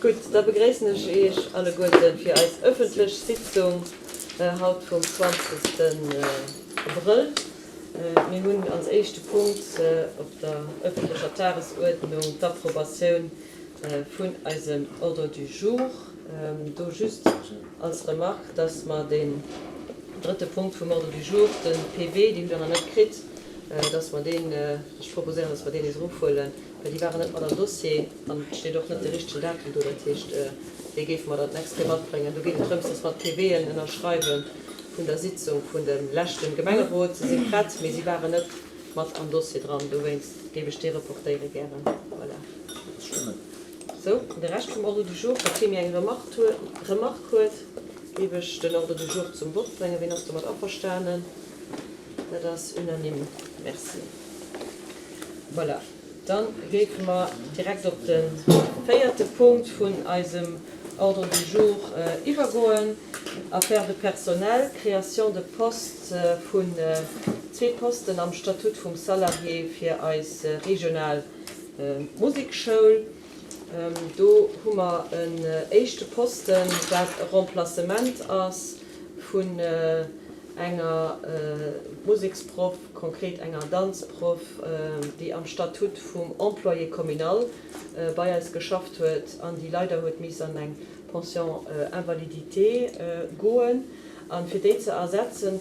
Gutt, da begréissen ech Iech alleguerten fir eis ëffentlech Sitzung haut vum 20. Abrëll. Mir hunn als éischte Punkt op der ëffentlecher Tagesuerdnung d'Approbatioun vun eisem Ordre du jour. Do just als Remarque, dass mer deen drëtte Punkt vum Ordre du jour, de PV, deen hutt Der nach net kritt, dass mer deen, ech proposéieren, dass mer deen nees erofhuelen, well déi waren net mat am Dossier an et steet och net de richtegen Datum do. Dat heescht, dee géife mer dann d'nächst Kéier matbréngen. Do geet et drëms, dass mer d'PVen ënnerschreiwe vun der Sitzung vun dem leschte Gemengerot. Se si prett, mee si waren net mat am Dossier dran. Dowéinst géif ech dee reportéiere gären. Voilà. Sou, de Rescht vum Ordre du jour, wa kee méi eng Remarque huet, géif ech den Ordre du jour zum Vott bréngen. Ween ass domat averstanen? Dat ass unanime. Merci. Voilà, da géife mer direkt op de véierte Punkt vun eisem Ordre du jour iwwergoen, Affaires de personnel, Création de poste vun zwee Posten am Statut vum Salarié fir eis regional Musekschoul. Do hu mer en éischte Posten, wat e Remplacement ass vun enger Museksproff, konkret enger Danzproff, déi am Statut vum Employé communal bei eis geschafft huet an déi leider huet miss an eng Pension invalidité goen. A fir déi ze ersetzen,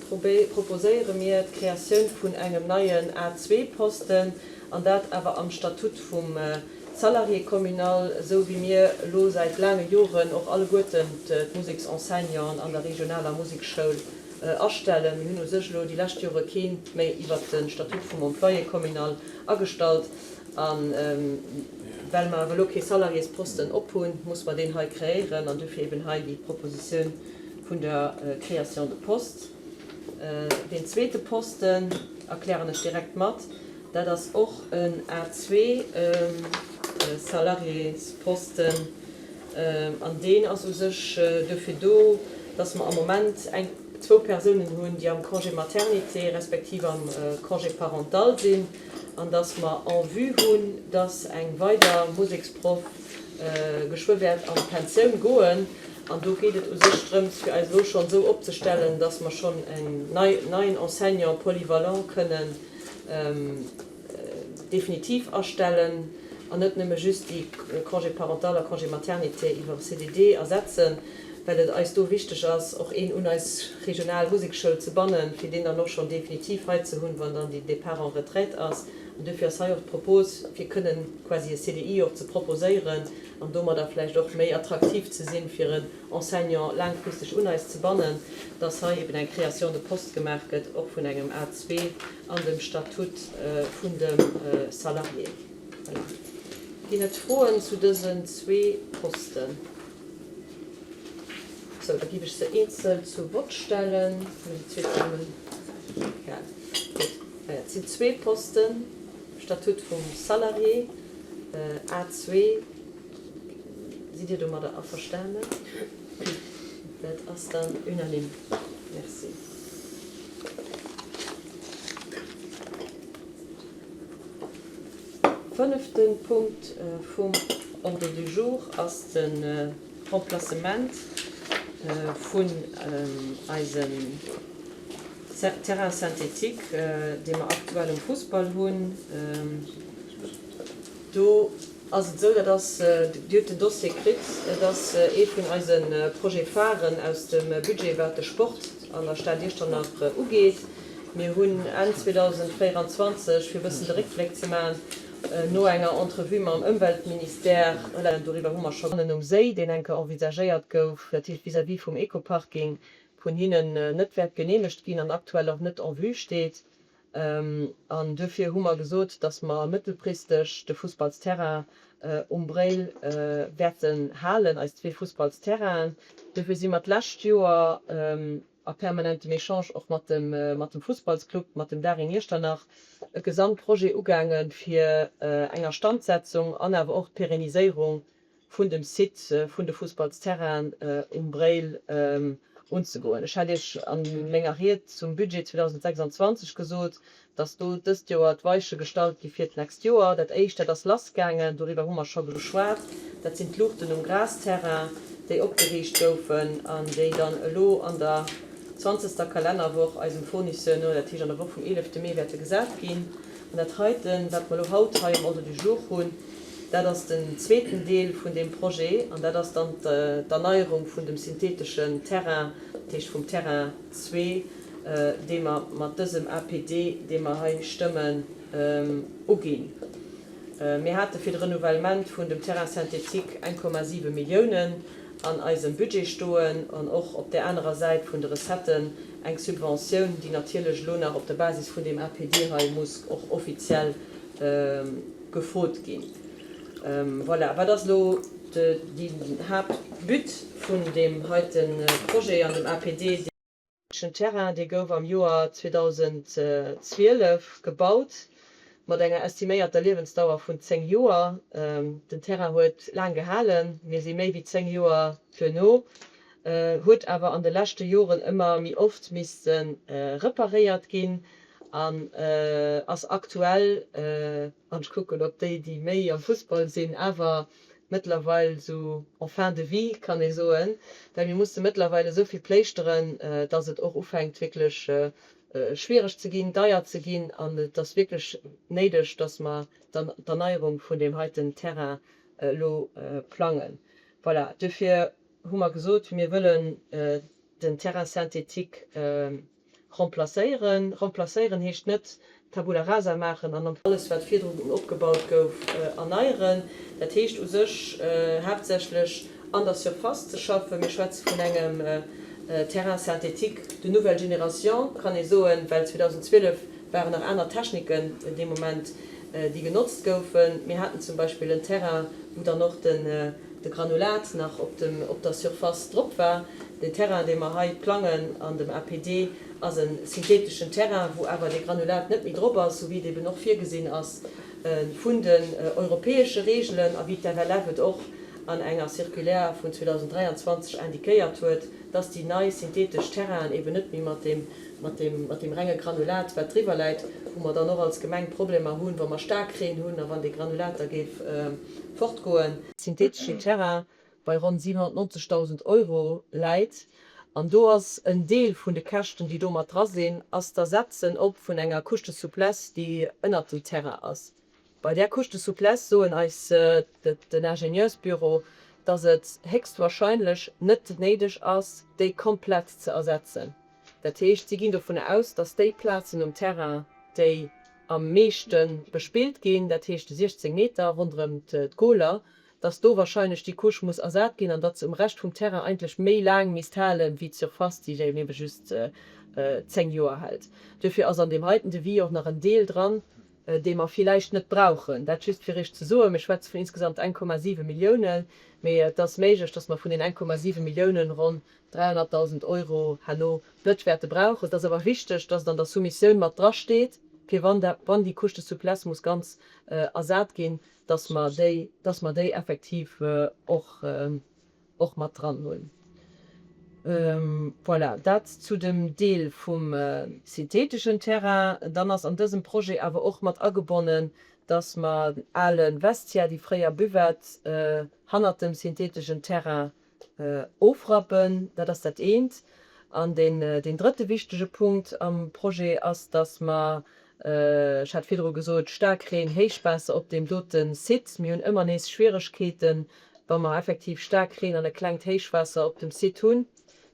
proposéiere mir d'Kreatioun vun engem neien A2-Posten, an dat awer am Statut vum Salarié communal, esou wéi mir elo säit laange Joren och alleguerten d'Museksenseignanten an der regionaler Musekschoul astellen. Mir hunn u sech elo déi lescht Jore kee méi iwwert de Statut vum Employé communal agestallt. A well mer awer elo kee Salariésposten op hunn, muss mer deen hei kreéieren an dofir eben hei déi Propositioun vun der Création de poste. Deen zweete Posten erklären ech direkt mat. Dat ass och en A2 Salariésposten an deen ass u sech dofir do, dass mer am Moment eng, zwou Persounen hunn, déi am Congé maternité respektiv am Congé parental sinn an dass mer en vue hunn, dass eng weider Museksproff geschwë wäert an d'Pensioun goen. An do geet et u sech drëms, fir eis elo schonn esou opzestellen, dass mer schonn en neien Enseignant polyvalent kënnen definitiv astellen an net nëmme just déi Congé parental a Congé maternité iwwer e CDD ersetzen, well et eis do wichteg ass, och een un eis regional Musekschoul ze bannen, fir deen dann och schonn definitiv hei ze hunn, wann dann déi Départ en retraite ass. An duerfir ass hei och d'Propos, fir kënnen quasi e CDI och ze proposéieren an domadder vläicht och méi attraktiv ze sinn, fir en Enseignant laangfristeg un eis ze bannen, dass hei eben eng Création de poste gemaach gëtt, och vun engem A2 an dem Statut vun dem Salarié. Voilà. Ginn et Froen zu dësen zwee Posten? Sou, da géif ech se eenzel zu Vott stellen. Hunn déi zwee zesummen? Egal. Gutt. Voilà, et sinn zwee Posten, Statut vum Salarié, A2. Sidd Dir domadder averstanen? Dat ass dann unanime. Merci. Fënnefte Punkt vum Ordre du jour ass de Remplacement vun eisem Terrain synthétique, dee mer aktuell um Fussball hunn. Do ass et esou, dat ass, Dir hutt den Dossier kritt, et ass ee vun eise Projet-pharen aus dem Budget, wat de Sport an der Stad Iechternach ugeet. Mir hunn Enn 2024, fir e bëssen de Réckbléck ze maachen, no enger Entrevue mam Ëmweltministère, doriwwer hu mer scho. Um Séi, deen enke envisagéiert gouf, dat heescht vis-à-vis vum Eco-Parking, vun hinnen net wäert geneemegt ginn an aktuell och net en vue steet. An duerfir hu mer gesot, datt mer mëttelfristeg de Fussballsterrain um Bréil wäerten halen, eis zwee Fussballsterrainen. Duerfir si mer d'lescht Joer a permanentem Echange och mat dem mat dem Fussballsclub, mat dem Daring Iechternach, e Gesamtprojet ugaange fir eng Astandsetzung an awer och d'Pérenniséierung vun dem Site vun de Fussballsterrainen um Bréil. unzegoen. Ech hat Iech a menger Ried zum Budget 2026 gesot, dass do dëst Joer d'Weiche gestallt gi fir d'nächst Joer. Dat éischt, dat ass lassgaangen, doriwwer hu mer scho geschwat, dat sinn d'Luuchten um Grasterrain, déi opgeriicht goufen an déi dann elo an der zwanzegster Kalennerwoch eisem Fournisseur no, dat heescht an der Woch vum eelefte Mee, wäerte gesat ginn. An dat heiten, wat mer elo haut hei um Ordre du jour hunn, dat ass den zweeten Deel vun deem Projet an dat ass dann d'Erneierung vun dem syntheteschen Terrain, dat heescht vum Terrain zwee, dee mer mat dësem APD, dee mer hei stëmmen, uginn. Mir hate fir de Renouvellement vun dem Terrain synthétique 1,7 Milliounen an eisem Budget stoen an och op där anerer Säit vun de Recetten eng Subventioun, déi natierlech elo nach op der Basis vun deem APD hei muss och offiziell gefrot ginn. Voilà, wat ass elo den Haaptbut vun deem heite Projet an dem APD? Den Terrain, dee gouf am Joer 2012 gebaut, mat enger estiméierter Liewensdauer vun 10 Joer. Den Terrain huet laang gehalen, mir si méi wéi 10 Joer duerno, huet awer an de leschte Joren ëmmer méi oft misste reparéiert ginn an ass aktuell, an ech kucken op déi, déi méi am Fussball sinn, awer mëttlerweil esou en fin de vie, kann ee soen, well mir musse mëttlerweil esou vill pléischteren, dass et och ufänkt wierklech schwiereg ze ginn, deier ze ginn an et ass wierklech néideg, dass mer d'Erneierung vun deem heiten Terrain elo plangen. Voilà, duerfir hu mer gesot, mir wëllen den Terrain synthétique Remplacéieren. Remplacéieren heescht net Tabula rasa maachen an alles wat virdrun opgebaut gouf erneieren. Dat heescht u sech haaptsächlech an der Surface ze schaffen. Mir schwätze vun engem Terrain synthétique de nouvelle génération, kann ee soen, well 2012 waren nach aner Techniken dee Moment déi genotzt goufen. Mir haten zum Beispill en Terrain wou dann och den de Granulat nach op dem op der Surface drop war. Den Terrain, dee mer hei plangen an dem APD, ass e syntheteschen Terrain, wou awer dee Granulat net méi drop ass, sou wéi et eben och virgesinn ass vun den europäesche Reegelen a wéi d'FLF et och an enger Circulaire vun 2023 indiquéiert huet, dass déi nei synthetesch Terrainen eben net méi mat deem mat deem mat deem renge Granulat, wat driwwer läit, wou mer dann och als Gemeng Problemer hunn, wa mer Staarkreen hunn a wann dee Granulat da géif fortgoen. Syntheteschen Terrain bei ronn 790.000 Euro läit. An do ass en Deel vun de Käschten, déi do mat dra sinn, ass d'Ersetzen op vun enger Couche de souplesse, déi ënnert dem Terrain ass. Bei där Couche de souplesse soen eis den Ingenieursbüro, dass et héchstwahrscheinlech net néideg ass, déi komplett ze ersetzen. Dat heescht, si ginn dovun aus, dass déi Plazen um Terrain, déi am meeschte bespillt ginn, dat heescht de 16 Meter ronderëm d'Goler, dass do wahrscheinlech déi Couche muss ersat ginn an datt se um Rescht vum Terrain eigentlech méi laang misst halen, wéi d'Surface, déi eben ebe just 10 Joer hält. Duerfir ass an deem heiten Devis och nach en Deel dran, dee mer villäicht net brauchen. Dat just fir Iech ze soen, Mir schwätze vun insgesamt 1,7 Milliounen, mee et ass méiglech, dass mer vun den 1,7 Milliounen ronn 300.000 Euro herno net wäerte brauchen. Et ass awer wichteg, dass et an der Soumissioun mat drasteet, fir wann dat, wann déi Couche de souplesse muss ganz ersat ginn, dass mer déi, dass mer déi effektiv och, och mat dran hunn. Voilà, dat zu dem Deel vum syntheteschen Terrain. Dann ass an dësem Projet awer och mat agebonnen, dass mer den ale Vestiaire, déi fréier Buvette hannert dem syntheteschen Terrain Ofrappen, dat ass dat eent. An deen drëtte wichtege Punkt am Projet ass, dass mer, ech hat virdru gesot, Staarkreen, Héichwaasser op deem dote Site, mir hunn ëmmer nees Schwieregkeeten, wa mer effektiv Staarkreen an e klengt Héichwaasser op dem Site hunn,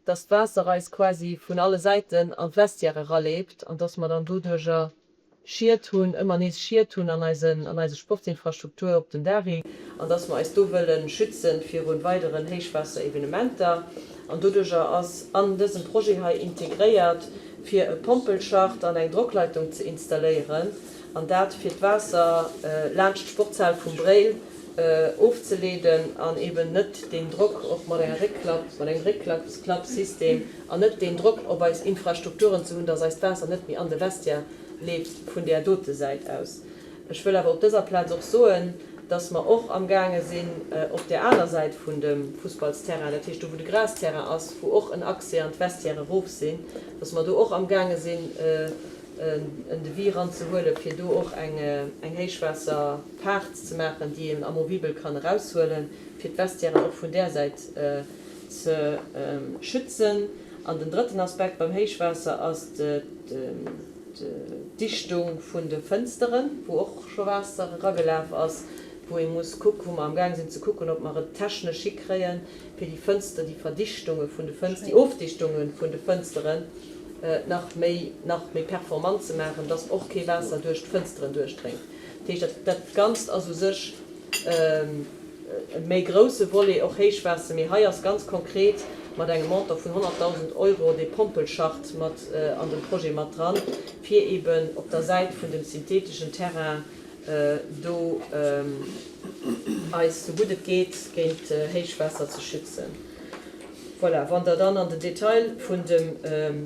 dass d'Waasser eis quasi vun alle Säiten an d'Vestiaire eraleeft an dass mer dann doduerjer Schied hunn, ëmmer nees Schied hunn an eisen, an eise Sportsinfrastruktur op den Dary, an dass mer eis do wëlle schützen viru weideren Héichwaasserevenementer. An doduerjer ass an dësem Projet hei integréiert, fir e Pompelschacht an eng Drockleitung ze installéieren, an dat fir d'Waasser laanscht d'Sportshal vum Bréil ofzeleeden an eben net deen Drock och mat enger Réckklapp, mat engem Réckklappsystem, an net deen Drock op eis Infrastrukturen ze hunn, dass eist Waasser net méi an de Vestiaire leeft vun där dote Säit aus. Ech wëll awer op dëser Plaz och soen, Dass mer och amgaange sinn op där aner Säit vun dem Fussballsterrain, dat heescht do wou de Grasterrain ass, wou och en Accès an d'Vestiaire erof sinn, dass mer do och amgaange sinn en Devis eranzehuelen, fir do och eng Héichwaasserpaart ze maachen, déi een amovibel kann eraushuelen, fir d'Vestiairen och vun där Säit ze schützen. An den drëtten Aspekt beim Héichwaasser ass d'Dichtung vun de Fënsteren, wou och scho Waasser eragelaf ass, wou ee muss kucken, wou mer amgaang sinn ze kucken, ob mer et technesch hikréien, fir déi Fënster, déi Verdichtunge vun de Fënster, déi Ofdichtunge vun de Fënsteren nach méi, nach méi performant ze maachen, dass och kee Waasser duerch d'Fënsteren duerchdréngt. Dat heescht, dat, dat Ganzt ass u sech e méi grousse Volet, och Héichwaasser, mee hei ass ganz konkret mat engem Montant vun 100.000 Euro dee Pompelschacht mat an dem Projet mat dran, fir eeben op der Säit vun dem syntheteschen Terrain do eis, sou gutt et geet, géint Héichwaasser ze schützen. Voilà, wann Der dann an den Detail vun dem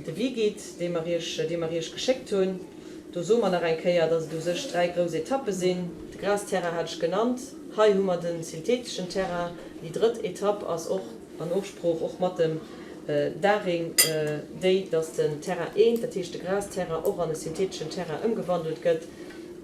Devis gitt, dee mer Iech, dee mer Iech geschéckt hunn, do soe mer nach eng Kéier, dass et u sech dräi grouss Etappe sinn. De Grasterrain hat ech genannt. Hei hu mer de syntheteschen Terrain. Déi drëtt Etapp ass och an Ofsprooch och mat dem Daring déi, dass den Terrain eent, dat heescht de Grasterrain, och an e syntheteschen Terrain ëmgewandelt gëtt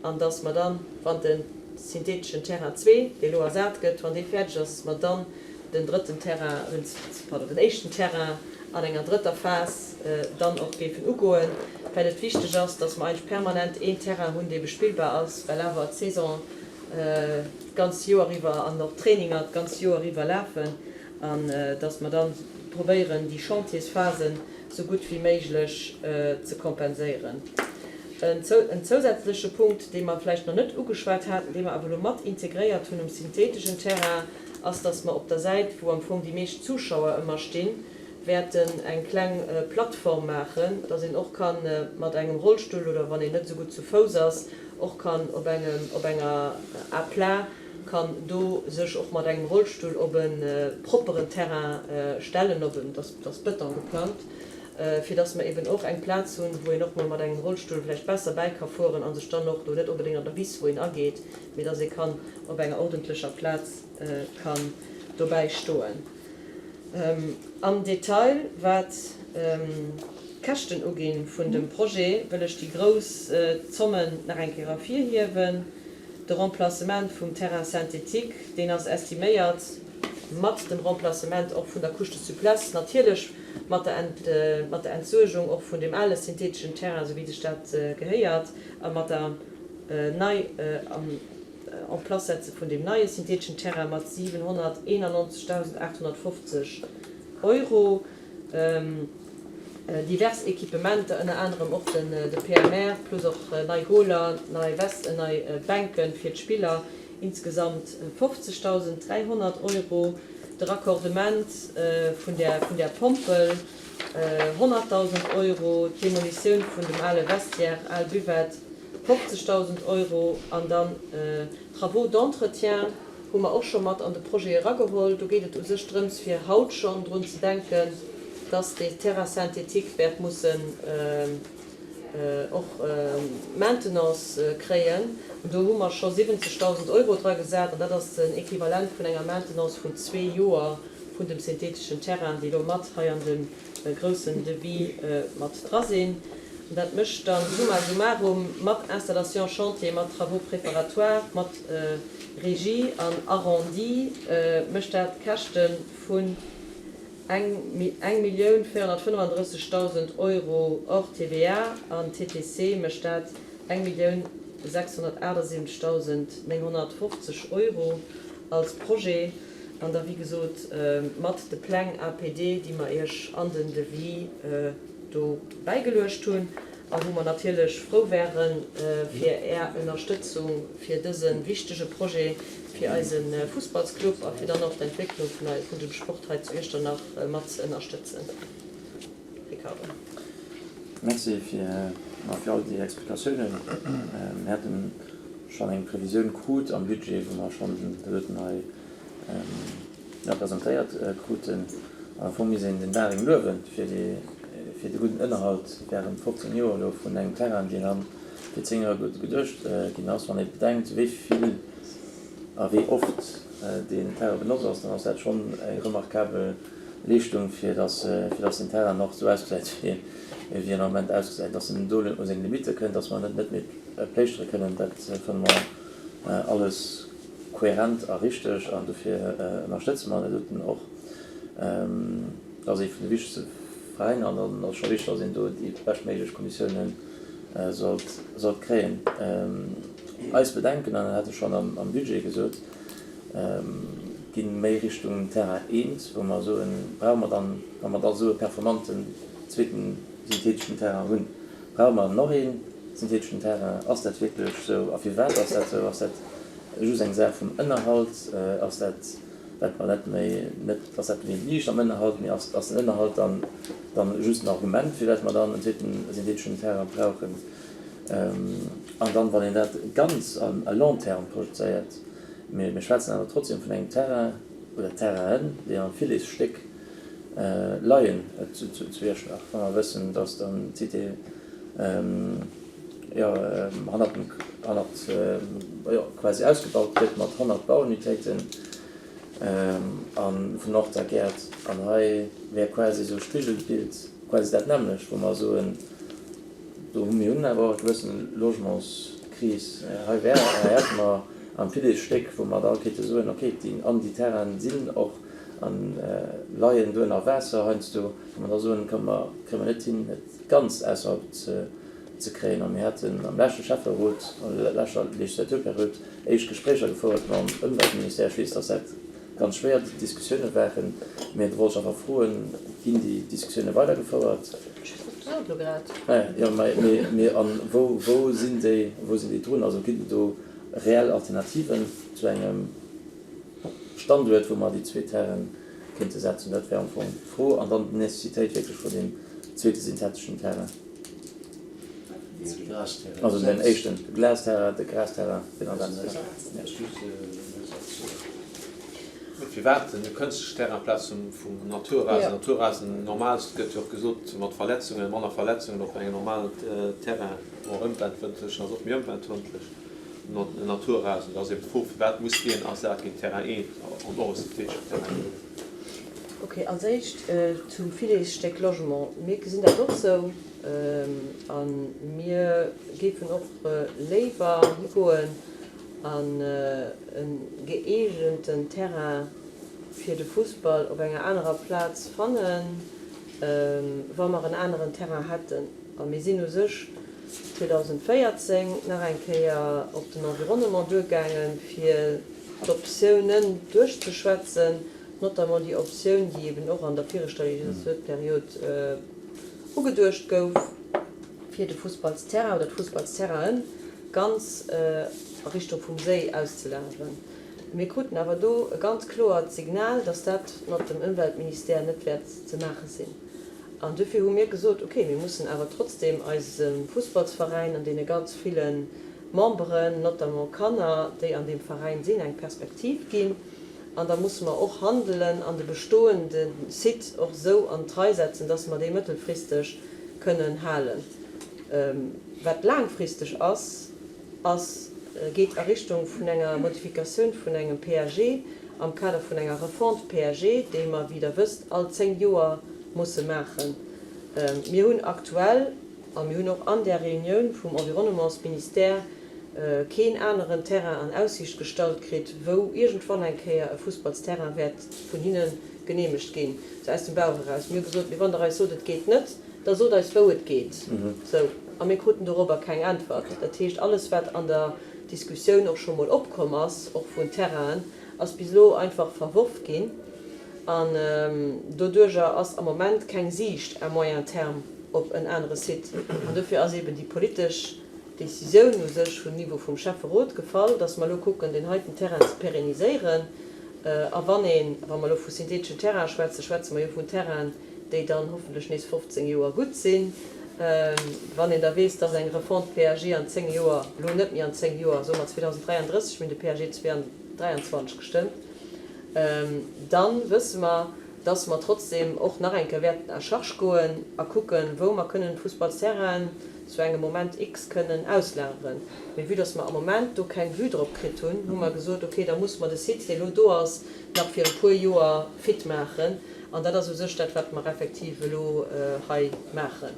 an dass mer dann, wann de syntheteschen Terrain zwee, dee elo ersat gëtt, wann dee fäerdeg ass, mer dann den drëtten Terrain, den, pardon, den éischten Terrain an enger drëtter Phas dann och géifen ugoen, well et wichteg ass, dass mer eigentlech permanent een Terrain hunn, dee bespillbar ass, well awer d'Saison d'ganz Joer iwwer an och d'Traininger d'ganz Joer iwwer lafen an dass mer dann probéieren, déi Chantiersphasen sou gutt wéi méiglech ze kompenséieren. En zousätzleche Punkt, dee mer vläicht nach net ugeschwat haten, dee mer awer elo mat integréiert hunn um syntheteschen Terrain, ass, dass mer op der Säit, wou am Fong déi meescht Zuschauer ëmmer stinn, wäerten eng kleng Plattform maachen, dass een och ka mat engem Rollstull oder wann een net esou gutt zu Fouss ass, och kann op engem, op enger à plat kann do sech och mat engem Rollstull op e propperen Terrain stellen, op en, dat ass Bëton geplangt, fir dass mer eben och eng Plaz hunn, wou een och mol mat engem Rollstull vläicht besser bäi ka fueren a sech dann och do net onbedéngt an der Wiss, wou een ageet, mee dass ee kann op enger ordentlecher Plaz kann dobäi stoen. Am Detail, wat d'Käschten uginn vun dem Projet, wëll ech déi grouss Zommen nach eng Kéier ervirhiewen. De Remplacement vum Terrain synthétique, deen ass estiméiert mat dem Remplacement och vun der Couche de souplesse, natierlech mat der mat der Entsuergung och vun deem ale syntheteschen Terrain, esou wéi sech dat gehéiert, a mat der nei en place setze vun deem neie syntheteschen Terrain mat 791.850 Euro. Divers Equipementer, ënner anerem och de PMR, plus och nei Goler, nei Vest, nei Bänke fir d'Spiller, insgesamt 50.300 Euro. De Raccordement vun där Pompel, 100.000 Euro. D'Demolitioun vun dem ale Vestiaire, al Buvette, 50.000 Euro. An dann Travaux d'entretien hu mer och scho mat an de Projet erageholl. Do geet et u sech drëms, fir haut schonn drun ze denken, dass dee Terrain synthétique wäert mussen och Maintenance kréien. An do hu mer scho 70.000 Euro dragesat an dat ass den Equivalent vun enger Maintenance vun zwee Joer vun dem syntheteschen Terrain, déi elo mat hei an dem groussen Devis mat dra sinn. An dat mécht dann summa summarum mat Installation chantier, mat Travaux préparatoires, mat Régie an Arrondi mécht dat Käschte vun 1.435.000 Euro hors TVA an TTC mécht dat 1.678.950 Euro als Projet. An da wéi gesot mat de Pläng APD, déi mer Iech an den Devis do bäigeluecht hunn a wou mer natierlech frou wäre fir Är Ënnerstëtzung fir dëse wichtege Projet fir eise Fussballsclub a fir dann och d'Entwécklung vun dem Sport hei zu Iechternach mat ze ënnerstëtzen. Ricardo. Merci fir all déi Explikatiounen. Mir haten schonn eng Previsioun krut am Budget, wou mer schonn dat doten hei presentéiert kruten. An am Fong misst een den Daring luewen fir déi, fir de gudden Ënnerhalt während 15 Joer elo vun engem Terrain, deen dann fir 10 Joer geduecht ginn ass. Wann ee bedenkt, wéi vill. A wéi oft deen Terrain benotzt ass, dann ass dat schonn eng remarkabel Leeschtung, fir dass deen Terrain nach esou ausgesäit, wéi en am Moment ausgesäit. Dass en do u seng Limitte kënnt, dass mer net méi pléischtere kënnen, dat fanne mer alles kohärent a richteg an dofir ënnerstëtze mer dat doten och. Dat ass ee vun de wichtegste Veräiner an dann ass scho wichteg, dass een do déi beschtméiglech Konditiounen sollt kréien. Eis Bedenken, an dat hat ech schonn am Budget gesot, gi méi Richtung Terrain eent, wou mer soen, brauche mer dann, wa mer da esou e performanten zweeten syntheteschen Terrain hunn, brauche mer nach ee syntheteschen Terrain? Ass dat wierklech esou a firwat ass dat esou? Ass dat just eng Saach vum Ënnerhalt? Ass dat, wat mer net méi, net ass dat méi liicht am Ënnerhalt, mee ass den Ënnerhalt dann dann just en Argument, firwat mer dann en zweeten syntheteschen Terrain brauchen? An dann, wann een dat ganz à long terme projezéiert, mee mir schwätzen awer trotzdem vun engem Terrain oder Terrainen, déi am Filetsstéck leien zu Iechternach, wa mer wëssen, dass dann d'Cité, jo, hannert dem, hannert, jo, quasi ausgebaut gëtt mat 100 Bauunitéiten a vun Nord a Gäert. An hei wär quasi esou e Spigelbild quasi dat nämmlecht, wou mer soen, Do hu mir hunn awer och e gewëssen Logementskris. Hei wär, hei hätte mer am Filetsstéck, wou mer da kéinte soen, okay, déi an déi Terrainen sinn och an leien do ënner Waasser heiansdo, wou mer da soen, kënne mer, kréie mer net hin, et ganz ausserhalb ze ze kréien. A mir haten am leschte Schäfferot, an der leschter Legislaturperiod éischt Gespréicher gefouert mam Ëmweltministère. Ech weess, dass dat ganz schwéier Diskussioune waren, mä do wollt ech einfach froen, Ginn déi Diskussioune weidergefouert? Ech weess net, gesot elo grad. Jo, mä a wou, wou sinn déi, wou sinn déi drun? Also ginn et do reell Alternativen zu engem Standuert, wou mer déi zwee Terraine kéinte setzen? Dat wär am Fong d'Fro. An dann d'Nécessitéit wierklech vun deem zweete syntheteschen Terrain. Also den éischten, de Glasterrain, de Grasterrain, deen ersetzt gëtt. Firwat de kënschtlechen Terrain amplaz vum Naturrasen? Naturrasen, normal gëtt jo och gesot, mat Verletzungen, manner Verletzungen op engem normalen Terrain, bon ëmweltfrëndlech ass och méi ëmweltfrëndlech, en Naturrasen. Da ass eben d'Fro, firwat muss deen ersat ginn, Terrain 1 an och e syntheteschen Terrain ginn? Ok, als éischt zum Filetsstéck Logement. Mir gesinn dat och sou. A mir géifen och léiwer higoen an e gëeegenten Terrain fir de Fussball op enger anerer Plaz fannen, wa mer en aneren Terrain hätten. A mir sinn u sech 2014 nach eng Kéier op den Environnement duergaangen, fir d'Optiounen duerchzeschwätzen, notamment déi Optioun, déi eben och an der viregter Legislaturperiod Ugeduecht gouf, fir de Fussballsterrain oder d'Fussballsterrainen ganz a Richtung vum Séi auszelageren. Mir kruten awer do e ganz kloert Signal, dass dat mat dem Ëmweltministère net wäert ze maache sinn. An duerfir hu mir gesot, okay, mir mussen awer trotzdem eisem Fussballsveräin an deene ganz ville Memberen, notamment Kanner, déi an deem Veräin sinn, eng Perspektiv ginn. An da musse mer och handelen an de bestoende Site och esou an d'Rei setzen, dass mer dee mëttelfristeg kënnen halen. Wat laangfristeg ass, ass, geet a Richtung vun enger Modifikatioun vun engem PAG am Kader vun enger Refonte PAG, déi mer, wéi Der wësst, all 10 Joer musse maachen. Mir hunn aktuell, a mir hunn och an där Reunioun vum Environnementsministère keen aneren Terrain an Aussiicht gestallt kritt, wou iergendwann eng Kéier e Fussballsterrain wäert vun hinne geneemegt ginn, sou aus dem Bauch eraus. Mir hu gesot, Mee wann Der eis sot, et geet net, da sot eis, wou et geet. Sou. A mir kruten dorobber keng Äntwert. Dat heescht, alles, wat an der Diskussioun och scho mol opkomm ass, och vun Terrainen, ass bis elo einfach verworf ginn. An doduerjer ass am Moment keng Siicht à moyen terme op en anere Site. An dofir ass eeben déi politesch Décisioun u sech vum Niveau vum Schäfferot gefall, dass mer elo kucken, deen heiten Terrain ze pérenniséieren. A wann een, wa mer elo vu syntheteschen Terraine schwätzen, schwätze mer jo vun Terrainen, déi dann hoffentlech nees 15 Joer gutt sinn. Wann een da weess, dass eng Refonte PAG an 10 Joer, elo net méi an 10 Joer, soe mer 2033, mir hunn de PAG 2023 gestëmmt, da wësse mer, dass mer trotzdem och nach eng Kéier wäerten à charge goen a kucken, wou mer kënnen Fussballsterrainen. zu engem Moment X kënnen auslageren. Mee vue dass mer am Moment do keng Vue drop kritt hunn, hu mer gesot, okay, da musse mer de Site, dee lo do ass, nach fir e puer Joer fit maachen. An dat ass u sech dat, wat mer effektiv elo hei maachen.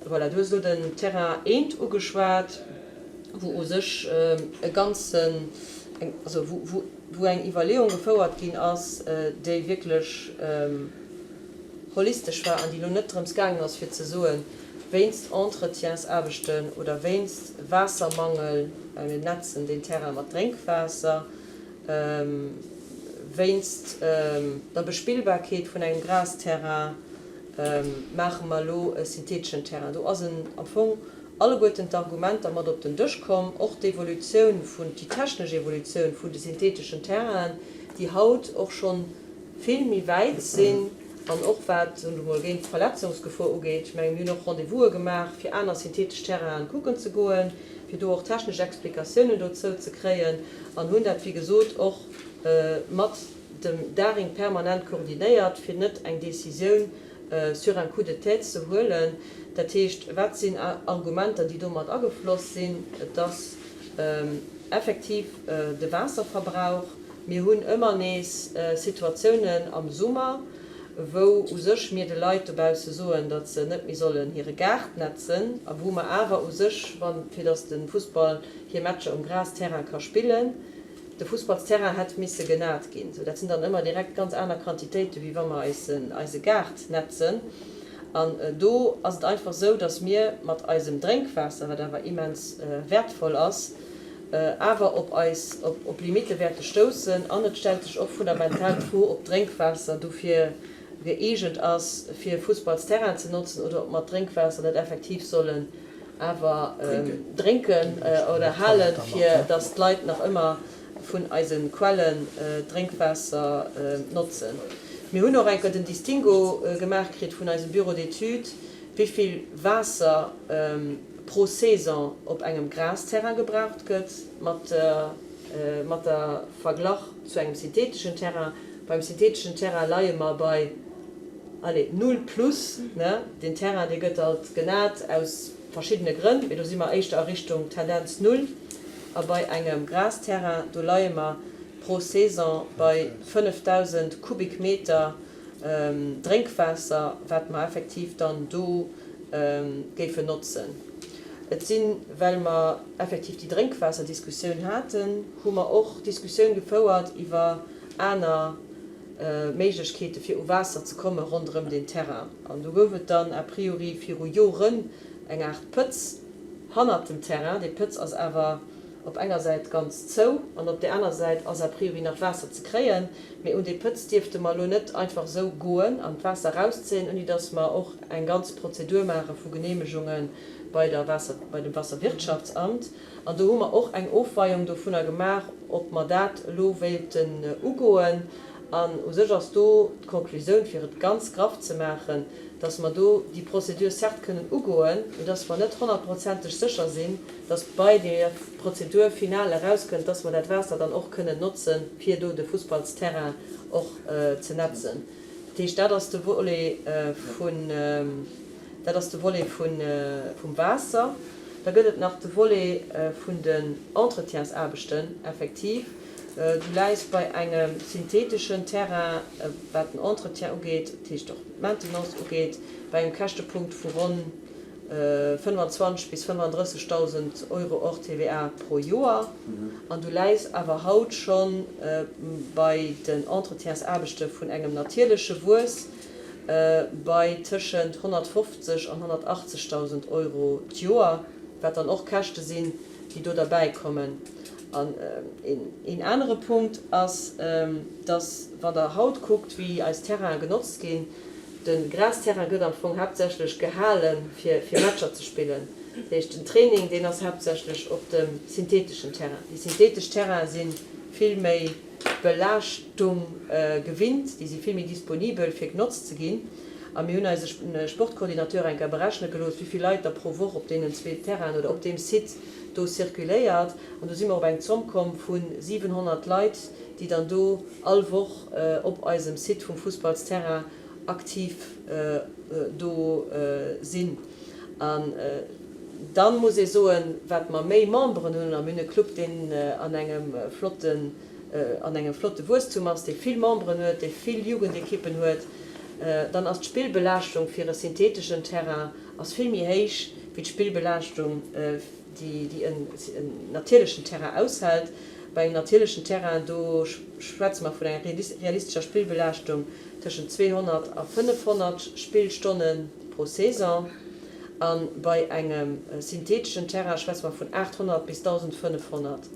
Voilà, du hues elo den Terrain eent ugeschwat, wou u sech e ganzen, also wou eng Iwwerleeung gefouert ginn ass, déi wierklech holistesch war an déi elo net drëms gaangen ass fir ze soen, wéinst Entretiensaarbechten oder wéinst Waassermangel, well mir netzen deen Terrain mat Drénkwaasser, wéinst der Bespillbarkeet vun engem Grasterrain maache mer elo e syntheteschen Terrain. Do ass en am Fong alleguerten d'Argumenter mat op den Dësch komm, och d'Evolutioun vun, déi technesch Evolutioun vun de syntheteschen Terrainen, déi haut och schonn vill méi wäit sinn an och wat, soen ech emol, géint d'Verletzungsgefor ugeet. Ech mengen, mir hunn och Rendez-vouse gemaach, fir aner synthetesch Terrainen kucken ze goen, fir do och technesch Explikatiounen dozou ze kréien an hunn dat, wéi gesot, och mat dem Daring permanent koordinéiert, fir net eng Décisioun sur un coup de tête ze huelen. Dat heescht, wat sinn Argumenter, déi do mat agefloss sinn? Et ass effektiv de Waasserverbrauch. Mir hunn ëmmer nees Situatiounen am Summer, wou u sech mir de Leit dobausse soen, datt se net méi sollen hire Gaart netzen a wou mer awer u sech, wann, fir datt de Fussball hir Matcher um Grasterrain ka spillen, de Fussballsterrain hätt misse genat ginn. Sou, dat sinn dann ëmmer direkt ganz aner Quantitéite wéi wa mer eisen, eise Gaart netzen. An do ass et einfach esou, datt mir mat eisem Drénkwaasser, wat awer immens wäertvoll ass, awer op eis, op Limitte wäerte stoussen. An et stellt sech och fundamental d'Fro, ob d'Drénkwaasser dofir gëeegent ass, fir Fussballsterrain ze notzen, oder ob mer d'Drénkwaasser net effektiv sollen awer drénken oder halen, fir datt d'Leit nach ëmmer vun eise Quellen d'Drénkwaasser notzen. Mir hunn och eng Kéier den Distingo gemaach kritt vun eisem Bureau d'études, wéi vill Waasser pro Saison op engem Grasterrain gebraucht gëtt, mat mat der Verglach zu engem syntheteschen Terrain. Beim syntheteschen Terrain leie mer bei, allez, null plus, ne? Den Terrain, dee gëtt alt genat aus verschiddene Grënn, mee do si mer éischter a Richtung Tendenz null. A bei engem Grasterrain, do leie mer pro Saison bei 5.000 Kubikmeter Drénkwaasser, wat mer effektiv dann do géifen notzen. Et sinn, well mer effektiv déi Drénkwaasser-Diskussioun haten, hu mer och Diskussioun gefouert iwwer aner Méiglechkeete fir u Waasser ze komme ronderëm deen Terrain. An do gouf et dann a priori viru Joren eng Aart Pëtz hannert dem Terrain. Dee Pëtz ass awer op enger Säit ganz zou an op där aner Säit ass a priori nach Waasser ze kréien. Mee un dee Pëtz dierfte mer elo net einfach esou goen an d'Waasser erauszéien, ouni datt mer och eng ganz Prozedur maache vu Genehmegunge bei der Waasser, bei dem Wasserwirtschaftsamt. An do hu mer och eng Ofweiung dovunner gemaach, ob mer dat elo wéilten ugoen. An u sech ass do d'Konklusioun, fir et ganz graff ze maachen, datt mer do déi Prozedur certes kënnen ugoen, mee datt mer net honnertprozenteg sécher sinn, datt bei der Prozedur final erauskënnt, datt mer dat Waasser dann och kënnen notzen, fir do de Fussballsterrain och ze netzen. Dat heescht, dat ass de Volet vun, dat ass de Volet vun, vum Waasser. Da gëtt et nach de Volet vun den Entretiensaarbechten. Effektiv, du läis bei engem syntheteschen Terrain, wat den Entretien ugeet, dat heescht och d'Maintenance ugeet, bei engem Käschtepunkt vu ronn 25 bis 35.000 Euro hors TVA pro Joer. An du läis awer haut scho bei den Entretiensaarbechte vun engem natierleche Wuess bei tëschent 150 an 180.000 Euro d'Joer, wat dann och Käschte sinn, déi do derbäi kommen. An een anere Punkt ass, dass, wann Der haut kuckt, wéi eis Terrainen genotzt ginn, De Grasterrain gëtt am Fong haaptsächlech gehale fir Matcher ze spillen. Dat heescht den Training deen ass haaptsächlech op dem syntheteschen Terrain. Déi synthetesch Terrainen si vill méi Belaaschtung gewinnt, déi si vill méi disponibel fir genotzt ze ginn. A mir hunn eise Sportcoordinateur eng Kéier berechne gelooss, wéi vill Leit da pro Woch op deenen zwee Terrainen oder op deem Site do circuléiert. An do si mer op eng Zomm komm vu 700 Leit, déi dann do all Woch op eisem Site vum Fussballsterrain aktiv do sinn. An Dann muss ee soen, wat mer méi Memberen hunn, a mir hunn e Club, deen an engem flotten, an engem flotte Wuesstum ass, dee vill Memberen huet, dee vill Jugendekippen huet, dann ass d'Spillbelaaschtung fir e syntheteschen Terrain ass vill méi héich wéi d'Spillbelaaschtung, déi en natierlechen Terrain aushält. Bei engem natierlechen Terrain, do schwätze mer vun enger realistescher Spillbelaaschtung tëschent 200 a 500 Spillstonne pro Saison. A bei engem syntheteschen Terrain schwätze mer vun 800 bis 1.500.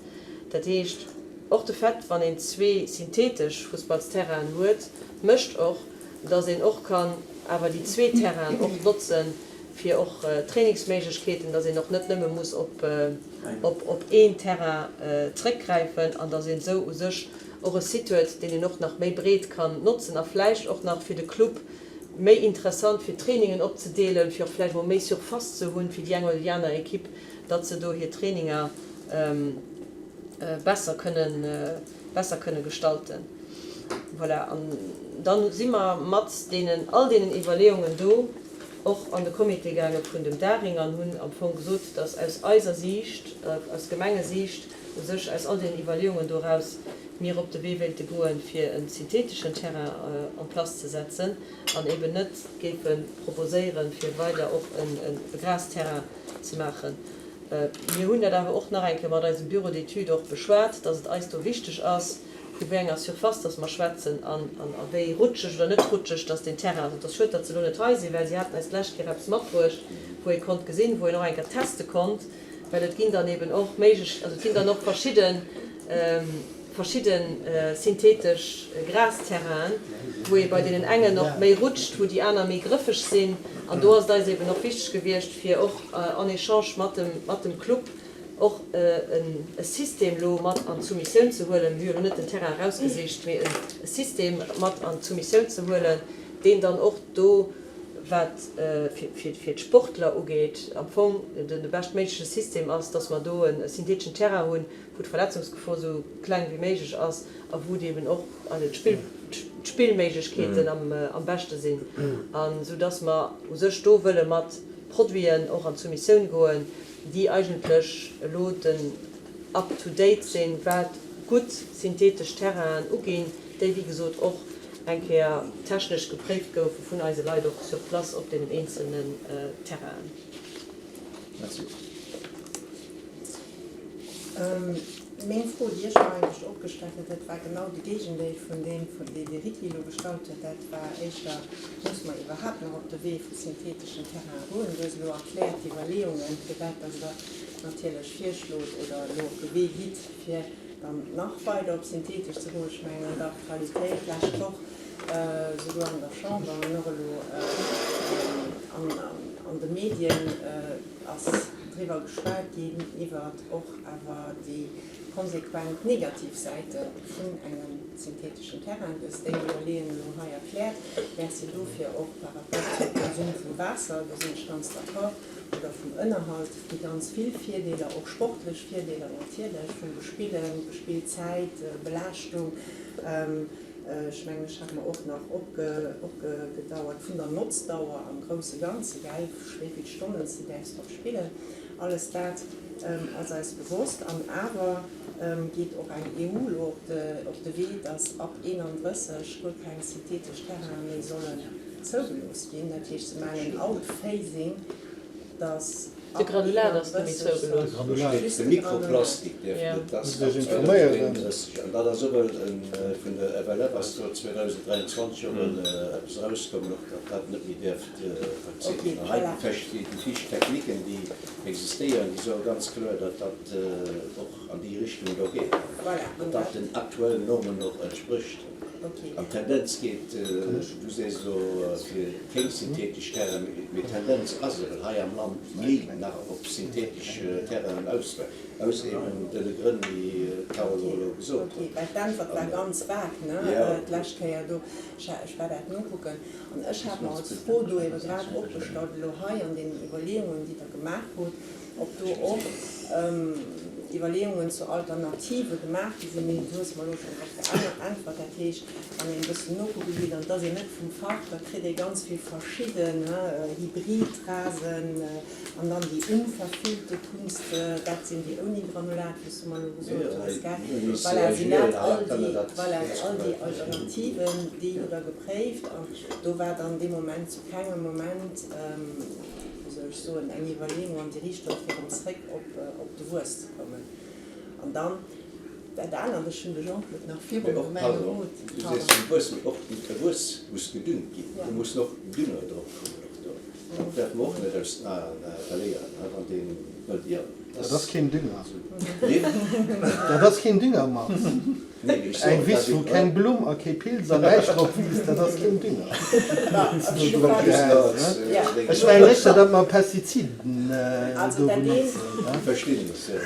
Dat heescht, och de Fait, wann een zwee synthetesch Fussballsterrainen huet, mécht och, datt een och kann awer déi zwee Terrainen och notzen, fir och Trainingsméiglechkeeten, datt een och net nëmme muss op op een Terrain zréckgräifen an datt een esou u sech och e Site huet, deen een och nach méi breet kann notzen a vläicht och nach fir de Club méi interessant fir Trainingen opzedeelen, fir och vläicht emol méi Surface ze hunn fir déi eng oder déi aner Equipe, datt se do hir Traininger besser kënnen besser kënne gestalten. Voilà, an da si mer mat deenen, all deenen Iwwerleeungen do och an de Comité gaange vun dem Daring an hunn am Fong gesot, dass aus eiser Siicht, aus Gemengesiicht u sech, aus all deenen Iwwerleeungen do eraus, mir op de Wee wéilte goen, fir e syntheteschen Terrain en place ze setzen an eben net géife proposéieren, fir weider och e Grasterrain ze maachen. Mir hunn dat awer och nach eng Kéier mat eisem Bureau d'études och beschwat, dass et eis do wichteg ass, vu wéi enger Surface dass mer schwätzen an a wéi rutscheg oder net rutscheg dass deen Terrain ass. Et ass schued, datt se elo net hei sinn, well si haten eis d'lescht Kéier eppes matbruecht, wou ee konnt gesinn, wou een och eng Kéier teste konnt, well et ginn dann eben och méiglech, also et ginn dann och verschidde verschidde synthetesch Grasterrainen, wou ee bei deenen engen och méi rutscht, wou déi aner méi grëffeg sinn. An do ass et eis eben och wichteg gewiescht, fir och en Echange mat dem mat dem Club och e System elo mat an d'Soumissioun ze huelen, mir hu jo elo net den Terrain erausgesicht, mee e System mat an d'Soumissioun ze huelen, deen dann och do, wat fir d'Sportler ugeet, am Fong de beschtméigleche System ass, dass mer do e syntheteschen Terrain hunn, wou d'Verletzungsgefor esou kleng wéi méiglech ass a wou eben och d'Spillméiglechkeeten am beschte sinn, a soudass mer u sech do wëlle mat Produiten och an d'Soumissioun goen, déi eigentlech elo den up to date sinn, wat gutt synthetesch Terrainen uginn, déi wéi gesot och eng Kéier technesch gepréift goufe vun eise Leit och sur place op deenen eenzelnen Terrainen. Merci. Meng Fro, déi ech mer eigentlech opgestallt hat, dat war genau de Géigendeel vun deem, dee de Ricky elo gestallt huet. Dat war éischter, Musse mer iwwerhaapt nach op de Wee vu syntheteschen Terrainen goen? Du hues elo erkläert d'Iwwerleeungen, firwat dass Der natierlech virschlot oder elo op de Wee gitt, fir dann nach weider op synthetesch ze goen. Ech mengen, an der Aktualitéit d'lescht Woch, souguer an der Chamber an och elo an de Medien, ass driwwer geschwat ginn, iwwert och awer déi konsequent negativ Säite vun engem syntheteschen Terrain. Du hues déi Iwwerleeën elo hei erkläert. Merci dofir och par rapport zum Konsum vum Waasser, do sinn ech ganz d'accord, oder vum Ënnerhalt. Et gi ganz vill Virdeeler, och sportlech Virdeeler natierlech, vum Bespillen, Bespillzäit, Belaaschtung. Ech mengen, ech hat mer och nach opgedauert vun der Notzdauer am grousse Ganze, gell, wéi vill Stonnen s de däerfs drop spillen. Alles dat ass eis bewosst. An awer geet och eng EU elo op de Wee, dass ab 31 guer keng synthetesch Terrainen méi sollen zougelooss ginn. Dat heescht, se maachen en Outphasing, dass. De Granulat ass net méi zougelooss. Do steet, de Mikroplastik dierf net, dat ass ab 2031. An dat ass och vun der FLF ass do 2023 och eppes erauskomm, och datt dat net méi dierft praktiziert ginn. An hei déi Fiches techniquen, déi existéieren, déi soe ganz kloer, datt dat och an déi Richtung do geet, datt dat den aktuellen Normen och entsprécht. An d'Tendenz geet, du sees elo fir keng synthetesch Terrainen, mee d'Tendenz ass eben hei am Land méi nach op synthetesch Terrainen auszewäichen, aus eben dene Grënn, déi d'Carole elo gesot huet. Ok, well d'Äntwert war ganz vague, ne, d'lescht Kéier do. Ech war dat nokucken an ech hat mer als Fro do ebe grad opgestallt, elo hei an deenen Iwwerleeungen, déi Der gemaach hutt, ob do och. Iwwerleeungen zu Alternative gemaach gi sinn. Mee du hues mer elo schonn drop geäntwert. Dat heescht, wann een e bëssen nokucke geet, an et ass een net vum Fach, da kritt ee ganz vill verschidden Hybridrasen an dann déi unverfüllte Kunst, dat sinn déi ouni Granulat, wéi s du mer elo gesot hues, gell? Voilà, sinn dat all déi, voilà, all déi Alternativen, déi hutt Der gepréift an do war dann dee Moment zu kengem Moment, wéi soll ech soen, eng Iwwerleeung an déi Richtung, fir erëm zréck op de Wuess ze kommen. An dann dat anert, ech hunn de Jean-Claude nach virum Gemengerot. Du sees vum Wuess, mee och de Wuess muss gedüngt ginn, do mussen och Dünger drop kommen och do. Dat däerfe mer och net aus den Aen verléieren, wann dee wëllt, jo. Dat ass keen Dünger. Dat ass keen Dünger, Max. Eng Wiss, wou keng Blumm a kee Pilz an näischt drop wiisst, dat ass keen Dünger. Ech mengen éischter, datt mer Pestiziden do benotzen.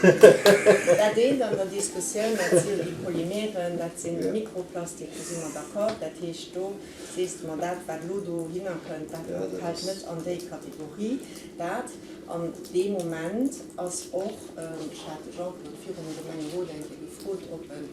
Dat eent an der Diskussioun, dat sinn déi Polymeren, dat sinn de Mikroplastik, do si mer d'accord. Dat heescht, do sees de mer, dat wat elo dohinner kënnt, dat fält net an déi Kategorie. Dat an dee Moment ass och, ech hat de Jean-Claude virum Gemengerot eng Kéier gefrot, ob e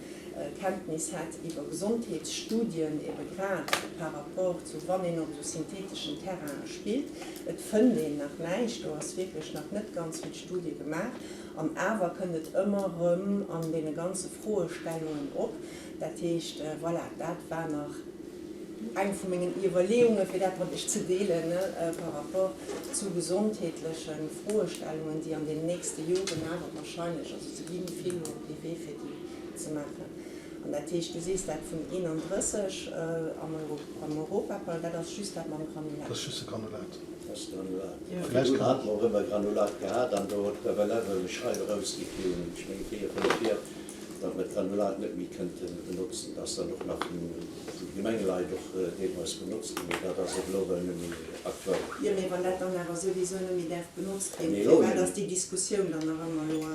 Kenntnis hätt iwwer Gesondheetsstudien, ebe grad par rapport zu wann een op esou syntheteschen Terrainen spillt. Et fënnt een nach näischt, do ass wierklech nach net ganz vill Studie gemaach. An awer kënnt et ëmmer erëm an deene ganze Froestellungen op. Dat heescht, voilà, dat war nach eng vu mengen Iwwerleeungen, fir dat mat Iech ze deelen, par rapport zu gesondheetleche Froestellungen, déi an den nächste Joren awer wahrscheinlech, also se gi vill op dee Wee, fir déi ze maachen. An dat heescht, du sees dat vun 31 am Europaparl, dat ass just dat mam Granulat. Dat ass just de Granulat. Dat ass de Granulat. Virdrun hate mer och ëmmer Granulat gehat an do huet d'FLF e Schreiwe erausgi virun, ech menge 4, 5 Joer, datt mer d'Granulat net méi kënnte benotzen. Dat ass dann och nach vun de Gemengeleit och deelweis benotzt ginn, mee dat ass och elo well net méi aktuell. Jo, mee wann dat dann awer souwisou net méi däerf benotzt ginn, firwat ass déi Diskussioun dann nach ëmmer elo,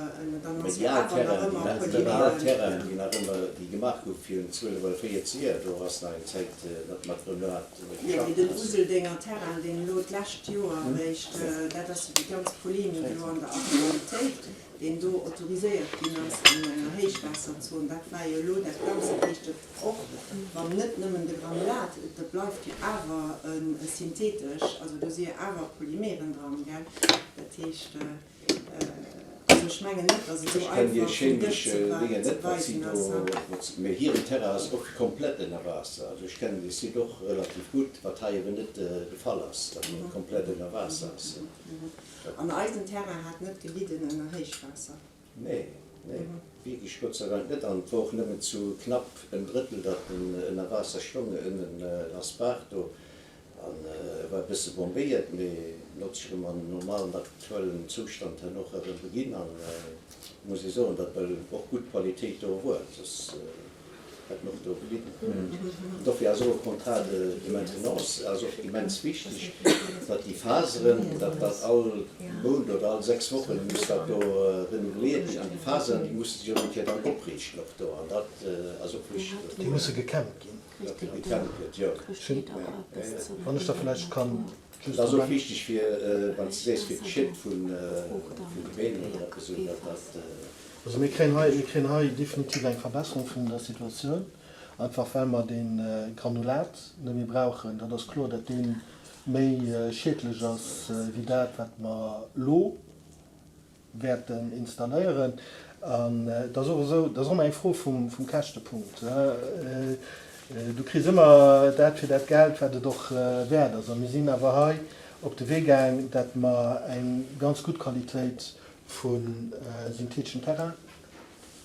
dann ass jo awer nach ëmmer Polymeeren. Déi al Terrainen, déi nach ëmmer, déi gemaach goufe virun 12 oder 14 Joer, do ass nach eng Zäit, datt mat Granulat geschafft ginn ass. Jo, mee den Useldenger Terrain, deen elo d'lescht Joer eréischt, dat ass jo déi ganz Polemik elo an der Aktualitéit, deen do autoriséiert ginn ass an enger Héichwaasserzon, dat war jo elo dat Ganzt, dat heescht et och wann net nëmmen de Granulat, et bleift jo awer e synthetesch, also do si jo awer Polymeren dran, gell, dat heescht, also ech mengen net, datt et esou Ech kennen déi einfach vum Dësch chemesch ze Déngen net, wat si weisen do, ass. wat si, mee hiren Terrain ass och komplett ënner Waasser, also ech kennen dee Site och relativ gutt, wat hei eben net de Fall ass, datt en komplett ënner Waasser ass. An eisen Terrain hat net gelidden ënner Héichwaasser. Nee, nee, wierklech Gott sei Dank net. An et war och nëmmen zu knapp en Drëttel, datt en ënner Waasser stoung, ënnen Lass Baach do. An e war e bësse bombéiert, mee en huet sech erëm an den normalen aktuellen Zoustand herno och erëm beginn. An et muss ee soen, datt well och gutt Qualitéit do war, soss hätt en och do gelidden. An dofir ass och e Contrat de maintenance ass och immens wichteg, datt déi Faseren, datt dat all Mount oder all 6 Wochen muss dat do renouveléiert ginn an déi Faseren, déi musse sech och eng Kéier dann opriichten och do an dat ass och wichteg. Déi musse gekämmt ginn. Datt déi gekämmt gëtt, jo. Wann ech da vläicht kann just. Dat ass och wichteg fir, wann s de sees, fir d'Schied vun de Beem oder eppes esou, datt dat. Also mir kréien hei, mir kréien hei definitiv eng Verbesserung vun der Situatioun, einfach well mer dee Granulat net méi brauchen. Dat ass kloer, datt dee méi schiedlech ass wéi dat, wat mer elo wäerten installéieren. An et ass och esou, dat ass och ëmmer eng Fro vum Käschtepunkt. Du kriss ëmmer dat fir dat Geld, wat et och wäert ass. A mir sinn awer hei op de Wee gaang, datt mer eng ganz gutt Qualitéit vu syntheteschem Terrain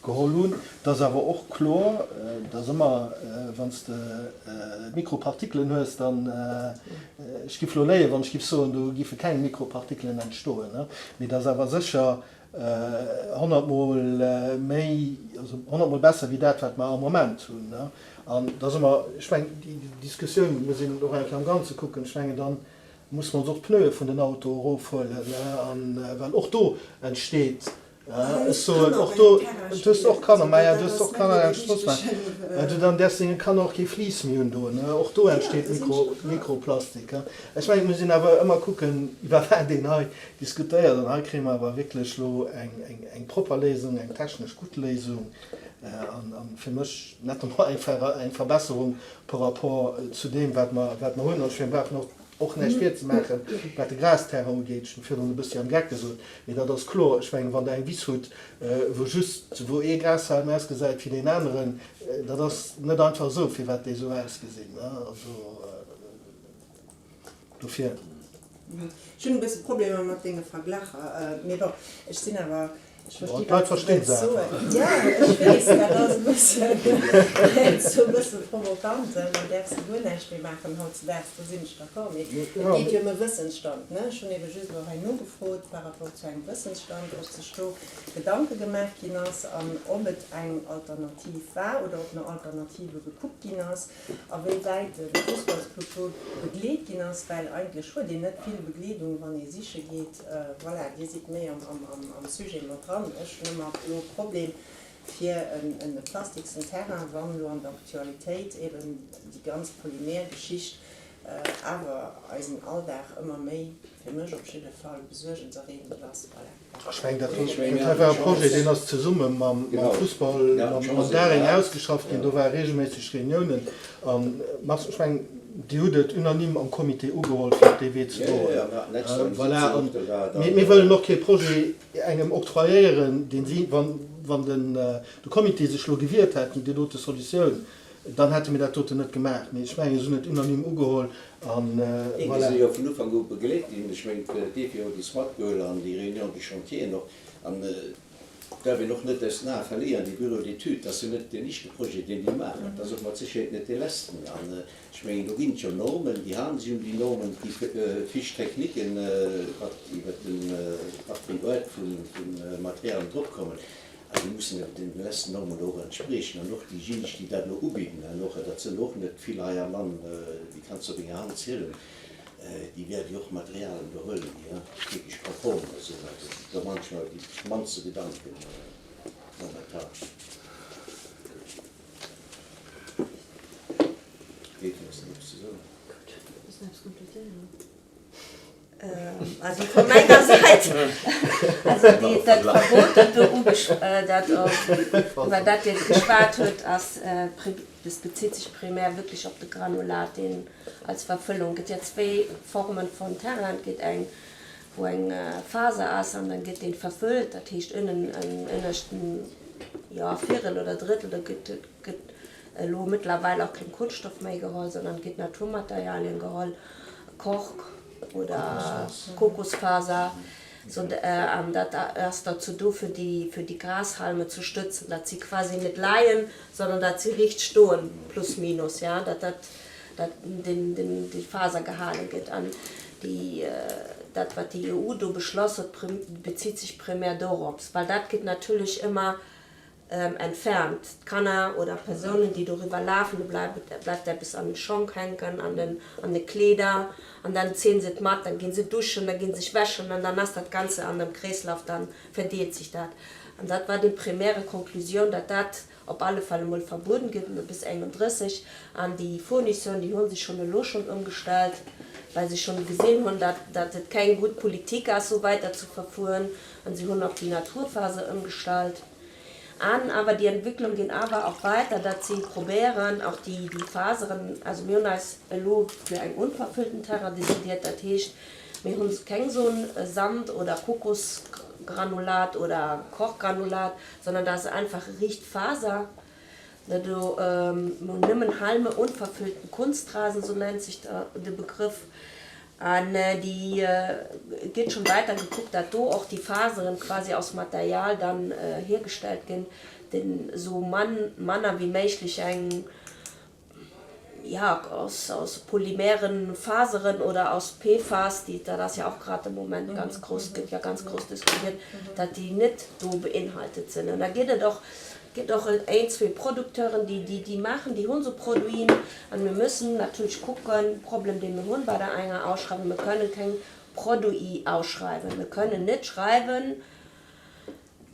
geholl hunn. Et ass awer och kloer, dass ëmmer, wann s de Mikropartikelen hues, dann, ech giff elo léien, wann ech giff soen, do giffe keng Mikropartikelen entstoen, mee et ass awer sécher honnertmol méi, also honnertmol besser wéi dat, wat mer am Moment hunn. An et ass ëmmer, ech mengen, déi Diskussioun muss een och eng Kéier am Ganze kucken. Ech mengen, dann musse mer ons och d'Pneue vun den Autoe erofhuelen, well och do entsteet. Ech soen och do, du hues och Kanner, maja, du hues och Kanner an engem Stroosswagen, well du dann däerfs denge Kanner och kee Fleece méi undoen, ne? Och do entsteet Mikro, Mikroplastik. Ech mengen, et muss een awer ëmmer kucken, iwwer wat een hei diskutéiert. An hei kréie mer awer wierklech elo eng, eng, eng propper Léisung, eng technesch gutt Léisung an, an fir mech nettement eng Ver, eng Verbesserung par rapport zu deem, wat mer, wat mer hunn. An ech mengen, mir brauchen och och näischt virzemaachen, wat de Grasterrain ugeet. Ech hunn virdrun e bëssi am Geck gesot, mee dat ass kloer. Ech mengen, wann Der eng Wiss hutt, wou just, wou ee Grashalm ausgesäit wéi deen aneren, dat ass net einfach esou, firwat déi esou ausgesinn. Also dofir. Ech hunn e bësse Problemer mat denge Verglacher, mee bon, ech sinn awer Ech versti D'Leit wat s de verstinn wëlls se soen. einfach. Jo, ech weess, dat ass e bëssen, sou e bësse provokant, dann däerfs de guer näischt méi maachen hautzedaags, do sinn ech d'accord. Mee et geet jo ëm e Wëssensstand, ne? Ech hunn ebe just elo hei nogefrot par rapport zu engem Wëssensstand, ob sech do Gedanke gemaach ginn ass an ob et eng Alternativ war oder ob no Alternative gekuckt ginn ass. A wéi wäit de Fussballsclub do begleet ginn ass, well eigentlech huet een net vill Begleedung, wann ee siche geet. Voilà, Dir sidd méi am Sujet mat dran. Ech hunn ëmmer elo e Problem fir e plastiksen Terrain, wann elo an der Aktualitéit eben déi ganz Polymergeschicht awer eisen Alldag ëmmer méi, fir mech op jidde Fall, besuergenserreegend ass. Voilà. Ech mengen, dat hei war e Projet, deen ass zesumme mam Fussball, mam Daring ausgeschafft ginn. Do ware reegelméisseg Reuniounen. An, Mars, ech mengen, Dir hutt et unanime am Comité ugeholl, fir op dee Wee ze goen. Voilà. An mir wëllen och kee Projet engem octroyéieren, deen si, wann de Comité sech elo gewiert hätt géint déi dote Solutioun, Dann hätte mir dat doten net gemaach. Mee ech mengen, se hunn et unanime ugeholl a Déi voilà. si jo vun Ufank u begleet ginn. Ech mengen, d'DEFI huet déi matgeholl an déi Réunion de chantieren och. An et darf een och net aus den Ae verléieren, déi Bureaux d'études, dat ass jo net deen éischte Projet, deen déi maachen. Dat ass och mat Sécherheet net dee letzten. An ech mengen, do ginn et jo Normen, déi halen sech un déi Normen, déi Fiches techniquen, wat iwwert den, wat fir eng Aart vu Materialien dropkommen. A déi mussen awer den letzten Normen och entspriechen. An och déijéineg, déi dat elo ubidden, an och, dat sënn och net vill hei am Land, déi kanns de op enger Hand zielen, déi wäerte jo och Materialien do huelen, déi wierklech konform sinn. Also do man ech mer déi mannste Gedanken momentan. Géif nach eppes ze soen? Gutt, muss nach eppes complétéieren. Also vu menger Säit, also déi, dat Verbot, dat do ugesch-, dat, iwwer dat Dir geschwat hutt, ass, das bezieht sich primär wierklech op de Granulat, deen als Verfüllung, gëtt ja zwéi Formen von Terrain, et gëtt eng, wou eng Faser ass an dann gëtt dee verfüllt, dat heescht ënnen en ënneschten, jo, Virel oder Drëttel, da gëtt, gëtt elo mëttlerweil och keng Kunststoff méi geholl, sondern et gëtt Naturmaterialien geholl, Kork oder Kokosfaser, an dat ass derzou do fir déi fir déi Grashalme ze stëtzen, datt si quasi net leien, sondern datt si riicht stoen, plus minus, ja, datt dat dat den den déi Faser gehale gëtt. An déi dat wat déi EU do beschloss huet, bezitt sech primär dorops, well dat gëtt natierlech ëmmer entfernt. D'Kanner oder Persounen, déi doriwwer lafen, do bleift eppes an den Schong hänken, an den an de Kleeder, an dann zéien se et mat, dann ginn se duschen, dann ginn se sech wäschen an dann ass dat Ganze an dem Kreeslauf, dann verdeelt sich dat. An dat war déi primäre Konklusioun, datt dat op alle Fall emol verbueden gëtt bis 31. An déi Fournisseuren, déi hu sech schonn elo schonn ëmgestallt, well se schonn gesinn hunn, datt datt et keng gutt Politik ass, esou weider ze verfueren, an se hunn op déi Naturfaser ëmgestallt. An awer déi Entwicklung geet awer och weiter, datt si probéieren och déi déi Faseren, also mir hunn eis elo fir eng unverfüllten Terrain décidiert, dat heescht mir hunn keng esou Sand oder Kokosgranulat oder Korkgranulat, sondern dat ass einfach riicht Faser. Do mir hunn nëmmen Halme, unverfüllten Kunstrasen, esou nennt sech de Begrëff. An déi gëtt schonn weiter gekuckt, dat do och déi Faseren quasi aus Material dann hiergestellt ginn, den esou manner wéi méiglech eng, jo, aus aus polymeren Faseren oder aus PFAS, déi, dat ass ja och grad de Moment ganz grouss, gëtt ja ganz grouss diskutiert, dat déi net do beinhaltet sinn. An da gëtt et och Et gëtt och een, zwee Producteuren, déi déi maachen, déi hunn esou Produiten. An mir müssen natierlech kucken, Problem, dee mir hunn bei der enger Ausschreiwung, mir kënnen keng Produit ausschreiwen. Mir kënnen net schreiwen.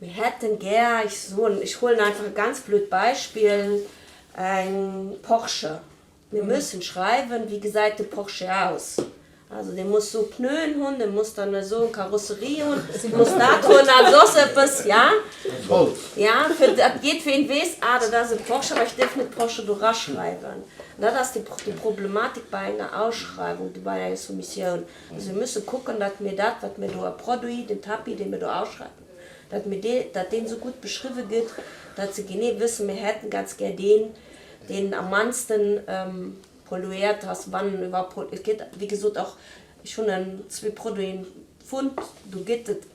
Mir hätten gär, ech soen, ech huelen einfach e ganz blöd Beispill, eng Porsche. Mir müssen schreiwen, wéi gesäit de Porsche aus. Also dee muss sou Pneuen hunn, dee muss dann esou eng Karosserie hunn, dee muss dat hunn a soss eppes, ja. Ja, fir datt jiddween weess, ah, dat ass e Porsche, awer ech dierf net Porsche do raschreiwen. An dat ass déi Problematik bei enger Ausschreiwung, bei enger Soumissioun. Also mir müsse kucken, datt mir dat, wat mir do a Produit, den Tapis, dee mir do ausschreiwen, datt mir dee, datt deen esou gutt beschriwwe gëtt, datt se genee wëssen, mir hätten ganz gär deen, deen am mannsten polluiert ass, wann en iwwerhaupt, et gëtt wéi gesot och, ech hunn en zwee Produiten fonnt, do gëtt et,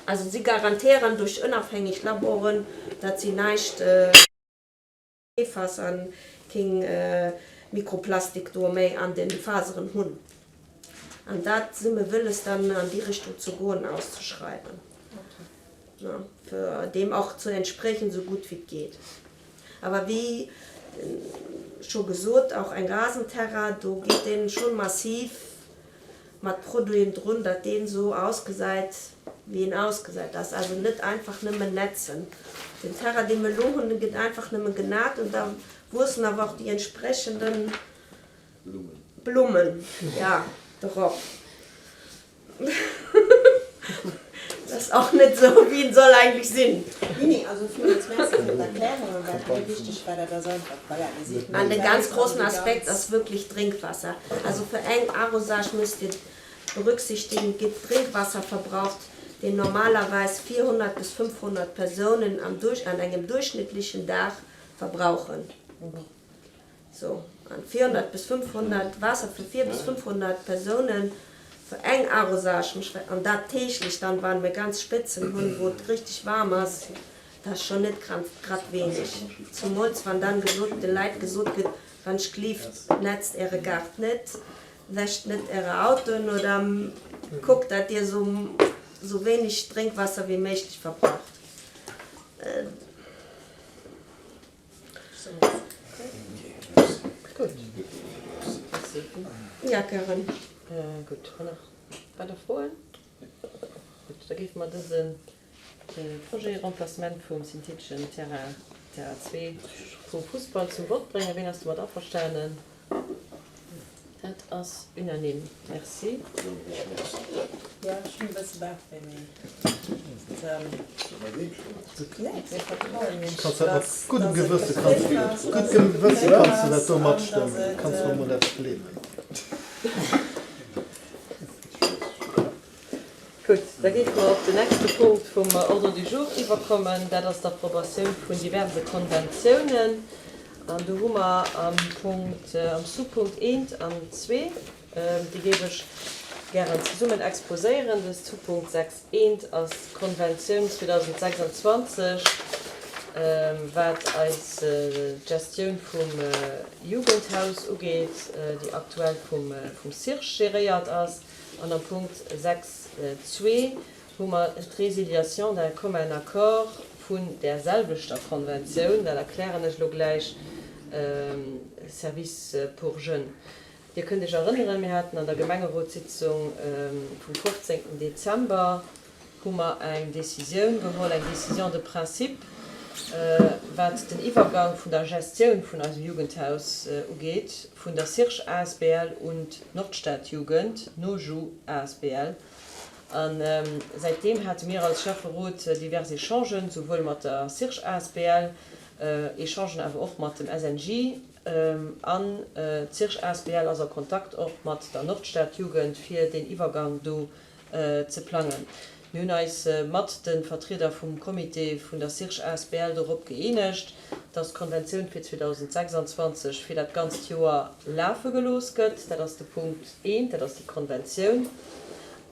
also si garantéieren duerch onafhängeg Laboren, datt si näischt PFAS a keng Mikroplastik do méi an de Faseren hunn. An dat si mir wëlles dann an déi Richtung ze goen, auszeschreiwen, fir deem och ze entsprechen, esou gutt wéi et geet. Awer wéi scho gesot, och eng Rasenterrain, do geet een schonn massiv mat Produiten drun, datt deen esou ausgesäit, wéi en ausgesäit. Dat ass also net einfach nëmmen netzen. Den Terrain, dee mir elo hunn, dee gëtt einfach nëmme genat an da wuessen awer och déi entsprechende Blummen, ja, dorop. Dat ass och net esou, wéi en soll eigentlech sinn. Nee, nee, also villmools Merci fir d'Erklärungen. Wat mir wichteg war, dat ass einfach, voilà, mir si vun An de ganz grossen Aspekt ass wierklech d'Drénkwasser. Also fir eng Arrosage müsst Dir berücksichtigen, gëtt Drénkwasser verbraucht, deen normalerweis 400 bis 500 Persounen am an engem durchschnittlichen Dag verbrauchen. Sou, an 400 bis 500 Waasser fir 4 bis 500 Persounen fir eng Arrosage, an dat täglech dann, wann mir ganz Spëtzen hunn, wou et richteg waarm ass, dat ass schonn net grad wenig. Zumools wann dann gesot, de Leit gesot gëtt, wann ech glift, netzt äre Gaart net, wäscht net äre Autoen oder kuckt, dat dir sou wéineg Drénkwasser wéi méiglech verbraucht. Ja, gären. Gutt, wann nach weider Froen? Gutt, da géife mer dëse Projet Remplacement vum syntheteschen Terrain, Terrain 2 vum Fussball zum Vott bréngen. Ween ass domat averstanen? Dat ass unanime. Merci. Jo, ech hunn e bësse Bauchwéi, mee mir vertrauen iech, Kanns dat mat dass guddem dass et Gewësse kanns geféiert ass, gutt dass et Gewësse geféiert kanns de dat ass do an dass matstëmmen. et. Kanns mer mol eppes gleewen. Gutt, da géife mer op den nächste Punkt vum Ordre du jour iwwerkommen. Dat ass d'Approbatioun vun diverse Konventiounen. An do hu mer am Punkt, am Sous-Punkt eent an zwee, déi géif ech gären zesummen exposéieren. De Sous-Punkt 6 eent ass d'Konventioun 2026, wat eis d'Gestioun vum Jugendhaus ugeet, déi aktuell vum CIRGE geréiert ass. An am Punkt 6 zwee hu mer d'Résiliation d'un commun accord vun där selwechter Konventioun, dat erklären ech elo gläich, Service pour jeunes. Dir kënnt Iech erënneren, mir haten an der Gemengerotssitzung vum 15. Dezember hu mer eng Décisioun geholl, eng Décision de principe, wat den Iwwergang vun der Gestioun vun eisem Jugendhaus ugeet, vun der Circh asbl un d'Nordstadjugend, NoJu asbl. A säitdeem hate mir als Schäfferot divers Echangen, souwuel mat der Circh asbl, Echangen awer och mat dem SNJ, an d'Circh asbl ass a Kontakt och mat der Nordstadjugend, fir deen Iwwergang do ze plangen. Mir hunn eis mat de Vertrieder vum Comité vun der Circh asbl dorop gëeenegt, dass d'Konventioun fir 2026 fir dat ganzt Joer lafe gelooss gëtt. Dat ass de Punkt eent, dat ass déi Konventioun.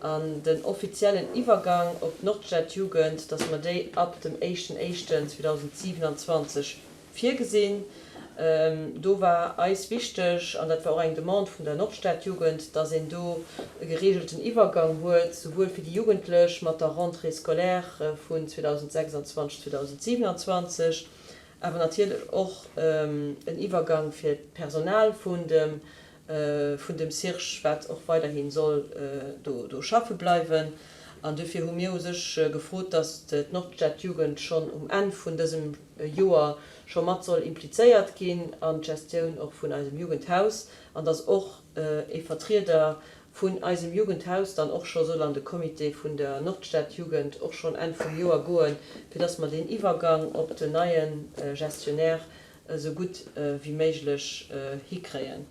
An den offiziellen Iwwergang op d'Nordstadjugend, dass mer déi ab dem éischten éischten 2027 Virgesinn. Do war eis wichteg, an dat war och eng Demande vun der Nordstadjugend, dass een do e geregelten Iwwergang huet, souwuel fir déi Jugendlech mat der Rentrée scolaire vun 2026, 2027, awer natierlech och en Iwwergang fir d'Personal vun dem vun dem CIRGE, wat och weiderhi soll do schaffe bleiwen. An dofir hu mir u sech gefrot, dass d'Nordstadjugend schonn um Enn vun dësem Joer scho mat soll implizéiert ginn an d'Gestioun och vun eisem Jugendhaus an dass och ee Vertrieder vun eisem Jugendhaus dann och scho soll an de Comité vun der Nordstadjugend och schonn Enn vum Joer goen, fir dass mer deen Iwwergang op den neie Gestionnaire esou gutt wéi méiglech hikréien.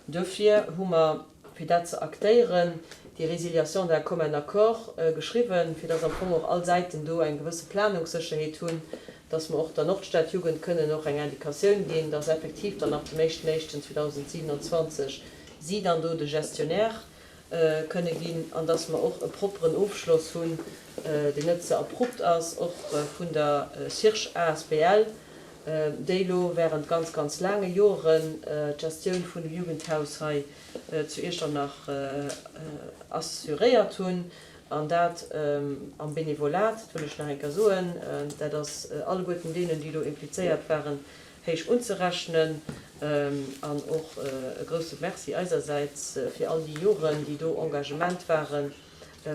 Duerfir hu mer, fir dat ze aktéieren, déi Résiliation d'un commun accord geschriwwen, fir dass am Fong och all Säiten do eng gewësse Planungssécherheet hunn, dass mer och der Nordstadjugend kënnen och eng Indikatioun ginn, dass effektiv dann ab dem éischten éischten 2027 si dann do de Gestionnaire kënne ginn an dass mer och e propperen Ofschloss hunn, deen net ze abrupt ass, och vun der CIRSCH asbl, déi elo während ganz, ganz laange Joren d'Gestioun vun dem Jugendhaus hei zu Iechternach assuréiert hunn, an dat am Benevolat, dat wëll ech nach eng Kéier soen, dat ass alleguerten deenen, déi do implizéiert waren, héich unzerechnen. An och e grouse Merci eisersäits fir all déi Joren, déi do Engagement waren.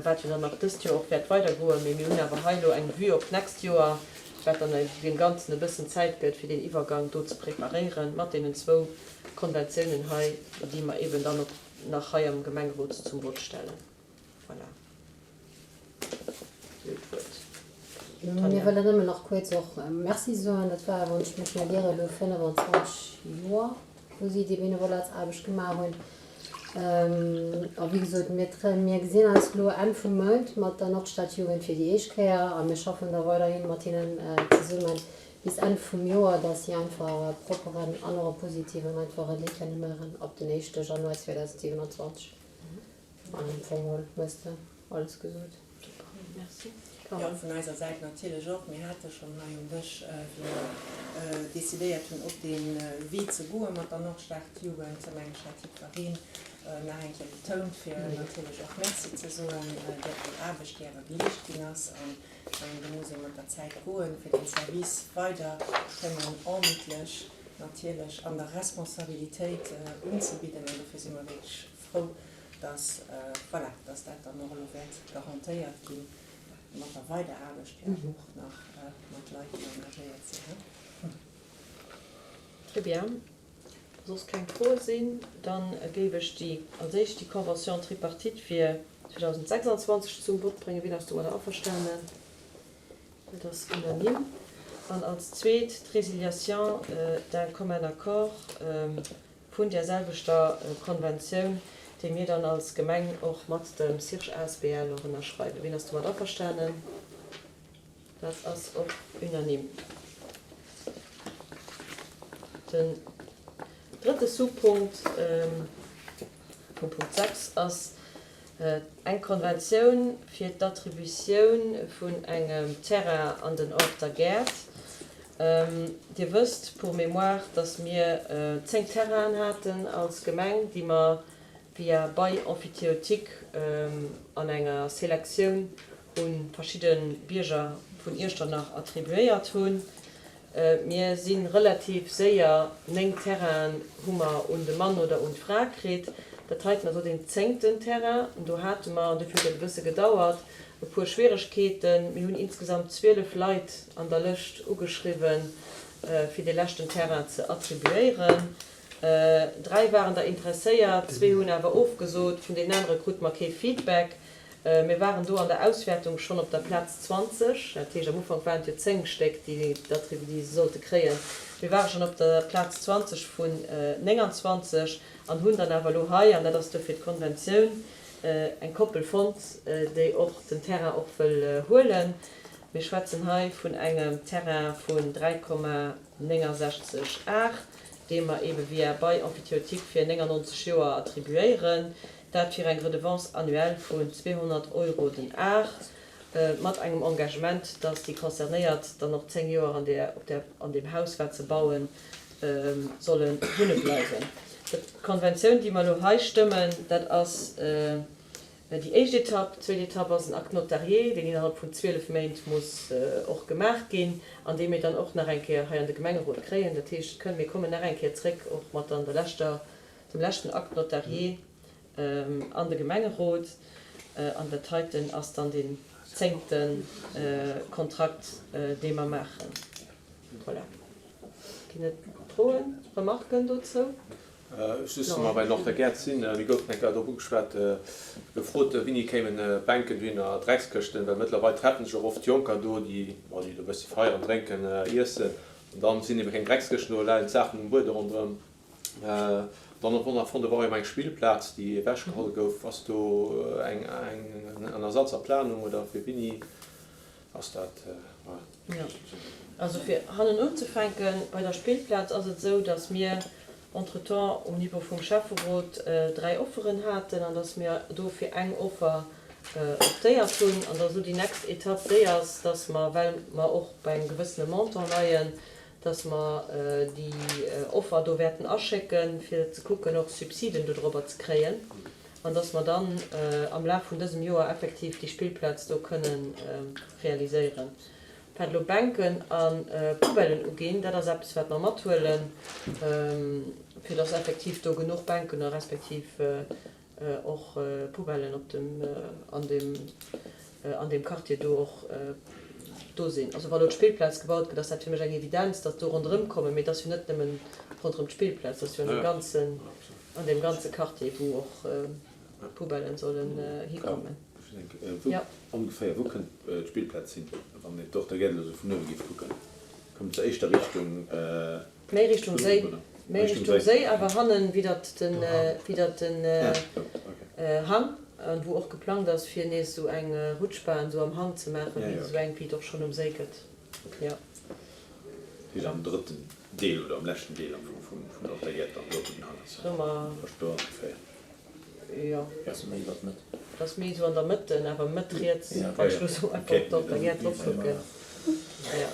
wat jo dann nach dëst Joer och wäert weidergoen, mee mir hunn awer hei elo eng Vue op d'nächst Joer, wat dann deem Ganzen e bëssen Zäit gëtt, fir deen Iwwergang do ze preparéieren, mat deenen zwou Konventiounen hei, déi mer eeben dann och nach hei am Gemengerot zum Vott stellen. Voilà. Dir hutt d'Wuert, Tanja. Mir wëllen nëmmen nach kuerz och Merci soen. Dat war, wann ech mech net ieren, elo 25 Joer, wou si déi Benevolatsaarbecht gemaach hunn. A wéi gesot, mir mir gesinn eis elo Enn vum Mount mat der Nordstadjugend fir déi éischt Kéier a mir schaffen da weiderhi mat hinnen zesumme bis Enn vum Joer, dass si einfach e propperen an och e positiven einfach Relais kënne maachen ab den éischte Januar 2027. An am Fong hues de alles gesot. Super, merci. Jo, vun eiser Säit natierlech och. Mir hate schonn hei um Dësch, wéi mer decidéiert hunn, op dee Wee ze goe mat der Nordstadjugend, mengen ech, hat jiddwereen nach eng Kéier betount, fir natierlech och Merci ze soen, fir déi Aarbecht, déi awer geleescht ginn ass. An ech mengen, do muss ee mat der Zäit goen, fir dee Service weider kënnen ordentlech natierlech an der Responsabilitéit unzebidden. An dofir si mer wierklech frou, dass, voilà, dass dat dann och elo wäert garantéiert gi mat der Weideraarbecht, jo och nach mat Leit, déi engagéiert sinn. Très bien. Wa soss keng Froe sinn, da géif ech déi, als éischt déi Convention tripartite fir 2026 zum Vott bréngen. Wien ass domadder averstanen? Dat ass unanime. An als zweet d'Résiliation d'un commun accord vun där selwechter Konventioun, déi mir dann als Gemeng och mat dem CIRSCH asbl och ënnerschreiwen. Wien ass domat averstanen? Dat ass och unanime. Den drëtte Sous-Punkt vum Punkt 6 ass eng Konventioun fir d'Attributioun vun engem Terrain an den Orter Gäert. Dir wësst, pour mémoire, dass mir 10 Terrainen haten als Gemeng, déi mer via Bail emphytéotique an enger Selektioun u verschidde Bierger vun Iechternach attribuéiert hunn. Mir si relativ séier, 9 Terrainen hu mer un de Mann oder un d'Fra kritt. Dat heiten ass elo deen zéngten Terrain. Do hate mer, an dofir huet dat e bësse gedauert, e puer Schwieregkeeten. Mir hunn insgesamt 12 Leit an der Lëscht ugeschriwwen, fir dee leschten Terrain ze attribuéieren. Dräi waren der interesséiert, zwee hunn awer ofgesot. Vun deenen anere krute mer kee Feedback. Mir waren do an der Auswäertung schonn op der Plaz 20, dat heescht am Ufank waren et jo 10 Stéck, déi déi se sollte kréien. Mir ware schonn op der Plaz 20 vun 29 an hunn dann awer elo hei, an dat ass dofir d'Konventioun, eng Koppel fonnt, déi och den Terrain och wëll huelen. Mir schwätzen hei vun engem Terrain vun 3,69 Ar, dee mer eebe via Bail emphytéotique fir 99 Joer attribuéieren. Dat fir eng Redevance annuelle vun 200 Euro den Ar, mat engem Engagement, dass déi Concernéiert dann och 10 Joer an där, op där, an deem Haus, wat se bauen, solle wunne bleiwen. D'Konventioun, déi mer elo hei stëmmen, dat ass déi éischt Etapp. D'zweet Etapp ass en Acte notarié, deen innerhalb vun 12 Méint muss och gemaach ginn an dee mir dann och nach eng Kéier hei an de Gemengerot kréien. Dat heescht, et kënn, mir kommen nach eng Kéier zréck och mat dann der leschter, dem leschten Acte notarié an de Gemengerot. An dat heiten ass dann deen zéngte Kontrakt, dee mer maachen. Voilà. Ginn et Froen, Remarken dozou? Just wa mer bei Nord der Gäert sinn, mir goufen eng Kéier drop ugeschwat, gefrot, wéini kéimen Bänken dohinner, Dreckskëschten, well mëttlerweil treffen sech och oft Jonker do, déi, bon, déi do e bëssi feieren, drénken, iessen, an dann sinn ebe keng Dreckskëschten do, leien d'Saachen um Buedem ronderëm. Dann och nach fonnt, do war jo emol eng Spillplaz, déi ewechgeholl gouf. Ass do eng, en Ersatz a Planung oder fir wéini ass dat? Jo, also fir hannen unzefänken, bei der Spillplaz ass et esou, datt mir entretemps um Niveau vum Schäfferot 3 Offeren haten an datt mir do fir eng Offer optéiert hunn an datt elo déi next Etapp déi ass, datt mer, well mer och bei engem gewëssene Montant leien, datt mer déi Offer do wäerten aschécken, fir ze kucken och Subsiden dodrobber ze kréien an datt mer dann am Laf vun dësem Joer effektiv déi Spillplaz do kënnen realiséieren. Wat elo Bänken a Poubellen uginn, dat ass eppes, wat mer mathuelen, fir dass effektiv do genuch Bänken a respektiv och Poubellen op dem, an deem, an deem Quartier do och do sinn. Also wa elo d'Spillplaz gebaut gëtt, ass dat fir mech eng Evidenz, dass do ronderëm kommen, mee et ass jo net nëmmen ronderëm d'Spillplaz, et ass jo an deem ganzen, an deem ganze Quartier, wou och Poubellen sollen hikommen. Wou ongeféier, wou kënnt d'Spillplaz hin, wann een d'Dorter Gäert elo sou vun uewe géif kucken? Kommt se éischter Richtung Méi Richtung Séi, méi Richtung Séi, awer hannen widdert den, widdert den Hang, an wou och geplangt ass fir nees sou eng Rutschbahn sou am Hang ze maachen, wéi esou eng wéi et och schonn um Séi gëtt. Jo. Dat heescht am drëtten Deel oder am leschten Deel am Fong vum Dorter Gäert dann, do wou den Hang ass. Verstoen ongeféier. Jo. Ass méi iwwer d'Mëtt. Et ass méi esou an der Mëtt, awer Mëtt riets, wann ech elo sou einfach op der Gäert drop kucken. Jo.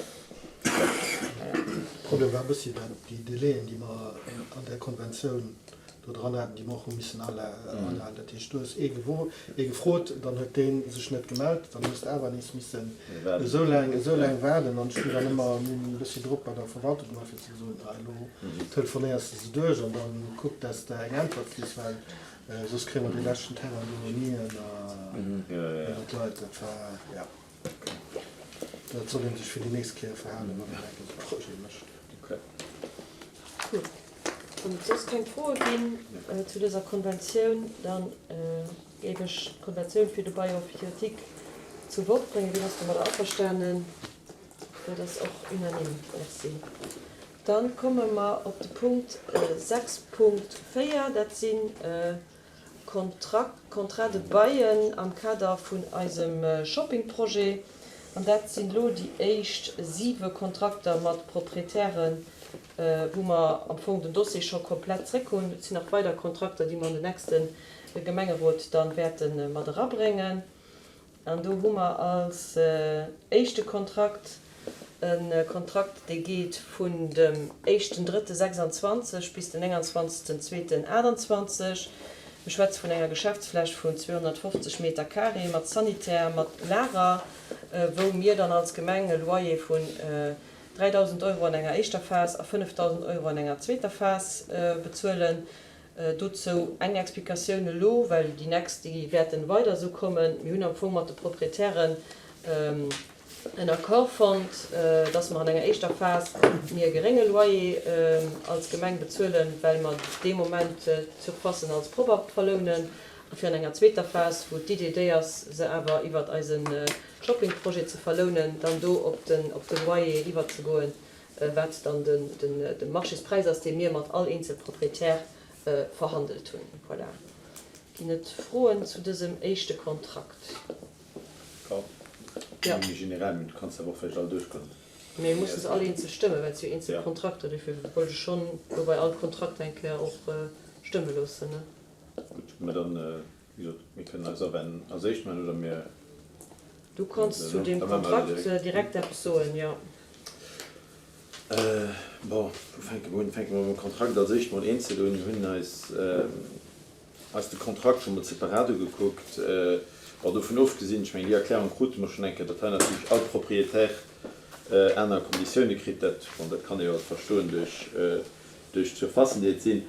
Problem war e bëssi dat déi Délaiën, déi mer an där Konventioun do dran haten, déi mer och hu missen anhalen. Dat heescht, du hues ee ee gefrot, dann huet dee sech net gemellt, dann hues de awer nees missen esou laang, esou laang waarden. An ech hunn dann ëmmer, mir hunn e bëssi Drock bei der Verwaltung gemaach, fir ze soen, ah elo telefonéiers de se duerch an dann kuck, dass de eng Äntwert kriss, well soss kréie mer dee leschten Terrain do ni ënner d'Leit. Dat war, jo, dat soll ee sech fir déi nächst Kéier verhalen, wann een enk esou e Projet mécht. Gutt, wann et soss keng Froe ginn zu dëser Konventioun, da géif ech d'Konventioun fir de Bail emphytéotique zum Vott bréngen. Wien ass domadder averstanen? Dat ass och unanime. Merci. Dann komme mer op de Punkt 6.4. Dat si Contrats de baillen am Kader vun eisem Shoppingprojet. An dat sinn elo déi éischt siwe Kontrakter mat Proprietären, wou mer am Fong den Dossier scho komplett zréck hunn. Et sinn nach weider Kontrakter, déi mer an den nächste Gemengerot da wäerte mat erabréngen. An do hu mer als éischte Kontrakt e Kontrakt, dee geet vun dem éischten Drëtte 26 bis den 29 Zweeten 28. Mir schwätze vun enger Geschäftsfläch vun 250 Meter carré mat Sanitär, mat Lager, wou mir dann als Gemeng e Loyer vun 3.000 Euro an enger éischter Phas a 5.000 Euro an enger zweeter Phas bezuelen. Dozou eng Explikatioun elo, well déi nächst, déi wäerten weider esou kommen. Mir hunn am Fong mat de Proprietären en Accord fonnt, dass mer an enger éischter Phas mir e gerénge Loyer als Gemeng bezuelen, well mer dee Moment d'Surfacen als propper verlounen, a fir an enger zweeter Phas, wou d'Idee déi ass, se awer iwwert eise Shoppingprojet ze verlounen, dann do op de Loyer iwwerzegoen, wat dann de Marchéspräis ass, dee mir mat all eenzel Proprietär verhandelt hunn. Voilà. Ginn et Froen zu dësem éischte Kontrakt? Jo. Méi generell, mee du kanns awer och vläicht all duerchgoen. Mir mussen se all eenzel stëmmen, well et si jo eenzel Kontrakter. Dofir wollt ech schonn elo bei all Kontrakt eng Kéier och stëmme loossen. Gutt, mä dann, wéi gesot, mir kënnen eis awennen als éischt maachen oder mir. Du kanns zu deem Kontrakt direkt eppes soen, jo. Bon, wou fänke mer un? Fänke mer mam Kontrakt als éischt mol eenzel un. Mir hunn eis eis de Kontrakt scho mol separat ugekuckt. Bon, dovun ofgesinn, ech mengen, déi Erklärung krute mer schonn eng Kéier, datt hei natierlech all Propriétaire aner Konditioune kritt. Dat, bon, dat kann ee jo alt verstoen duerch, duerch d'Surfacen, déi et sinn.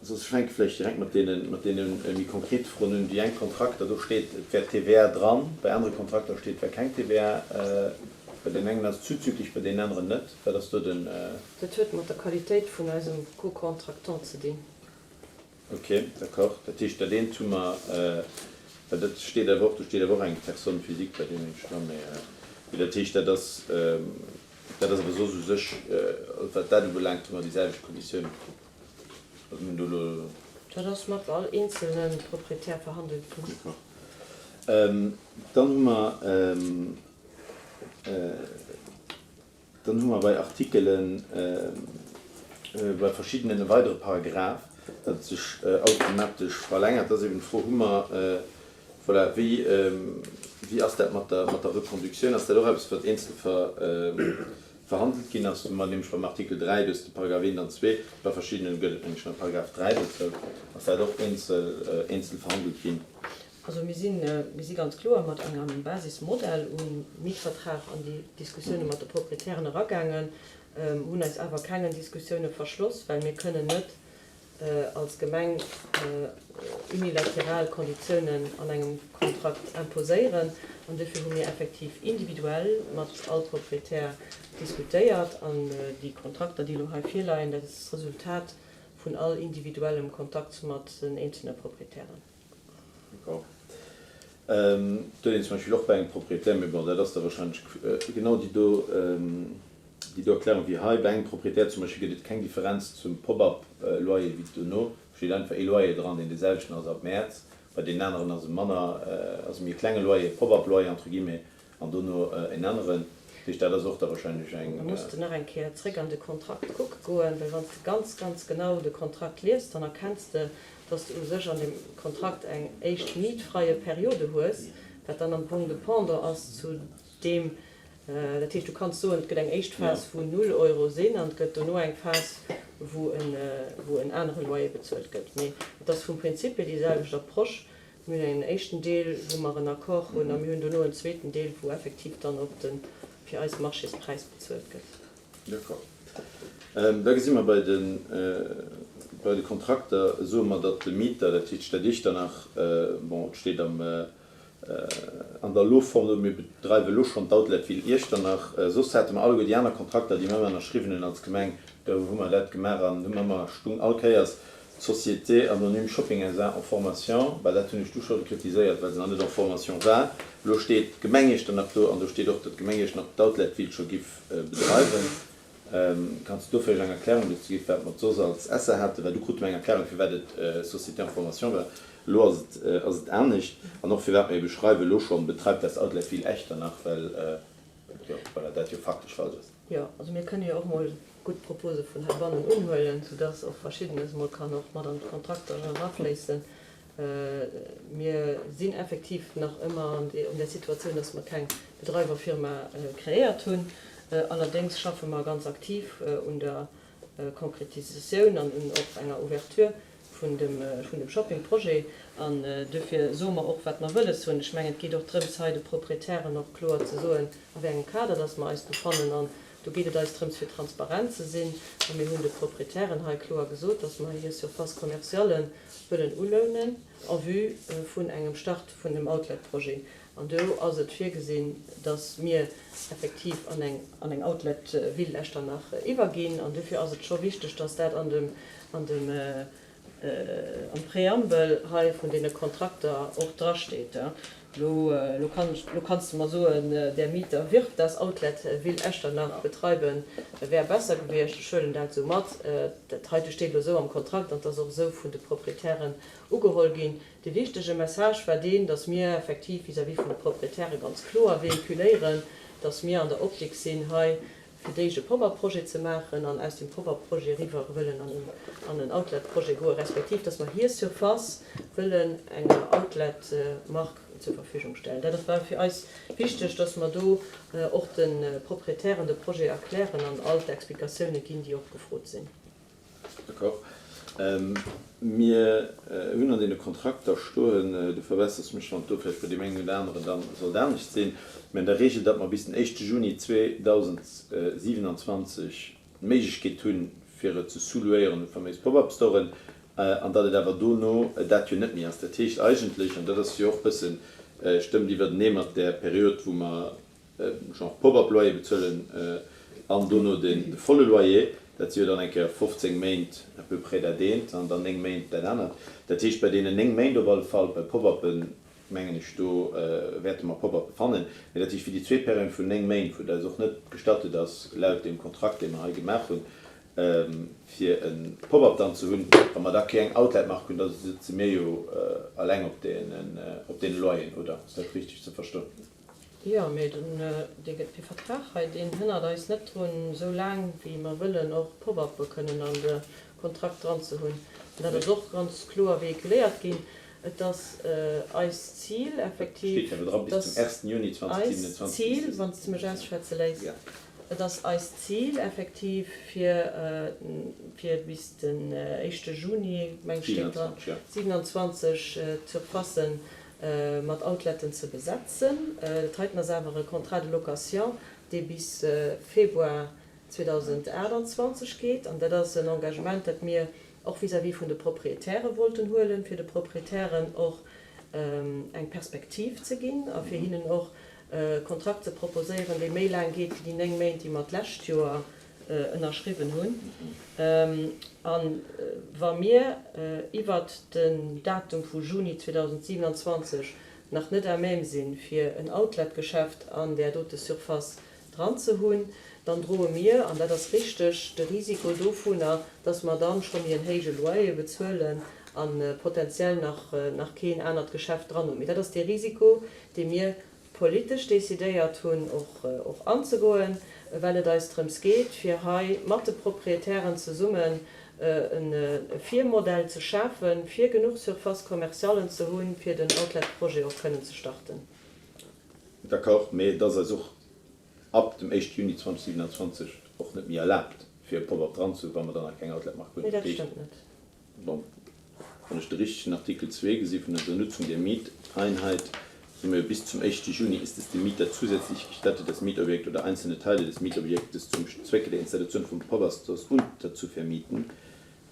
Soss ech fänke vläicht direkt mat deene, mat deene méi konkrete Froen un. Déi eng Kontrakter, do steet, et wär TVA dran, bei anere Kontrakter steet, et wär keng TVA. Bei deenen engen ass et zuzüglich, bei deenen aneren net. Wat ass do den. Dat huet mat der Qualitéit vun eisem Co-Contractant ze dinn. Ok, d'accord. Dat heescht, dat eent hu mer, well dat steet awer och, do steet awer och eng Personne physique bei deem eent dran. Mee dat heescht, dat ass, dat ass awer soss u sech, wat dat ubelaangt, hu mer déi selwecht Konditiounen. Also mir hunn do elo. Dat ass mat all eenzelne Proprietär verhandelt ginn. D'accord. Dann hu mer, dann hu mer bei Artikelen, bei verschiddenen e weidere Paragraph, dat sech automatesch verlängert. Dat ass eben d'Fro, hu mer, voilà, wéi, wéi ass dat mat der, mat der Reconductioun? Ass dat och eppes, wat eenzel ver, verhandelt ginn ass? Hu mer nämlech beim Artikel 3, do ass de Paragraph 1 an 2, bei verschiddenen gëtt et nämlech nach Paragraph 3 dozou. Ass dat och eenzel, eenzel verhandelt ginn? Also mir sinn, mir si ganz kloer mat engem Basismodell um Mietvertrag an déi Diskussioune mat de Proprietären eragaangen, hunn eis awer kengen Diskussioune verschloss, well mir kënnen net als Gemeng unilateral Konditiounen an engem Kontrakt imposéieren. An dofir hu mir effektiv individuell mat all Proprietär diskutéiert. An déi Kontrakter, déi elo hei virleien, dat ass d'Resultat vun all individuellem Kontakt mat den eenzelne Proprietären. D'accord. Do huet een zum Beispill och bei engem Propriétaire, mee bon, dat ass da wahrscheinlech genau déi do, déi do Erklärung wéi hei, bei engem Propriétaire zum Beispill gëtt et keng Differenz zum Pop-up-Loyer wéi dono, do steet einfach ee Loyer dran, deen dee selwechten ass ab Mäerz, bei deenen aneren ass e manner, ass e méi klenge Loyer, Pop-up-Loyer entre guillemets, An dono en aneren. Dat heescht, dat ass och da wahrscheinlech eng. Da muss de nach eng Kéier zréck an de Kontrakt kucke goen, well wann s de ganz, ganz genau de Kontrakt liest, dann erkenns de, dass de u sech an dem Kontrakt eng éischt mietfreie Periode hues, wat dann am Fong de Pendant ass zu deem, dat heescht, du kanns soen, et gëtt eng éischt Phas, wou null Euro sinn, an et gëtt dono eng Phas, wou en anere Loyer bezuelt gëtt. Mee et ass vum Prinzip hier déi selwecht Approche. Mir hunn en éischten Deel, wou mer en Accord hunn, a mir hunn dono en zweeten Deel, wou effektiv dann op de fir eis Marchéspräis bezuelt gëtt. D'accord. Da gesi mer bei de, bei de Kontrakter soe mer, datt de Mieter, dat heescht d'Stad Iechternach, bon, et steet am, an der Lo-Form do, mir bedreiwe elo schonn d'Outlet Ville Iechternach, soss hate mer alleguer déi aner Kontrakter, déi mer ëmmer ënnerschriwwen hunn als Gemeng, do hu mer dat gemaach an hu mer ëmmer stung all Kéiers D'Société Anonyme Shopping SA en formation, bah dat hunn ech du scho kritiséiert, well se nach net en formation war. Elo steet d'Gemeng Iechternach do an do steet och, datt d'Gemeng Iechternach d'Outlet Ville scho giff bedreiwen. Kanns de do vläicht eng Erklärung dozou gi firwat mer et soss als SA haten? Well du krute mer eng Erklärung firwat et Société en formation war. Elo ass et ass et anescht. An och firwat mer ebe schreiwen, elo schonn betreibt das Outlet Ville Echternach, well jo voilà dat jo faktesch falsch ass. Jo, also mir kënne jo och mol gutt Propose vun heibannen unhuelen, soudass och Verschiddenes mol kann och mat an d'Kontrakter erafléissen. Mir sinn effektiv nach ëmmer an där Situatioun, dass mer keng Bedreiwerfirma kreéiert hunn. Allerdéngs schaffe mer ganz aktiv un der Konkretisatioun an un och enger Ouverture vun dem Shoppingprojet. An duerfir soe mer och, wat mer wëlles hunn. Ech mengen, et geet och drëms, hei de Proprietären och kloer ze soen, a wéi engem Kader dass mer eis befannen. An do geet et eis drëms, fir transparent ze sinn. A mir hunn de Proprietären hei kloer gesot, dass mer hir Surface commerciale wëllen ulounen en vue vun engem Start vun dem Outlet-Projet. An do ass et virgesinn, dass mir effektiv an eng an eng Outlet-Ville Echternach iwwerginn. An duerfir ass et scho wichteg, dass dat an dem an dem am Preambel hei vun deene Kontrakter och drasteet. Elo elo kann ech elo kanns de mer soen, Der Mieter wird das Outlet Ville Echternach betreiben, wär besser gewiescht. Ech huelen dat esou mat. Dat heite steet elo esou am Kontrakt an et ass och esou vun de Proprietären ugeholl ginn. Dee wichtege Message war deen, dass mir effektiv vis-à-vis vun de Proprietäre ganz kloer véhiculéieren, dass mir an der Optik sinn, hei fir d'éischt e Pop-up-Projet ze maachen an aus deem Pop-up-Projet eriwwer wëllen an en Outlet-Projet goen, respektiv dass mer hir Surface wëllen enger Outlet-Mark zur Verfügung stellen. Dat war fir eis wichteg, dass mer do och de Proprietären de Projet erklären an all d'Explikatioune ginn, déi och gefrot sinn. D'accord. Mir hunn an deene Kontrakter stoen, du verbessers mech, wann et do vläicht bei deem engen oder aneren da sollt anescht sinn, mä an der Regel, datt mer bis den éischte Juni 2027 d'Méiglechkeet hunn, fir et ze sous-louéieren u faméis Pop-up-Storen. An datt et awer dono dat jo net méi ass. Dat heescht eigentlech, an dat ass jo och e bëssen, stëmmt iwwertenee mat där Period, wou mer genre Pop-up-Loyer bezuelen an dono de volle Loyer, dat si jo dann eng Kéier 15 Méint à peu près dat eent an dann 9 Méint dat anert. Dat heescht, bei deenen 9 Méint op alle Fall, bei Pop-uppen, mengen ech, do wäerte mer Pop-uppe fannen. Mee dat heescht, fir déi zweet Period vun 9 Méint, wou et eis och net gestattet ass, laut deem Kontrakt, dee mer hei gemaach hunn, fir e Pop-up dann ze hunn, wa mer da keng Outlet-Mark hunn, da sëtze mir jo eleng op deene Loyeren, oder ass dat richteg ze verstoen? Jo, mee dee Vertrag hei, deen hënnert eis net drun, esou laang wéi mer wëllen, och Pop-uppe kënnen an de Kontrakt dran ze hunn. An dat ass och ganz kloer véhiculéiert ginn. Et ass eist Zil effektiv, dass eist Zil, wann s de mech ausschwätze léiss, et ass eist Zil effektiv, fir fir bis den éischte Juni, meng ech steet dran, 27 d'Surfacen mat Outletten ze besetzen. Dat heiten ass awer e Contrat de location, dee bis Februar 2028 geet. An dat ass en Engagement, dat mir och vis-à-vis vun de Proprietäre wollten huelen, fir de Proprietären och eng Perspektiv ze ginn a fir hinnen och e Kontrakt ze proposéieren, dee méi laang geet wéi déi 9 Méint, déi mer d'lescht Joer ënnerschriwwen hunn. A wa mir iwwert den Datum vu Juni 2027 nach net à même sinn, fir en Outlet-Geschäft an där dote Surface dran ze hunn, dann droe mir, an dat ass richteg, de Risiko dovunner, dass mer dann scho méi en héije Loyer bezuelen a potenziell nach keen anert Geschäft dran hunn. Mee dat ass dee Risiko, dee mir politesch decidéiert hunn och anzegoen, well et eis drëms geet, fir hei mat de Proprietären zesummen e Virmodell ze schafen, fir genuch Surfaces commerciallen ze hunn, fir den Outlet-Projet och kënnen ze starten. D'accord, mee et ass eis och ab dem éischte Juni 2027 och net méi erlaabt, fir e Pop-up dran ze hunn, wa mer dann nach keng Outlet-Mark hunn. Nee, dat stëmmt net. Bon, wann ech de richtegen Artikel 2 gesi vun der Nutzung der Mieteinheit, soe mir, bis zum éischte Juni ist es dem Mieter zusätzlich gestattet, das Mietobjekt oder einzelne Teile des Mietobjektes zum Zwecke der Installation von Pop-up-Stores unterzuvermieten.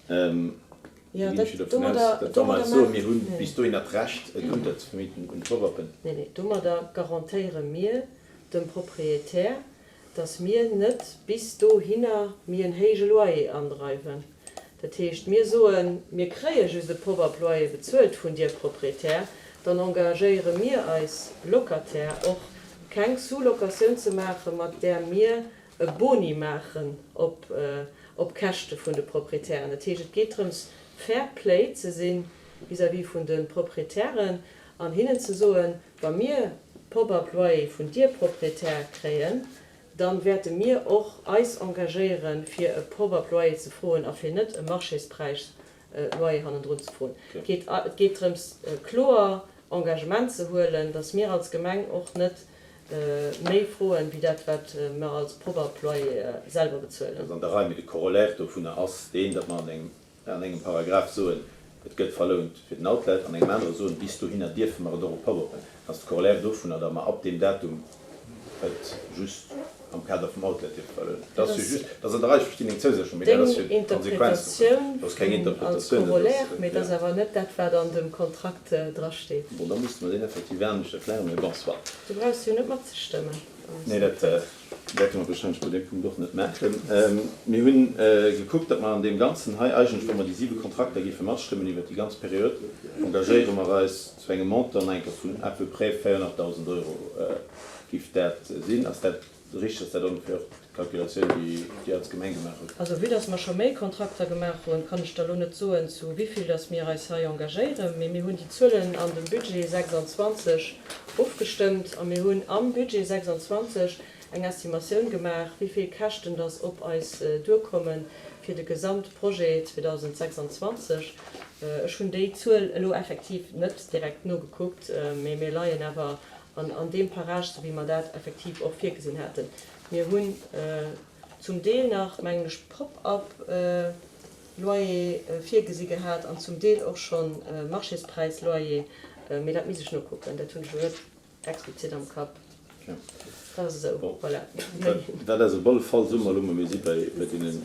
Jo, Ginn ech dat, jo dovun aus, domadder, datt wa mer domadder eis soen, maache, mir hu nee, bis dohinner d'Recht, et unterzevermieten un d'Pop-upen. Nee, nee, domadder garantéiere mir dem Proprietär, dass mir net bis dohinner méi en héije Loyer andreiwen. Dat heescht, mir soen, mir kréie just e Pop-up-Loyer bezuelt vun dir Proprietär, dann engagéiere mir eis Locataire och keng Sous-locatioun ze maachen, mat där mir e Boni maachen op Käschte vun de Proprietären. Dat heescht, et geet drëms fair play ze si vis-à-vis vun de Proprietären an hinnen ze soen, Wa mir Pop-up-Loyer vun dir Proprietär kréien, dann wäerte mir och eis engagéieren, fir e Pop-up-Loyer ze froen a fir net e Marchéspräis-Loyer hannendrun ze froen. Et geet, et geet drëms, kloer Engagement ze huelen, dass mir als Gemeng och net méi froen, wéi dat, wat mer als Pop-up-Loyer selwer bezuelen. Dat ass an der Rei, mee de Corollaire dovunner ass deen, datt mer an engem an engem Paragraph soen, et gëtt verlount fir den Outlet, an engem anere soen, bis dohinner dierfe mer et och op Pop-upen, dann ass de Corollaire dovunner, datt mer ab deem Datum et just am Kader vum Outlet dierfe verlounen. Dat ass jo just, dat ass an der Rei, ech verstinn deng Zousécherung, mee dat ass jo Deng d'Konsequenz dovun. Interpretatioun Dat ass keng vun als Interpretatioun, dat ass, Corollaire, mee et jo. ass awer net dat, wat an dem Kontrakt drasteet. Bon, da musste mer deen effektiv anescht erklären, mee bon, soit. Du brauchs jo net matzestëmmen. Nee, dat wäerte mer wahrscheinlech bei deem Punkt och net maachen. Mir hu gekuckt, datt mer an deem Ganzen hei eigentlech, wa mer déi siwe Kontrakter géife matstëmmen iwwert déi ganz Period, engagéiere mer eis zu engem Montant enker vun à peu près 400.000 Euro géif dat sinn. Ass dat richteg? Ass dat ongeféier och d'Calculatioun, déi Dir als Gemeng gemaach hutt? Also vue dass mer scho méi Kontrakter gemaach hunn, kann ech der elo net soen, zu wivill dass mir eis hei engagéieren. Mee mir hunn déi Zuelen an dem Budget 26 ofgestëmmt a mir hunn am Budget 26 eng Estimatioun gemaach, wivill Käschten dass op eis duerkomme fir de Gesamtprojet 2026. Ech hunn déi Zuel elo effektiv net direkt nogekuckt, mee mir leien awer an deem Parage, sou wéi mer dat effektiv och virgesinn haten. Mir hunn zum Deel nach, mengen ech, Pop-up-Loyer virgesi gehat an zum Deel och scho Marchéspräis-Loyer, mee dat misst ech nokucken, dat hunn ech elo net explizit am Kapp. Dat ass esou, voilà. Dat ass op alle Fall, soe mer elo mol, mir si bei deenen.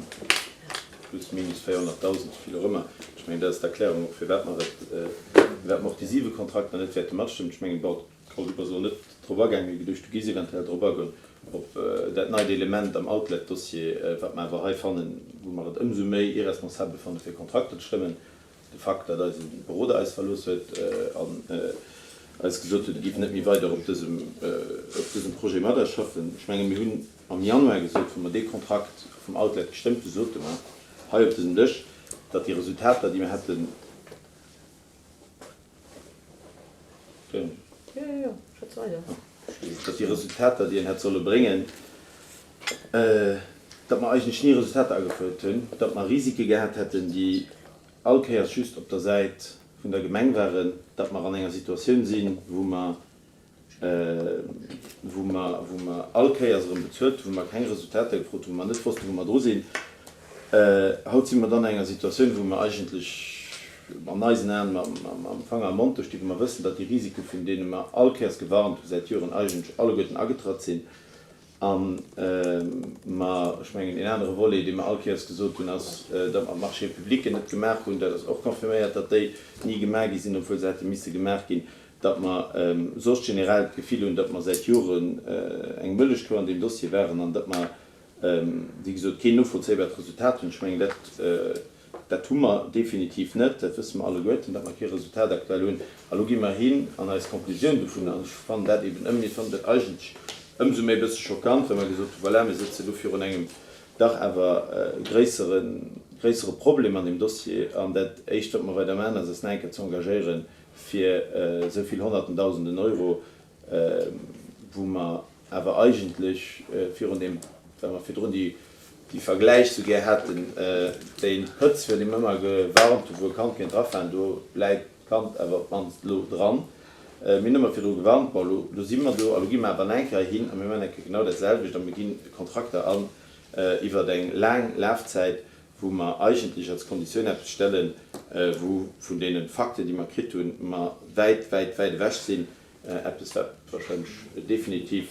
Plus minus 400.000, wéi vill och ëmmer. Ech mengen, dat ass d'Erklärung och, firwat mer et, firwat mer och déi siwe Kontrakter net wäerte matstëmmen. Ech mengen, bon, d'Carole Schipper ass elo net drop agaangen, mee geduecht, du géifs eventuell drop agoen, op dat neit Element am Outlet-Dossier, wat mer awer hei fannen, wou mer et ëmsou méi irresponsabel fanne fir Kontrakter ze stëmmen, de Fakt, datt eise Beroder eis verlooss huet an eis gesot huet, e géif net méi weider op dësem, op dësem Projet mat eis schaffen. Ech menge mir hunn am Januar gesot, wou mer dee Kontrakt vum Outlet gestëmmt hunn, sote mer hei op dësem Dësch, datt déi Resultater, déi mer hätten, datt déi Resultater, déi en hätt solle bréngen, datt mer eigentlech ni Resultater agefuerdert hunn, datt mer Risike gehat hätten, déi all Kéiers just op der Säit vun der Gemeng waren, datt mer an enger Situatioun sinn, wou mer, wou mer, wou mer all Kéiers erëm bezuelt hunn, wou mer keng Resultater gefrot hunn, wou mer net wossten, wou mer dru sinn. Haut si mer dann an enger Situatioun, wou mer eigentlech an eisen Aen mam Fanger am Mond do stinn, wou mer wëssen, datt déi Risike vun deene mer all Kéiers gewarnt hu säit Joren, eigentlech alleguerten agetratt sinn. A mer, ech mengen, een anere Volet, dee mer all Kéiers gesot hunn, ass, datt mer d'Marchés publics net gemaach hunn. Dat ass och confirméiert, datt déi ni gemaach gi sinn, obwuel se hätte misse gemaach ginn. Datt mer soss generell d'Gefill hunn, datt mer säit Joren eng Mëllechkou an deem Dossier waren an datt mer, wéi gesot, keen novollzéibart Resultat hunn. Ech mengen, dat Dat hu mer definitiv net, dat wësse mer alleguerten, datt mer kee Resultat aktuell hunn. A lo gi mer hin an eis Konklusioun dovun, an ech fannen dat eben ëm, mir fannen dat eigentlech ëmsou méi e bësse schockant, well mer gesot hu, voilà, mir sëtze lo virun engem dach awer gréissere, gréissere Problem an deem Dossier. An dat Éischt, wat mer weider maachen, ass eis nach eng Kéier ze engagéieren, fir esou vill Honnerten Dausenden Euro, wou mer awer eigentlech virun deem, well mer virdrun déi Vergläich sou gär haten, dee Pëtz, virun deem ëmmer gewarnt hu wou e Kand kéint drafalen, do läit d'Kand awer op d'mannst elo dran. Mir hunn ëmmer virdru gewarnt, bon, elo, elo si mer do a lo gi mer awer nach eng Kéier hin a mir maachen eng Kéier genau dat selwecht a mir ginn Kontrakter an iwwer eng laang Lafzäit, wou mer eigentlech als Konditioun eppes stellen, wou vun deene Fakten, déi mer kritt hunn, mer wäit, wäit, wäit ewech sinn. Eppes, wat wahrscheinlech definitiv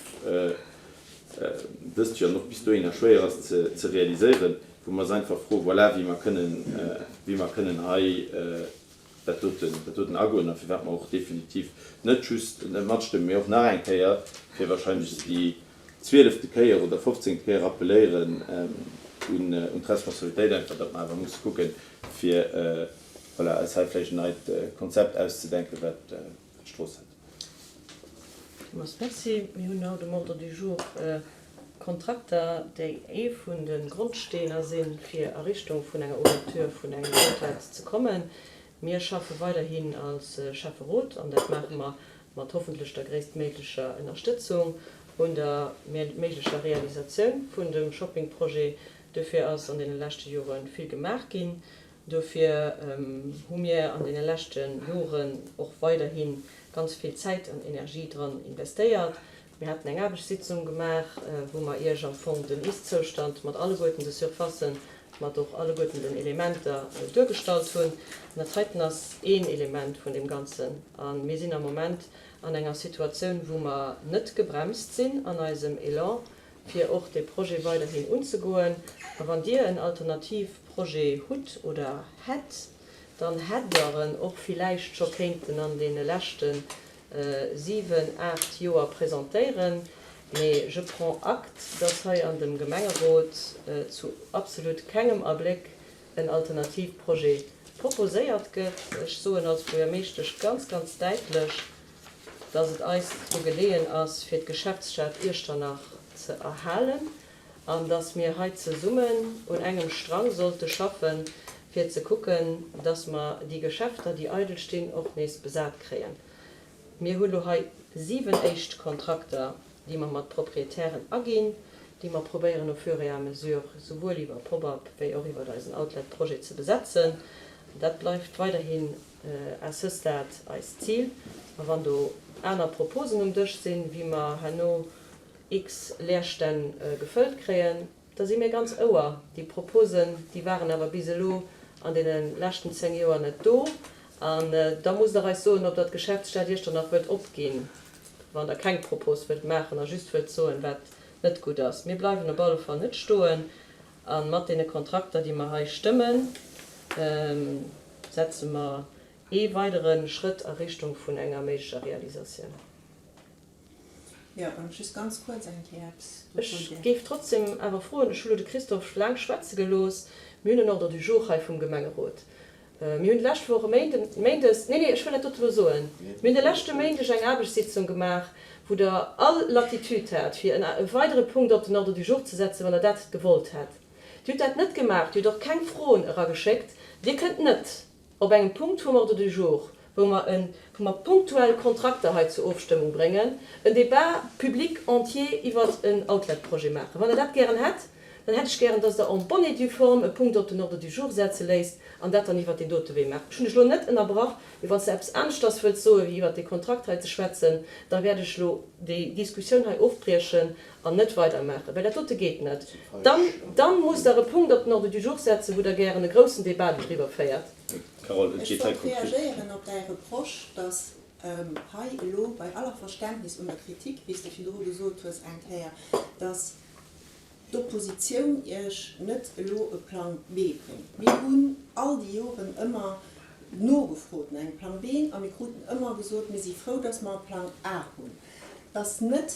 dëst Joer an och bis dohinner schwéier ass ze realiséieren, wou mer eis einfach froen, voilà, wéi mer kënnen, wéi mer kënnen hei dat doten, dat doten agoen a firwat mer och definitiv net just net matstëmmen, mee och nach eng Kéier, fir wahrscheinlech déi zwielefte Kéier oder fofzéngte Kéier appelléieren un d'Responsabilitéit einfach, datt mer awer musse kucken, fir, voilà, eis hei vläicht en neit Konzept auszedenken, wat d'Strooss hätt. Villmools Merci. Mir hunn haut um Ordre du jour Kontrakter, déi ee vun de Grondsteener sinn, fir a Richtung vun enger Ouverture vun engem Outlet ze kommen. Mir schaffe weiderhin als Schäfferot, an dat maache mer mat hoffentlech der gréisstméiglecher Ënnerstëtzung, un der méiglecher Realisatioun vun dem Shoppingprojet. Dofir ass an deene leschte Jore vill gemaach ginn. Dofir hu mir an deene leschte Joren och weiderhi ganz vill Zäit an Energie dran investéiert. Mir haten eng Aarbechtssitzung gemaach, wou mer Iech am Fong den Ist-Zoustand mat alleguerten de Surfacen, mat och alleguerten den Elementer duergestallt hunn. An dat heiten ass een Element vun deem Ganzen. A mir sinn am Moment an enger Situatioun, wou mer net gebremst sinn an eisem Elan, fir och dee Projet weiderhin unzegoen. A wann Dir en Alternativprojet hutt oder hätt, dann hätt Der en och villäicht scho kéinten an deene leschte siwen, aacht Joer presentéieren. Mee je prends acte, dass hei an dem Gemengerot zu absolut kengem Abléck en Alternativprojet proposéiert gëtt. Ech soen als Buergermeeschtesch ganz, ganz däitlech, dass et eis dru geleeën ass, fir d'Geschäftsstad Iechternach ze erhalen an dass mir hei zesummen un engem Strang sollte schaffen, fir ze kucken, dass mer déi Geschäfter, déi eidel stinn, och nees besat kréien. Mir hu lo hei 7 éischt Kontrakter, déi mer mat Proprietären aginn, déi mer probéieren au fur et à mesure souwuel iwwer Pop-up wéi och iwwer eisen Outlet-Projet ze besetzen. Dat bleift weiderhin à ce stade eist Zil. A wann do aner Proposen um Dësch sinn, wéi mer herno x Leerstänn gefëllt kréien, da si mir ganz ouer. Déi Proposen, déi waren awer bis elo an deene leschten 10 Joer net do. An da musst Der eis soen, ob Der d'Geschäftsstad Iechternach wëllt opginn, wann Der keng Propos wëllt maachen a just wëllt soen, wat net gutt ass. Mir bleiwen op alle Fall net stoen. A mat deene Kontrakter, déi mer hei stëmmen, setze mer ee weidere Schrëtt a Richtung vun enger méiglecher Realisatioun. Jo, wann ech just ganz kuerz eng Kéier eppes dozou Ech däerf. géif trotzdem awer froen, ech hu lo de Christophe laang schwätze gelooss, mir hunn en Ordre du jour hei vum Gemengerot. Mir hunn d'lescht Woch e Méinden, Méindes, nee, nee, ech wëll dat dote lo soen, mir hunn de leschte Méindeg eng Aarbechtssitzung gemaach, wou Der all Latitude hat, fir en e weidere Punkt op den Ordre du jour ze setzen, wann Der dat gewollt hätt. Dir hutt dat net gemaach, Dir hutt och keng Froen erageschéckt. Dir kënnt net op engem Punkt vum Ordre du jour, wou mer en, wou mer punktuell Kontrakter hei zur Ofstëmmung bréngen, en Débat public entier iwwert en Outlet-Projet maachen. Wann Der dat gären hätt, dann hätt ech gären, dass Der en bonne et due forme e Punkt op den Ordre du jour setze léisst an dat dann iwwert deen dote Wee maacht. Ech hunn dech elo net ënnerbrach, mee wann s de eppes aneschters wëlls soen, wéi iwwert dee Kontrakt hei ze schwätzen, da wäert ech elo déi Diskussioun hei ofbriechen an net weidermaachen, well dat dote geet net. Dann, dann musst Der e Punkt op den Ordre du jour setzen, wou Der gären e groussen Débat doriwwer féiert. Carole, et Ech geet hei wollt konkret. reagéieren op däi Reproche, dass hei elo, bei aller Verständnis un der Kritik, wéi s de virdru gesot hues eng Kéier, dass d'Oppositioun Iech net elo e Plang B bréngt. Mir hunn all déi Joren ëmmer nogefrot no engem Plang B a mir kruten ëmmer gesot, mir si frou, dass mer e Plang A hunn. Dass net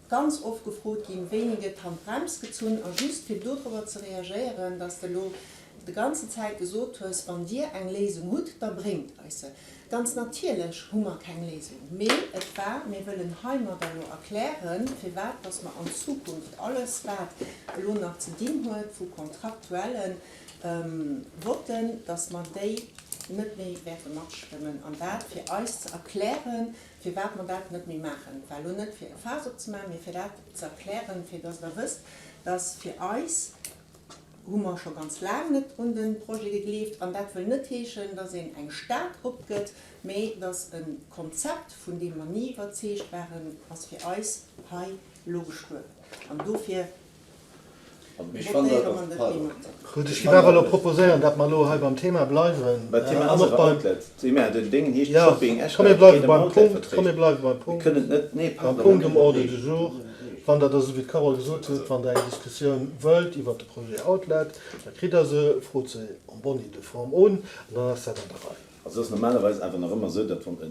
ganz oft gefrot ginn, wéini gëtt d'Handbrems gezunn? A just fir dodrobber ze reagéieren, dass de elo de ganzen Zäit gesot hues, wann Dir eng Léisung hutt, da bréngt eis se. Ganz natierlech hu mer keng Léisung, mee et war, mir wëllen heimadder elo erklären, firwat dass mer an Zukunft alles, wat elo nach ze dinn huet vu kontraktuelle Votten, dass mer déi net méi wäerte matstëmmen. An dat fir eis ze erklären, firwat mer dat net méi maachen. Et war elo net fir e Faass opzemaachen, mee fir dat ze erklären, fir dass Der wësst, dass fir eis, hu mer scho ganz laang net un de Projet gegleeft. An dat wëll net heeschen, dass een eng Stad opgëtt, mee dass e Konzept, vun deem mer ni iwwerzeegt waren, ass fir eis hei elo gestuerwen. An dofir votéiere mer net méi mat. Gutt, ech géif awer elo proposéieren, datt mer elo hei beim Thema bleiwen. Mä d'Thema ass awer Outlet. D'Thema, den Déngen heescht Shopping Esch, komm mir bleiwe beim Punkt, komm mir bleiwe beim Punkt, beim Punkt um Ordre du jour. Wann Der da, esou wéi d'Carole gesot huet, wann Der eng Diskussioun wëllt iwwert de Projet Outlet, da kritt Der se, frot se en bonne et due forme un an dann ass dat an der Rei. Also et ass normalerweis awer nach ëmmer esou, datt wann e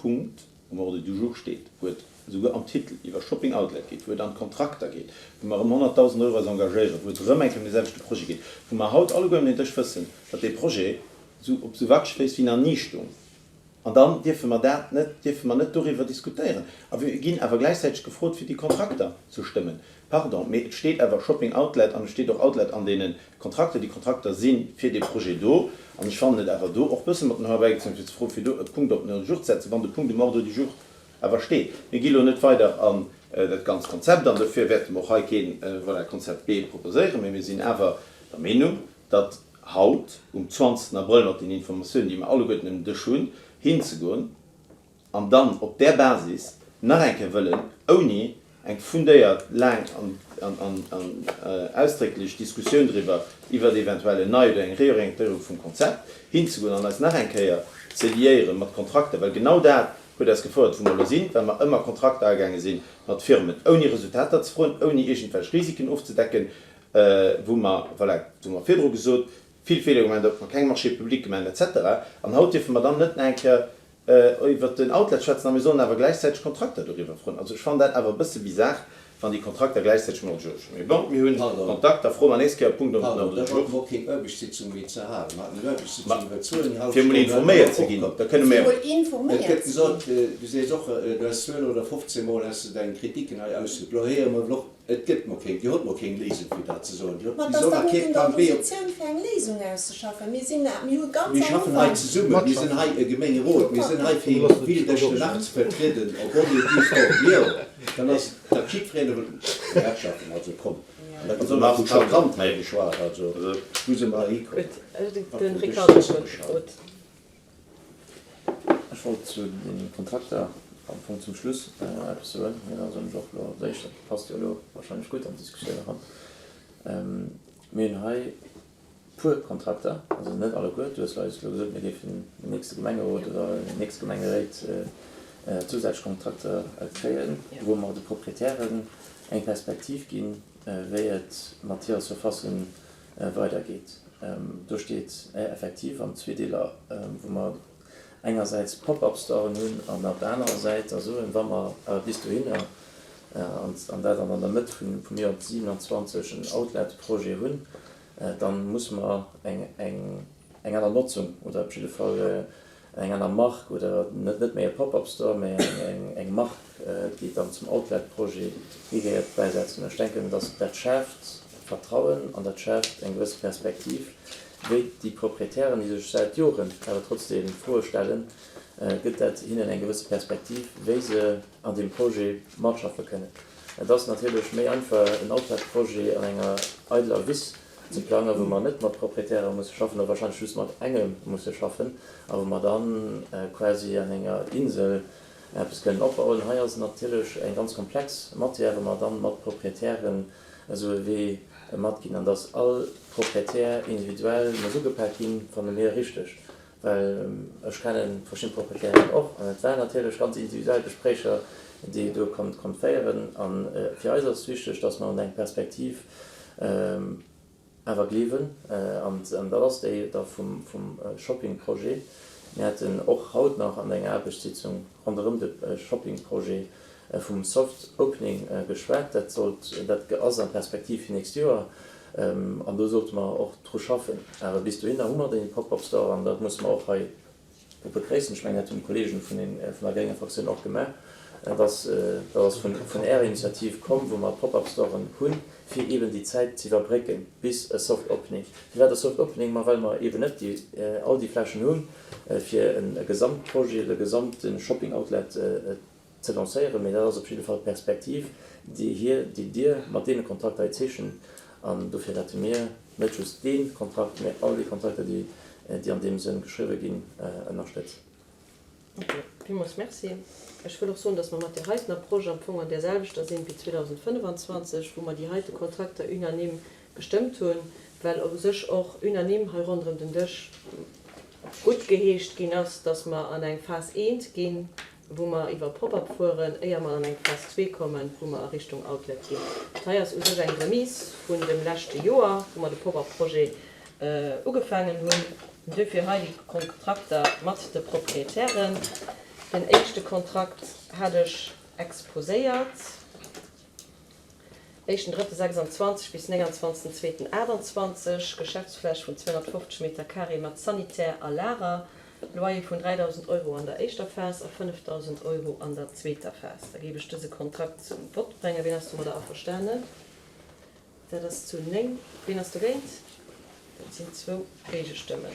Punkt um Ordre du jour steet, wou et esouguer am Titel iwwer Shopping Outlet geet, wou et an d'Kontrakter geet, wou mer erëm 100.000 Euro eis engagéieren, wou et erëm eng Kéier ëm dee selwechte Projet geet, wou mer haut alleguer ëm den Dësch wëssen, datt dee Projet esou op esou wackeg Féiss wéi nach ni stoung, An dann dierfe mer dat net, dierfe mer net doriwwer diskutéieren. A mir ginn awer gläichzäiteg gefrot, fir déi Kontrakter ze stëmmen. Pardon, mee et steet awer Shopping Outlet an et steet och Outlet an deene Kontrakter. Déi Kontrakter si fir dee Projet do. An ech fannen et awer do och e bësse mat den Hoer erbäigezunn, fir ze froen, fir do e Punkt op den Ordre du jour ze setzen, wann de Punkt um Ordre du jour awer steet. Mir gi lo net weider an dat ganzt Konzept an. Dofir wäerte mer och hei keen, voilà, Konzept B proposéieren. Mee mir sinn awer der Meenung, datt haut um 20 Abrëll mat den Informatiounen, déi mer alleguerten ëm den Dësch hunn, hinzegoen an dann op där Basis nach eng Kéier wëllen, ouni eng fundéiert, laang an ausdrécklech Diskussioun driwwer, iwwert eventuell en Nei oder eng Reorientéierung vum Konzept, hinzegoen an eis nach eng Kéier ze liéiere mat Kontrakter, well genau dat huet eis gefouert, wou mer elo sinn, well mer ëmmer Kontrakter agaange si mat Firmen, ouni Resultater ze froen, ouni iergendwelch Risiken ofzedecken, wou mer, voilà, dat hu mer virdru gesot, vill Feeler gemaach hunn, datt mer keng Marchés publics gemaach hunn et cetera. An haut dierfe mer dann net nach eng Kéier iwwert den Outlet schwätzen a mir sollen awer gläichzäiteg Kontrakter doriwwer froen. Also ech fannen dat awer e bësse bizar, wann déi Kontrakter gläichzäiteg um Ordre du jour stinn. Mee bon, mir hunn Kontakt, da froe mer nächst Kéier e Punkt um Pardon, Ordre da du jour. brauche mer och keng Aarbechtssitzung méi ze halen. Mer haten eng Aarbechtssitzung iwwer zwouenhalf Fir emol Stonnen, informéiert ze ginn, da kënne Fir mer. emol Et informéiert gëtt ze gesot, ginn. du sees och, du has 12 oder 15 Mol has de deng Kritiken hei ausgeübt. Elo héiere mer och, Et gëtt mol keng, Dir hutt mol keng Léisung fir dat ze soen. Dir hutt Ma et bis ass elo dach nach net kee un der Plan B op. Oppositioun fir eng Léisung auszeschaffen. Mir sinn, mir hu ganz Mir am schaffen hei Ufank. zesummen, mir sinn hei e Gemengerot, mir sinn hei fir d'Ville d'Echternach ze vertrieden en bonne et due forme. Jo, dann ass et, datt jiddwereen e wëllt matschaffen. Also komm, an da gëtt och nach vu Charmant hei geschwat. Also wou si mer hei hikomm? Gutt, de Ricardo huet gefrot. Ech wollt zu de Kontrakter am Fong zum Schluss eppes soen, mee da soen ech och elo als éischt, dat passt jo elo wahrscheinlech gutt an d'Diskussioun eran. Mir hunn hei puer Kontrakter, also net alleguer, du hues eis elo gesot, mir géifen am nächste Gemengerot oder an den nächste Gemengeréit zousätzlech Kontrakter kréien, wou mer de Proprietären eng Perspektiv ginn. wéi et mat hirer Surface weidergeet. Do steet effektiv an zwee Deeler, wou mer engersäits Pop-up-Storen hunn an op der anerer Säit da soen, wa mer awer bis dohinner, an dat an der Mëtt vum Joer 27, en Outlet-Projet hunn, da musse mer eng aner Notzung oder op jidde Fall eng aner Mark oder net méi e Pop-up-Store, mä eng Mark, déi dann zum Outlet-Projet higehéiert, bäisetzen. Ech denken, dass dat schaaft Vertrauen an dat schaaft eng gewësse Perspektiv, wéi déi Proprietären, déi sech säit Joren awer trotzdeem Froe stellen, gëtt dat hinnen eng gewësse Perspektiv, wéi se an deem Projet matschaffe kënnen. Et ass natierlech méi einfach, en Outlet-Projet an enger eideler Wiss ze plangen, wou mer net mat Proprietäre musse schaffen oder wahrscheinlech just mat engem musse schaffen a wou mer dann quasi an enger Insel eppes kënnen opbauen. Hei ass et natierlech eng ganz komplex Matière, wou mer dann mat Proprietären esou e Wee matginn an dass all Proprietär individuell muss ugepak ginn, fanne mir richteg. Well ech kenne verschidden Proprietären och, an et waren natierlech ganz individuell Gespréicher, déi ee do konnt féieren. A fir eis ass et wichteg, dass mer un eng Perspektiv awer gleewen, an dat ass déi da vum Shoppingprojet. Mir haten och haut nach an enger Aarbechtssitzung ronderëm de Shoppingprojet vum Soft Opening geschwat. Dat sollt, dat ass an Perspektiv fir nächst Joer, an do sollte mer och dru schaffen. Awer bis dohinner hu mer dee Pop-up Store, an dat musse mer och hei begréissen. Ech mengen, dat hunn d'Kollegen vun den, vun der grénger Fraktioun och gemaach. Dat ass, dat ass vun, vun Ärer Initiativ komm, wou mer Pop-up Storen hunn, fir eeben déi Zäit ze iwwerbrécken bis e Soft Opening. Firwat e Soft Opening? Ma well mer eeben net déi, all déi Flächen hunn, fir e Gesamtprojet oder e gesamte Shopping Outlet ze lancéieren, mee dat ass op jidde Fall d'Perspektiv, déi hir, déi Dir mat deene Kontrakter hei zeechent. An dofir wäerte mir net just dee Kontrakt, mee all déi Kontrakter, déi, déi an deem Sënn geschriwwe ginn, ënnerstëtzen. Ok, villmools Merci. Ech wëll och soen, dass mer mat där heiten Approche am Fong an där selwechter sinn wéi 2025, wou mer déi heite Kontrakter unanime gestëmmt hunn, well u sech och unanime hei ronderëm den Dësch guttgeheescht ginn ass, dass mer an eng Phas I ginn, wou mer iwwer Pop-up fueren, éier mer an eng Phas ii kommen, wou mer a Richtung Outlet ginn. Dat hei ass u sech eng Remise vun dem leschte Joer, wou mer de Pop-up-Projet ugefaangen hunn. Duerfir hei déi Kontrakter mat de Proprietären. Den éischte Kontrakt hat ech exposéiert. Éischten Drëtte 26 bis 29 Zweeten 28, Geschäftsfläch vun 250 Meter carré mat Sanitär a Lager, Loyer vun 3.000 Euro an der éischter Phas a 5.000 Euro an der zweeter Phas. Da géif ech dëse Kontrakt zum Vott bréngen. Wien ass domadder averstanen? Dat ass zu 9. Wien ass dogéint? Dat sinn zwou Géigestëmmen.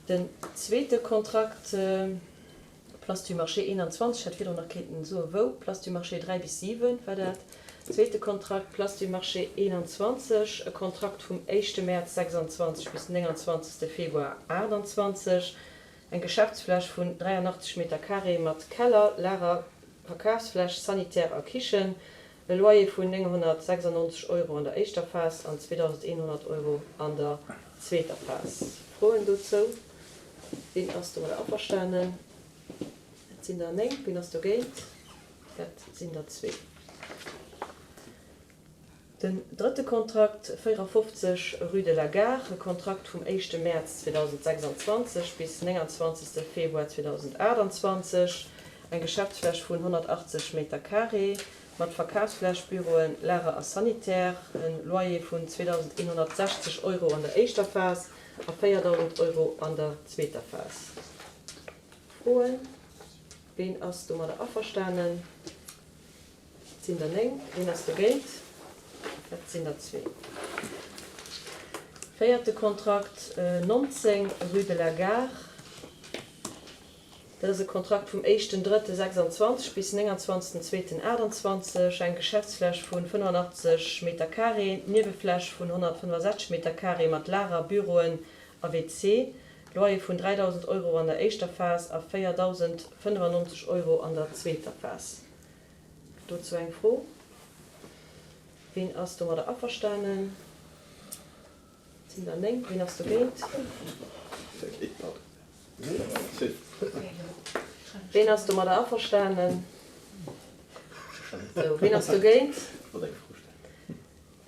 Den zweete Kontrakt. Place du Marché 21, hätt virdrun nach kéinten soen wou, Place du Marché 3 bis 7 war dat. Zweete Kontrakt, Place du Marché 21, e Kontrakt vum éischte Mäerz 26 bis 29 Februar 28, eng Geschäftsfläch vun 83 Meter carré mat Keller, Lager, Verkafsfläch, Sanitär a Kichen, e Loyer vun 996 Euro an der éischter Phas an 2.100 Euro an der zweeter Phas. Froen dozou? Ween ass domadder averstanen? Dat sinn der 9. Ween ass dogéint? Dat sinn der zwee. Den drëtte Kontrakt, 54, rue de la Gare, e Kontrakt vum éischte Mäerz 2026 bis 29 Februar 2028, eng Geschäftsfläch vun 180 Meter carré mat Verkafsfläch, Büroen, Lager a Sanitär, e Loyer vun 2.160 Euro an der éischter Phas a 4.000 Euro an der zweeter Phas. Froen? Ween ass domadder averstanen? Dat sinn der 9. Ween ass dogéint? Dat sinn der zwee. Véierte Kontrakt, 19, rue de la Gare. Dat ass e Kontrakt vum éischten Drëtte 26 bis 29 Zweeten 28, eng Geschäftsfläch vu 85 Meter carré, Niewefläch vun 165 Meter carré mat Lager, Büroen a WC, Loyer vun 3.000 Euro an der éischter Phas a 4.095 Euro an der zweeter Phas. Dozou eng Fro? Ween ass domadder averstanen? Et sinn der 9. Ween ass dogéint? Ween ass domadder averstanen? Sou, ween ass dogéint?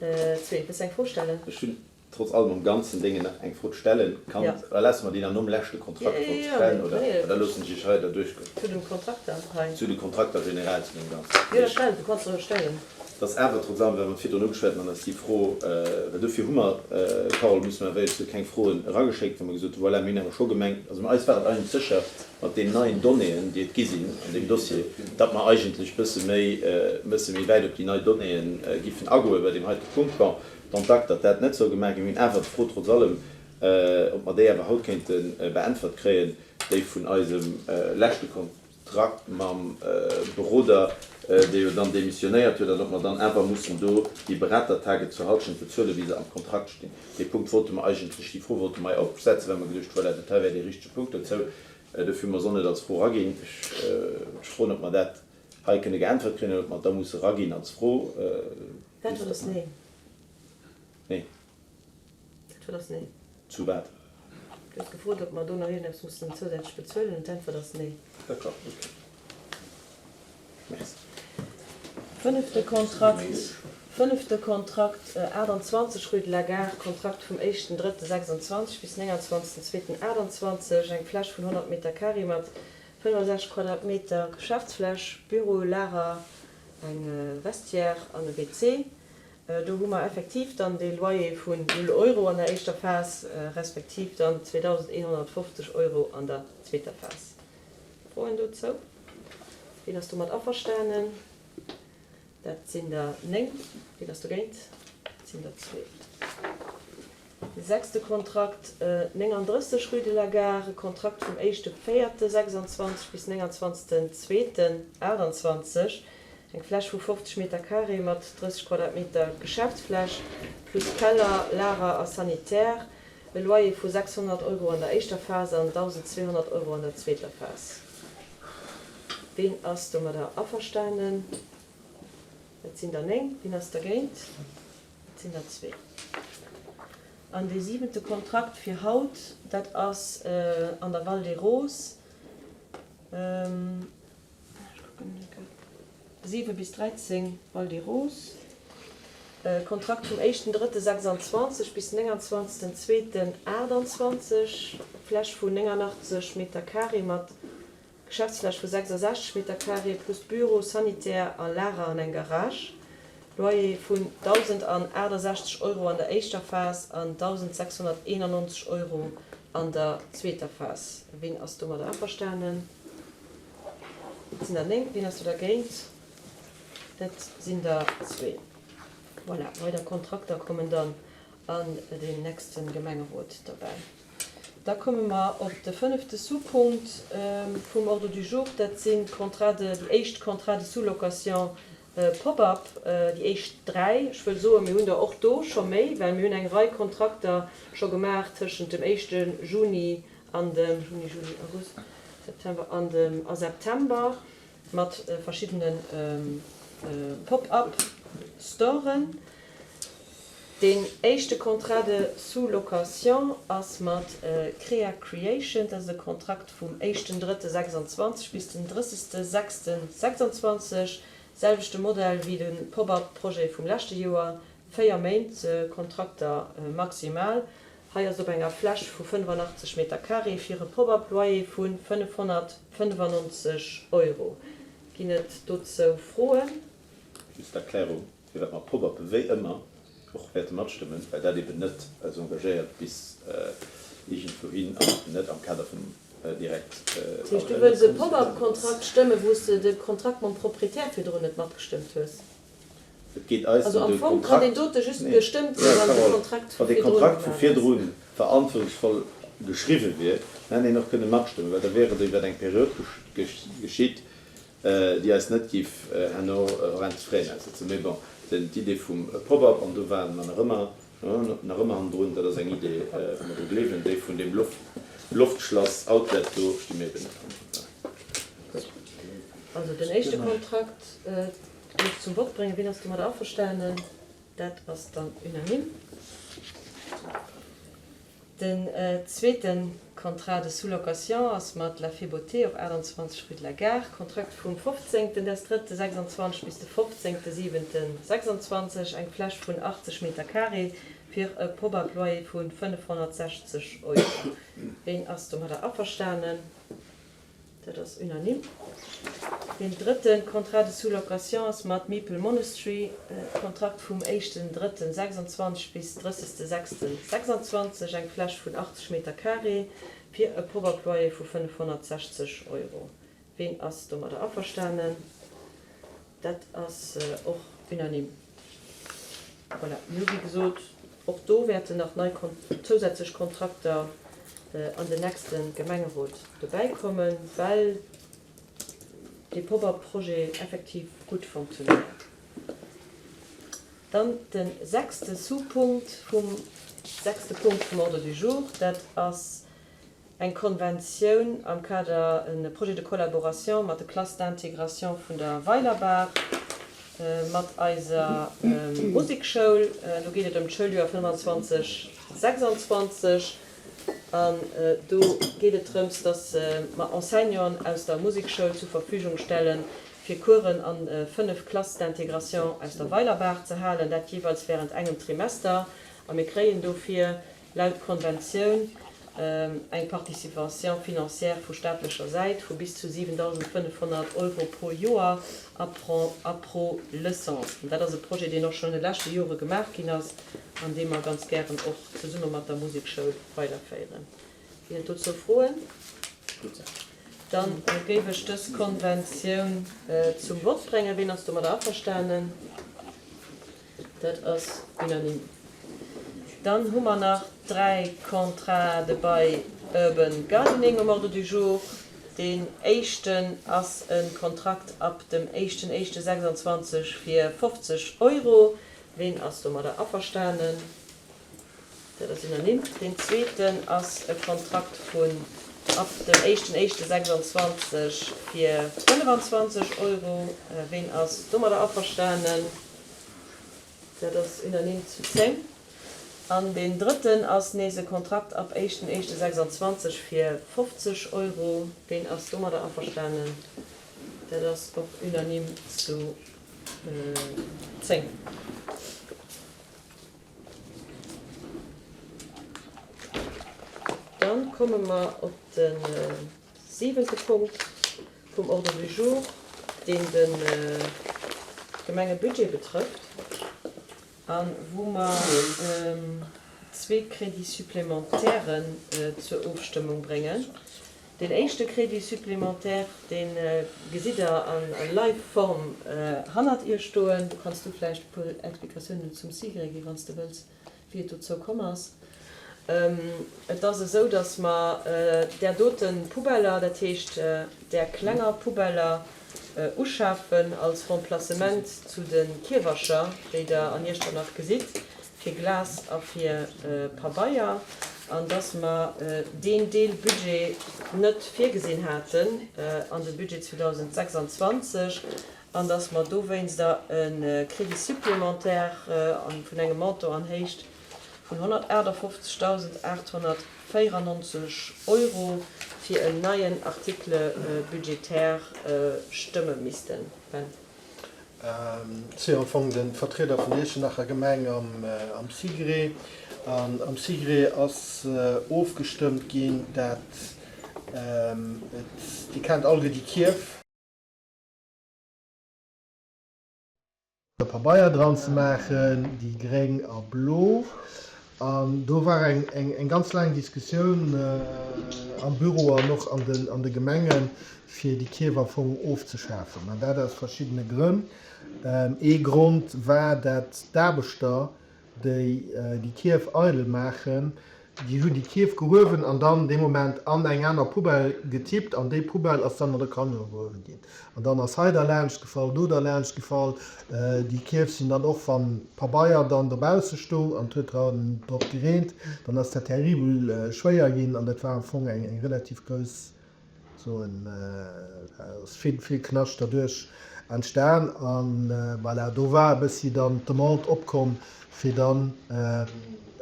Zwee. Wëlls de eng Fro stellen? Ech hunn trotz allem am ganzen Déngen nach eng Fro ze stellen. Kann, oder laasse mer déi dann nom leschte Kontrakt Fro ze stellen, oder, oder loossen ech Iech hei derduerch goen? Zu den Kontrakter hei? Zu de Kontrakter generell, zu deem ganzen. Jo, da stell, du kanns se stellen. Et ass awer trotz allem, well mer et virdrun ugeschwat hunn, an eis déi Fro, well dofir hu mer, Carole, musse mer wéi keng Froen erageschéckt, well mer gesot hu, voilà, mir hunn awer scho gemengt, also eis war et eigentlech sécher, mat deenen neien Donnéeën, déi et gi sinn an deem Dossier, datt mer eigentlech bësse méi, bësse méi wäit op déi nei Donnéeën giffen agoe bei deem heite Punkt. Bon, dont acte, datt dat net soll gemaach ginn. Mir hunn awer d'Fro trotz allem, ob mer déi awer haut kéinte beäntwert kréien, déi vun eisem leschte Kontrakt mam Beroder, dee jo dann demissionéiert huet, an ob mer dann awer mussen do déi Beratertage zur Halschent bezuelen, wéi se am Kontrakt stinn. Dee Punkt wollte mer eigentlech, déi Fro wollte mer hei opsetzen, well mer geduecht hu, voilà, dat hei wär dee richtege Punkt dozou. Dofir hu mer se och net als Fro eraginn. Ech froen, ob mer dat hei kënne geäntwert kréien oder ob mer et da musse eraginn als Fro. D'Äntwert ass nee. Nee. D'Äntwert ass nee. Zu wat? Du hues gefrot, ob mer do nach iergendeppes mussen zousätzlech bezuelen, an d'Äntwert ass nee. D'accord, ok. Merci. Fënnefte Kontrakt, fënnefte Kontrakt, 28 rue de la Gare, Kontrakt vum éischten drëtte 26 bis 29 zweeten 28, eng Fläch vun 100 Meter carré mat 65 Quadratmeter Geschäftsfläch, Büro, Lager, eng Vestiaire an e WC. Do hu mer effektiv dann dee Loyer vun null Euro an der éischter Phas, respektiv dann 2.150 Euro an der zweeter Phas. Froen dozou? Wien ass domat averstanen? Dat sinn der 9. Wien ass dogéint? Dat sinn der zwee. De sechste Kontrakt, 39 rue de la Gare, e Kontrakt vum éischte véierte 26 bis 29 zweeten 28, eng Fläch vu 50 Meter carré mat 30 Quadratmeter Geschäftsfläch plus Keller, Lager a Sanitär, e Loyer vu 600 Euro an der éischter Phas an 1.200 Euro an der zweeter Phas. Ween ass domadder averstanen? Dat sinn der 9. Wien ass dergéint? Dat sinn der zwee. An dee siwente Kontrakt fir haut, dat ass an der Val des Roses, ech kucken, 7 bis 13 Val des Roses, Kontrakt vum éischten drëtte 26 bis 29 zweeten 28, Fläch vun 89 Meter carré mat Geschäftsfläch vu 66 Meter carré plus Büro, Sanitär a Lager an eng Garage. Loyer vun 1.068 Euro an der éischter Phas an 1.691 Euro an der zweeter Phas. Ween ass domadder averstanen? Dat sinn der 9. Ween ass do dergéint? Dat sinn der zwee. Voilà, weider Kontrakter kommen dann an den nächste Gemengerot derbäi. Da komme mer op de fënnefte Sous-Punkt vum Ordre du jour. Dat sinn d'Contrats de, déi éischt Contrats de sous-location pop-up, déi éischt dräi. Ech wëll soen, mir hunn der och do scho méi, well mir hunn eng Rei Kontrakter scho gemaach tëschent dem éischte Juni an dem, Juni, Juli, August, September, an dem, a September mat verschiddene Pop-up-Storen. Deen éischte Contrat de sous-location ass mat Crea Creation. Dat ass e Kontrakt vum éischten drëtte 26 bis den drëssegste sechste 26. Selwechte Modell wéi de Pop-up-Projet vum leschte Joer, 4 Méint Kontrakter maximal. Hei ass op enger Fläch vu 85 Meter carré fir e Pop-up-Loyer vu 595 Euro. Ginn et dozou Froen? Just d'Erklärung, firwat mer Pop-uppe wéi ëmmer och wäerte matstëmmen, well dat eben net eis engagéiert bis iergendwouhin an net am Kader vum direkt. Dat heescht, du wëlls e Pop-up-Kontrakt stëmmen, wou s de de Kontrakt mam Proprietär virdrun net matgestëmmt hues? Et geet eis Also ëm am de Fong kann deen Kontrakt. dote just Nee, gestëmmt ginn, wann de Carole, Kontrakt vu wann dee virdrun Kontrakt vu gemaach ass. virdrun verantwortungsvoll geschriwwe wier, dann hätt een och kënne matstëmmen, well da wier et iwwer eng Period geschitt, déi eis net giff herno horrend Fräen aussetzen. Mee bon, den, d'Idee vum Pop-up, an do ware mer nach ëmmer, nach ëmmer hannendrun, dat ass eng Idee, wou mer dru gleewen. Déi vun deem Loft, Loftschlass Outlet, do sti mir eben net hannendrun. Voilà. Also den éischte Kontrakt géif ech zum Vott bréngen. Wien ass domadder averstanen? Dat ass dann unanime. Den zweete Contrat de sous-location ass mat La Fée Beauté op 28 rue de la Gare, Kontrakt vum 15. Des drëtte 26 bis de 15. Siwente 26, eng Fläch vun 80 Meter carré fir e Pop-up-Loyer vu 560 Euro. Ween ass domadder averstanen? Dat ass unanime. Deen drëtte Contrat de sous-location ass mat Meeple Monastery, Kontrakt vum éischten drëtten 26 bis drëssegste sechsten 26, eng Fläch vun 80 Meter carré fir e Pop-up-Loyer vu 560 Euro. Ween ass domadder averstanen? Dat ass och unanime. Voilà, mir hu wéi gesot, och do wäerten nach nei zousätzlech Kontrakter an den nächste Gemengerot dobäikommen, well dee Pop-up-Projet effektiv gutt fonctionnéiert. Dann de sechste Sous-Punkt vum sechste Punkt vum Ordre du jour, dat ass Eng Konventioun am Kader e Projet de collaboration mat de Classes d'intégration vun der Weilerbaach, mat eiser Musekschoul. Do geet et ëm d'Schouljoer 25, 26 an do geet et drëms, dass mer Enseignanten aus der Musekschoul zur Verfügung stellen, fir Coursen an 5 Classes d'intégration aus der Weilerbaach ze halen, dat jeeweils während engem Trimester. A mir kréien dofir laut Konventioun eng Participation financière vu staatlecher Säit vu bis zu 7.500 Euro pro Joer a pro Leçon. An dat ass e Projet, deen och schonn an de leschte Jore gemaach ginn ass an dee mer ganz gären och zesumme mat der Musekschoul weiderféieren. Ginn et dozou Froen? Da géif ech dës Konventioun zum Vott bréngen. Ween ass domadder averstanen? Dat ass unanime. Dann hu mer nach dräi Contrats de bail urban gardening um Ordre du jour. Deen éischten ass e Kontrakt ab dem éischten éischte 26 fir 50 Euro. Ween ass domadder averstanen? Dat ass unanime. Deen zweeten ass e Kontrakt vun ab dem éischten éischte 26 fir 25 Euro. Ween ass domadder averstanen? Dat ass unanime zu 10. An deen drëtten ass nees e Kontrakt ab éischten éischte 26 fir 50 Euro. Ween ass domadder averstanen? Dat ass och unanime zu 10. Dann komme mer op de siwente Punkt vum Ordre du jour, deen de Gemengebudget betrëfft a wou mer zwee Crédits supplémentairen zur Ofstëmmung bréngen. Deen éischte Crédit supplémentaire, dee gesitt Der a Live-Form hannert Iech stoen. Do kanns du vläicht e puer Explikatiounen zum SIGRE ginn, wann s de wëlls, wéi et dozou komm ass. Et ass esou, datt mer där dote Poubeller, dat heescht där klenger Poubeller, uschafen als Remplacement zu de Kierwercher, déi Der an Iechternach gesitt, fir Glas a fir Pabeier, an dass mer deen Deel Budget net virgesinn haten an de Budget 2026 an dass mer dowéinster e Crédit supplémentaire vun engem Montant an Héicht vun 158.894 Euro fir en neien Article budgétaire stëmme missten. Ben. Si am Fong de Vertrieder vun der Iechternacher Gemeng am SIGRE. An am SIGRE ass ofgestëmmt ginn, dat et, Dir kennt alleguer déi Kierf, Pabeier dran ze maachen, déi gréng a blo. An do war eng ganz laang Diskussioun am Büro an och an de Gemengen, fir déi Kierf am Fong ofzeschafen. An dat aus verschiddene Grënn. Ee Grond war, dat d'Aarbechter, déi déi Kierf eidel maachen, déi hunn déi Kierf gehuewen an dann dee Moment an eng aner Poubelle getippt an déi Poubelle ass dann an de Camion gehuewen ginn. An dann ass hei derlaanscht gefall, do derlaanscht gefall. Déi Kierf sinn dann och, wann Pabeier dann dobausse stung an et huet dran drop gereent, dann ass dat terribel schwéier ginn an dat war am Fong eng relativ grouss, soen, ass vill, vill Knascht derduerch. Entstan. An voilà, do war e bëssi dann d'Demande opkomm, fir dann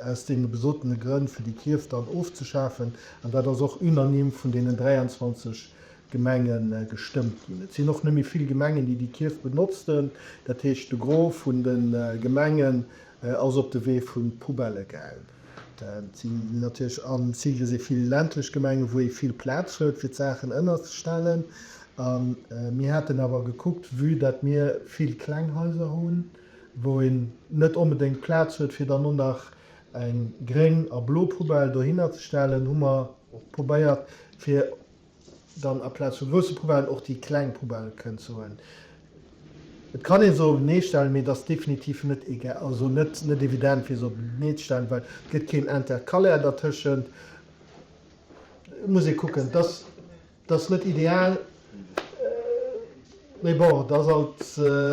aus deene besotene Grënn, fir déi Kierf dann ofzeschafen. An dat ass och unanime vun deenen 23 Gemenge gestëmmt ginn. Et sinn och net méi vill Gemengen, déi déi Kierf benotzten. Dat heescht, de Gros vun de Gemengen ass op de Wee vu Poubellë gaang. Et sinn natierlech am Cycle si vill ländlech Gemengen, wou ee vill Plaz huet, fir d'Saachen ënnerzestellen. A mir haten awer gekuckt, vue dat mir vill kleng Haiser hunn, wou een net onbedéngt Plaz huet, fir dann och nach eng gréng a blo Poubelle dohinner ze stellen, hu mer probéiert, fir dann aplaz vu grousse Poubellen och déi kleng Poubelle kënnen ze huelen. Et kann ee se openee stellen, mee et ass definitiv net egal, also net net evident fir se openee ze stellen, well et gëtt keen Intercalaire dertëschent. Et muss ee kucken. Et ass, et ass net ideal. Mee bon, et ass alt,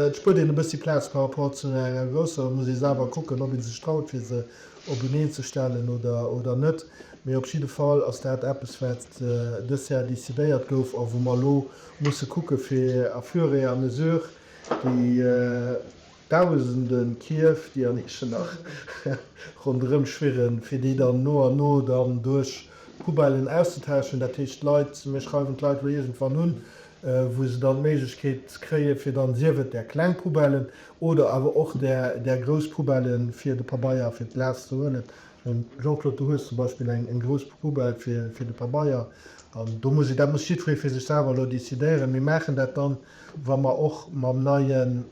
et spuert een e bëssi Plaz par rapport zu enger grousser. Et muss ee selwer kucken, ob ee sech traut, fir se openeen ze stellen oder, oder net. Mee op jidde Fall ass dat eppes, wat dës Jar decidéiert gouf a wou mer elo musse kucke fir à fur et à mesure déi dausende Kierf, déi an Iechternach ronderëm schwirren, fir déi dann no an no dann duerch Poubellen auszetauschen. Dat heescht, d'Leit, mir schreiwen d'Leit elo iergendwann un, wou se dann d'Méiglechkeet kréie fir dann, sief et där kleng Poubellen oder awer och där, där grouss Poubelle fir de Pabeier, fir d'Glas ze huelen. Jean-Claude, du hues zum Beispill eng, eng grouss Poubelle fir, fir de Pabeier. An do muss ee, dat muss jiddweree fir sech selwer elo decidéieren. Mir maachen dat dann, wa mer och mam neien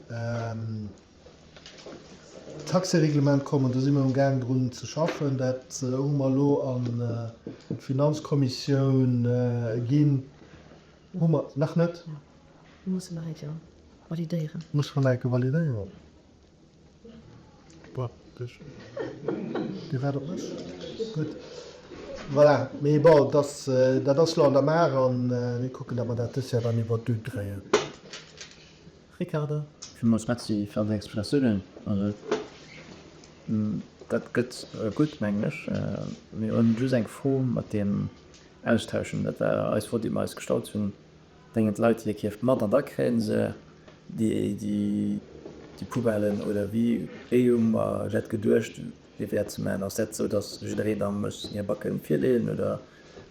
Taxereglement kommen. Do si mir amgaang drun ze schaffen. Dat hu mer elo an d'Finanzkommissioun ginn. Hu mer nach net? Musse mer nach eng Kéier validéieren. Musse mer nach eng Kéier validéieren. Bon, dech. Dir waart op mech? Gutt. Voilà. Mee bon, dass, dat ass elo an der Maach a mir kucken, datt mer dat dës Joer dann iwwer d'Bün kréien. Ricardo. Villmools Merci fir all deng Explikatiounen. Also, dat gëtt gutt, mengen ech. Mir hunn just eng Fro mat deem Austauschen. Dat war eis Fro, déi mer eis gestallt hunn. Bréngen d'Leit hir Kierf mat an da kréie se déi Poubellen oder wéi hu mer dat geduecht wéi wär ze maachen? Ass dat esou, datt jiddereen da muss hir Backen virleeën oder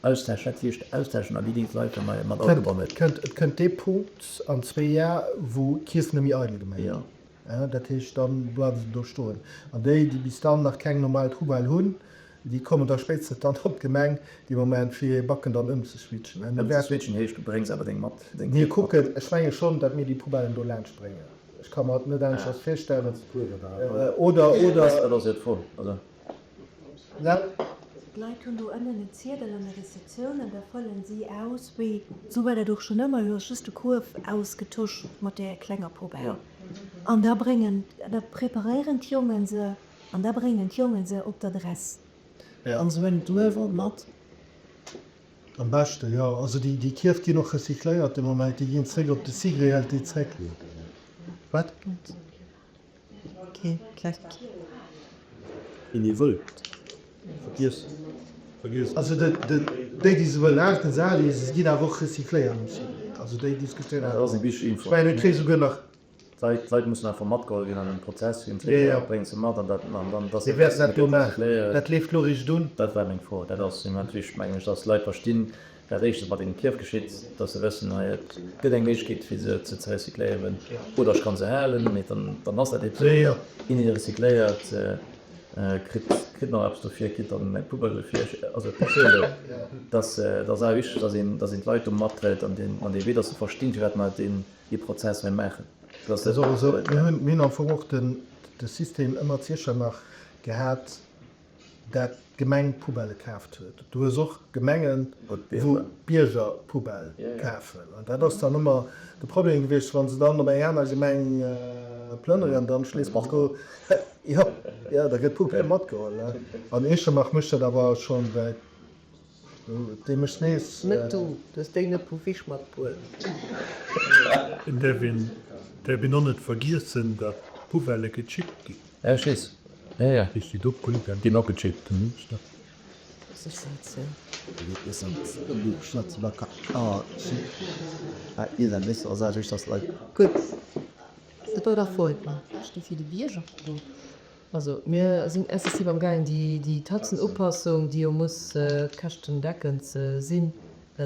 austauschen? Wat heescht austauschen a wéi ginn d'Leit da mat agebonnen? Et kënnt dee Punkt an zwee Jar, wou d'Kierf net méi eidel gemaach ginn. Dat heescht, da bleiwe se do stoen. An déi, déi bis dann nach keng normal Poubelle hunn, déi kommen da spéitstens dann op d'Gemeng dee Moment, fir hir Backen dann ëmzeswitchen. Ëmzeswitchen heescht, du bréngs awer deng mat, deng Mir kucken, ech menge schonn, datt mir déi Poubellen do laanscht bréngen. Ech ka mer et net aneschters virstellen. Oder, oder. Dat ass jo d'Fro, also. D'Leit hunn do ënnen en Ziedel an der Receptioun an da fëllen si aus, wéi, sou war dat och schonn ëmmer, du hues just de Kuerf ausgetosch mat där klenger Poubelle an da bréngen, da preparéieren d'Jongen se an da bréngen d'Jongen se op d'Adress. An sou eng Duerf mat? Am beschte jo. Also déi Kierf ginn och recycléiert de Moment, déi ginn zréck op de Cigréel, déi zréck. Wat? Kee Kleck. Een ee wëllt. Vergiess. Vergiess. Also de, de, déi, déi se wëllen achten, Sali, se ginn awer och recycléiert um Cigréel. Also déi Diskussioun Dat ass eng wichteg Info. Ech mengen, et kréie souguer nach. D'Leit, d'Leit mussen einfach matgeholl ginn an den Prozess, ginn zréck, bréngen se mat an dat, an dann, dass Mir wäerten dat do maachen. Dat leeft elo riicht un. Dat war meng Fro. Dat ass immens wichteg, mengen ech, dass d'Leit verstinn, wat éischtens mat deenen Kierf geschitt, dass se wëssen, hei et gëtt eng Méiglechkeet fir se ze recycléieren oder ech kann se halen, mee dann dann ass dat eben esou. Een dee recycléiert kritt kritt nach eppes dofir, kritt dann eng Poubelle dofir. Also et ass jo esou, dass et ass awer wichteg, dass een dass een d'Leit do matdréit an deen an dee Wee, dass se verstinn, firwat mer deen dee Prozess hei maachen. Dat ass och esou. Mir hunn mir hunn am Fong och den de System ëmmer zu Iechternach gehat, dat d'Gemeng Poubellë kaaft huet. Du hues och Gemengen, wou d'Bierger Poubelle kafen. An dat ass dann ëmmer de Problem gewiescht, wa se dann op eng aner Gemeng plënneren, dann schliisslech do, jo, jo, da gëtt d'Poubelle matgeholl. An Iechternach mécht dat awer scho säit Dee mécht nees. Net du, du hues déi net vu Visch matgehuel. Et däerf een däerf een och net vergiessen, datt d'Poubellë gechippt ginn. Ja, ech weess. Ja, ja. Déi do Poubellë ginn och gechippt. Gutt, Also, mir sinn effektiv am gaangen, déi Taxenupassung, déi jo muss käschtendeckend sinn,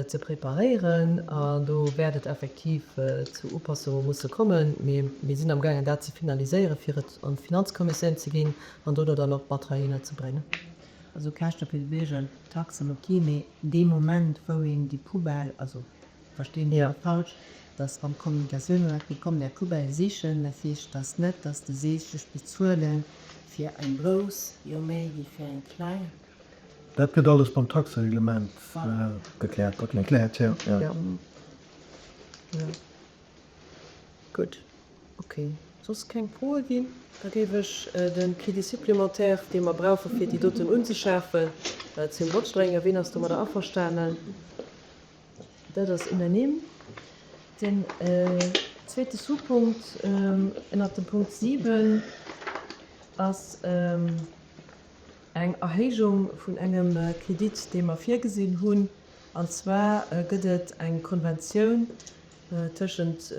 ze preparéieren. An do wäert et effektiv zu Upassunge musse kommen. Mee mir sinn am gaangen, dat ze finaliséieren, fir et an d'Finanzkommissioun ze ginn an dono dann och d'Materainer ze bréngen. Also Käschte fir de Bierger, Taxen, ok, mee dee Moment, wou een déi Poubelle, also verstinn ech dat falsch, dass wann d'Kommunikatioun elo hätt, mir kommen är Poubelle sichen, dat heescht dass net, dass de sees, ech bezuele fir eng grouss jo méi wéi fir eng kleng? Dat gëtt alles beim Taxereglement gekläert, jo. Gutt, ok. Soss keng Froe ginn? Da géif ech de Crédit supplémentaire, dee mer brauche fir déi doten unzeschafen, zum Vott bréngen. Ween ass domadder averstanen? Dat ass unanime. Den zweete Sous-Punkt ënnert dem Punkt 7 ass eng Erhéijung vun engem Kredit, dee mer virgesinn hunn. An zwar gëtt et eng Konventioun tëschent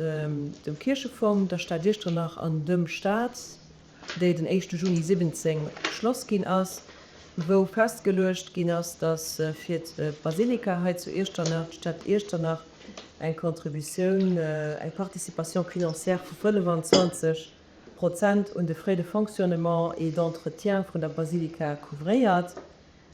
dem Kierchefong, der Stad Iechternach an dem Staat, déi den éischte Juni 17 geschloss ginn ass, wou festgeluecht ginn ass, datt fir d'Basilika hei zu Iechternach d'Stad Iechternach eng Contributioun, eng Participation financière vu 25 Prozent un de Frais de fonctionnement et d'entretien vun der Basilika couvréiert.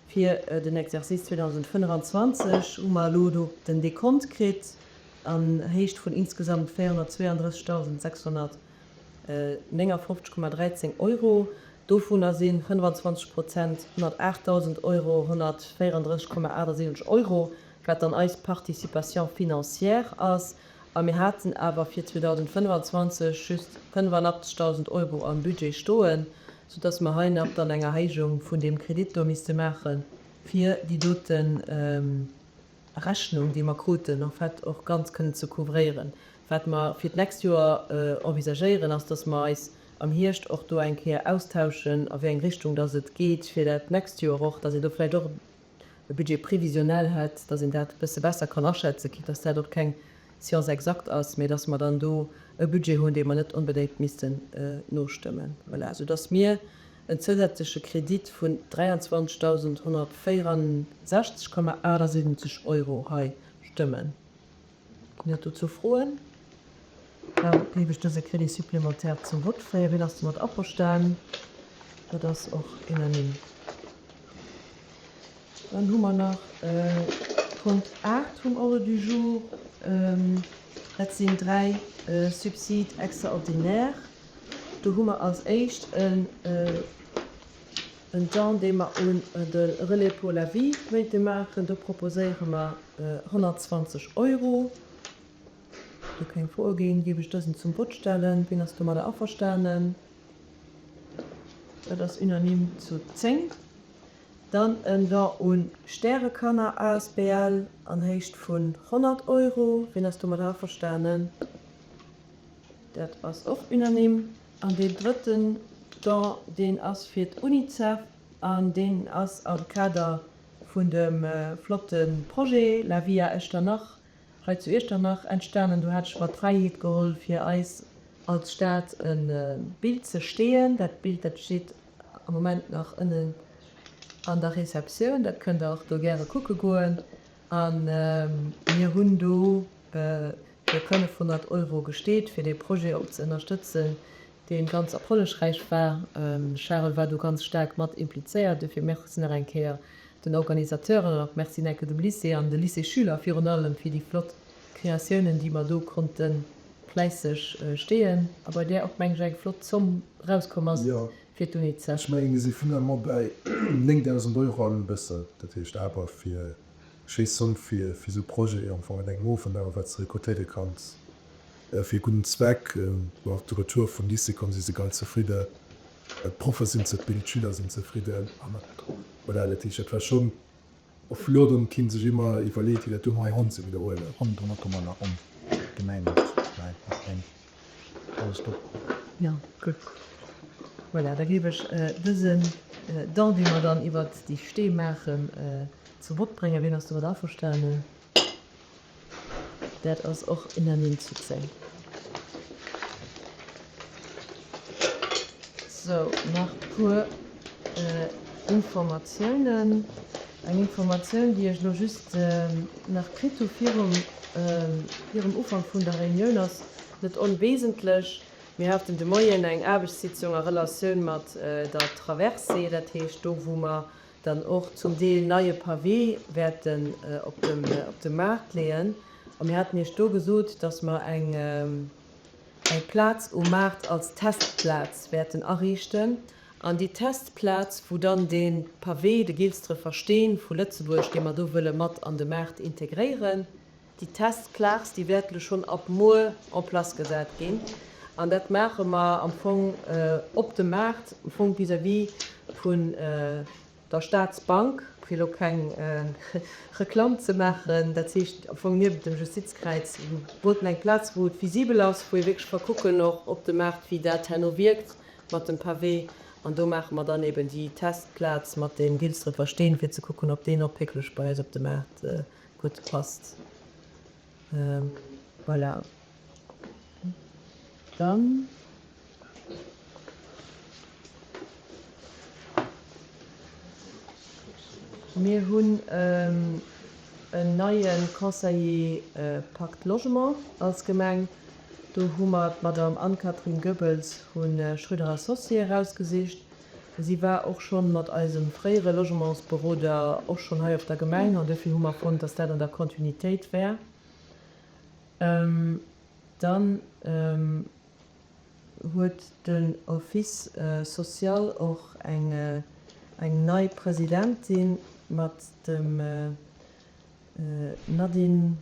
Fir den Exercice 2025 hu mer elo do den Dekont kritt an Héicht vun insgesamt 432.659,13 Euro. Dovunner si 25 Prozent 108.000 Euro, 134,78 Euro, wat dann eis Participation financière ass. A mir haten awer fir 2025 just 85.000 Euro am Budget stoen, soudass mer hei nach dann eng Erhéijung vun deem Kredit do misste maachen, fir déi dote Rechnung, déi mer kruten, en fait och ganz kënnen ze couvréieren. Wat mer fir d'nächst Joer envisagéieren, ass, dass mer eis am Hierscht och do eng Kéier austauschen, a wéi eng Richtung dass et geet fir dat nächst Joer och, dass een do vläicht och e Budget prévisionnel hätt, dass een dat e bësse besser kann aschätzen, quitte dass dat och keng Science exacte ass, mä dass mer dann do e Budget hunn, dee mer net onbedéngt missten nostëmmen. Voilà, soudass mir en zousätzleche Kredit vun 23.164,78 Euro hei stëmmen. Ginn et dozou Froen? Da géif ech dëse Crédit supplémentaire zum Vott féieren. Wien ass domat averstan? Dat ass och unanime. Dann hu mer nach Punkt 8 vum Ordre du jour. Dat sinn dräi Subsides extraordinaires. Do hu mer als éischt en Don, dee mer un de Relais pour la vie wéilte maachen. Do proposéiere mer 120 Euro. Do keng Froe ginn, géif ech dësen zum Vott stellen. Wien ass domadder averstanen? Dat ass unanime zu 10. Dann en Don un Stärekanner asbl an Héicht vun 100 Euro. Wien ass domadder averstanen? Dat ass och unanime. An deen drëtten Don, deen ass fir d'UNICEF an deen ass am Kader vun dem flotte Projet La Vie à Echternach hei zu Iechternach entstanen. Do hat ech mer d'Fräiheet geholl, fir eis als Stad e Bild ze steeën. Dat Bild, dat steet am Moment nach ënnen an der Receptioun. Dat kënnt Der och do gäre kucke goen. A mir hunn do fir 500 Euro gesteet, fir dee Projet och ze ënnerstëtzen, dee ganz erfollegräich war. De Charel war do ganz staark mat implizéiert. Dofir Merci nach eng Kéier den Organisateuren an och Merci enke dem Lycée an de Lycéesschüler virun allem fir déi flott Kreatiounen, déi mer do konnte fläisseg steeën a bei där och, meng ech, eng flott Zomm erauskomm ass fir d'UNICEF. Ech mengen, mir si finalement bäi 9.000 Euro an e bëssen. Dat heescht awer fir schéi Zomm fir esou Projete am Fong an engem Owend awer wat s de rekoltéiere kanns fir e gudden Zweck. Bon, de Retour vum Lycée komm, si si ganz zefridden, d'Proffe sinn zefridden, d'Schüler sinn zefridden an voilà, dat heescht dat war schonn och flott an et kinnt sech ëmmer iwwerleet fir dat do hei hon ze widderhuelen. Hannendrun och ëmmer nach om d'Gemeng mat eng alles do. Jo, gutt. Voilà, da géif ech dëse. Don, déi mer dann iwwert déi Stee maachen, zum Vott bréngen. Wien ass domat averstanen? Dat ass och unanime Succès. Sou, nach puer Informatiounen. Eng Informatioun, déi ech elo just nach kritt hu virum virum Ufank vun der Reunioun, ass net onwesentlech. Mir haten de Moien eng Aarbechtssitzung a Relatioun mat der Traversée, dat heescht do, wou mer dann och zum Deel neie Pavé wäerten op dem op de Maart leeën. A mir haten Iech do gesot, dass mer eng eng Plaz um Maart als Testplaz wäerten ariichten. An déi Testplaz, wou dann dee Pavé, de Gilsdrëffer Steen vu Lëtzebuerg, dee mer do wëlle mat an de Maart integréieren, déi Testplaz, déi wäert elo schonn ab muer en place gesat ginn. An dat maache mer am Fong op dem Maart, am Fong vis-à-vis vun der Staatsbank, fir elo keng Reklamm ze maachen, dat heescht am Fong niewent dem Justizkräiz, wollten eng Plaz, wou et visibel ass, wou ee wierklech ka kucken och op dem Maart, wéi dat herno wierkt mat dem Pavé. An do maache mer dann eben déi Testplaz mat deem Gilsdrëffer Steen, fir ze kucken, ob deen och wierklech bei eis op de Maart gutt passt. Voilà. Dann. Mir hunn en neie Conseiller Pacte Logement als Gemeng. Do hu mer d'Madame Anne-Catherine Goebbels vu Schröder Associés erausgesicht. Si war och scho mat eisem fréiere Logementsberoder och schonn hei op der Gemeng an dofir hu mer fonnt, dass dat an der Kontinuitéit wär. Dann huet den Office social och eng nei Presidentin mat dem Nadine.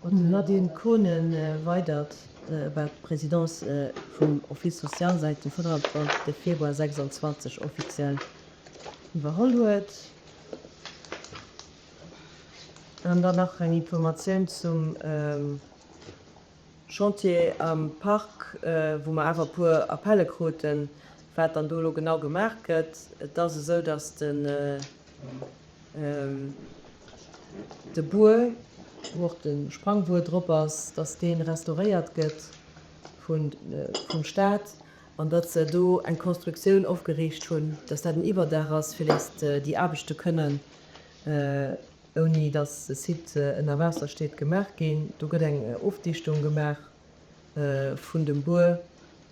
D'Nadine Kohnen Weydert war d'Presidence vum Office social säit dem 25 Februar 26 offiziell iwwerholl huet. An dann nach eng Informatioun zum Chantier am Park, wou mer awer e puer Appelle kruten, wat dann do elo genau gemaach gëtt. Et ass esou, datt den de Buer, wou och de Sprangbuer drop ass, datt dee restauréiert gëtt vum Staat an datt se do eng Constructioun opgeriicht hunn, datt dat en Iwwerdaach ass, fir datt déi Aarbechte kënnen ouni datt de Site ënner Waasser steet, gemaach ginn. Do gëtt eng Ofdichtung gemaach vun dem Buer,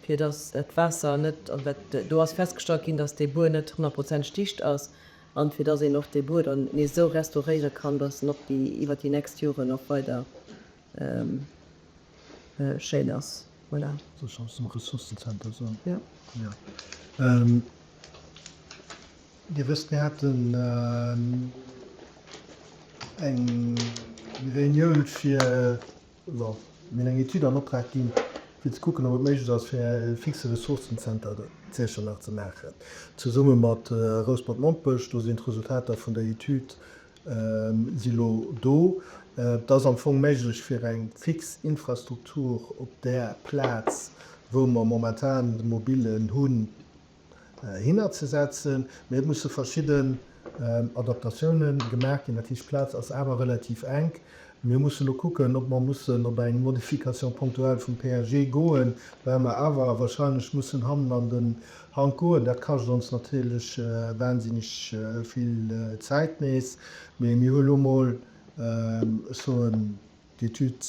fir datt dat Waasser net, an dat do ass festgestallt ginn, datt dee Buer net honnertprozenteg dicht ass, an fir datt een och dee Buer dann nees esou restauréiere kann, datt en och déi iwwert déi nächst Joren och weider schéin ass. Voilà. Soll ech eppes zum Ressourcenzenter soen? Jo. Jo. Dir wësst, mir haten eng Reunioun fir, bon, mir hunn eng Etüd an Optrag ginn, fir ze kucken, ob et méiglech ass, fir e fixe Ressourcenzenter zu Iechternach ze maachen, zesumme mat Rouspert-Mompech. Do sinn d'Resultater vun der Etüd si lo do. Et ass am Fong méiglech, fir eng fix Infrastruktur op där Plaz, wou mer momentan de Mobilen hunn, hinner ze setzen, mee et musse verschidden Adaptatioune gemaach ginn. Dat heescht, d'Plaz ass awer relativ enk. Mir mussen elo kucken, ob mer mussen op eng Modification ponctuelle vum PAG goen, well mer awer wahrscheinlech mussen hannen an den Hank goen. Dat kascht ons natierlech wahnsinneg vill Zäit nees. Mee mir hu elo mol, ech soen, d'Etüd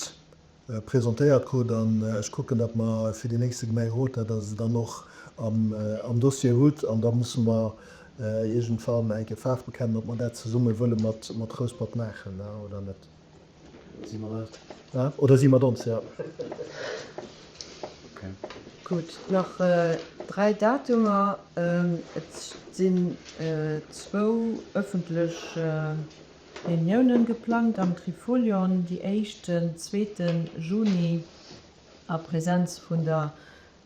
presentéiert krut an ech kucken, datt mer fir deen nächste Gemengerot dat also dann och am Dossier hutt an da musse mer iergendwann eng Kéier Faarf bekennen, ob mer dat zesumme wëlle mat Rouspert maachen oder net. Si mat eis. Oder si mat ons, jo. Okay. Gutt, nach 3 Datumer. Et sinn zwou ëffentlech Reuniounen geplangt am Trifolion, déi éischt den zweete Juni a Präsenz vun der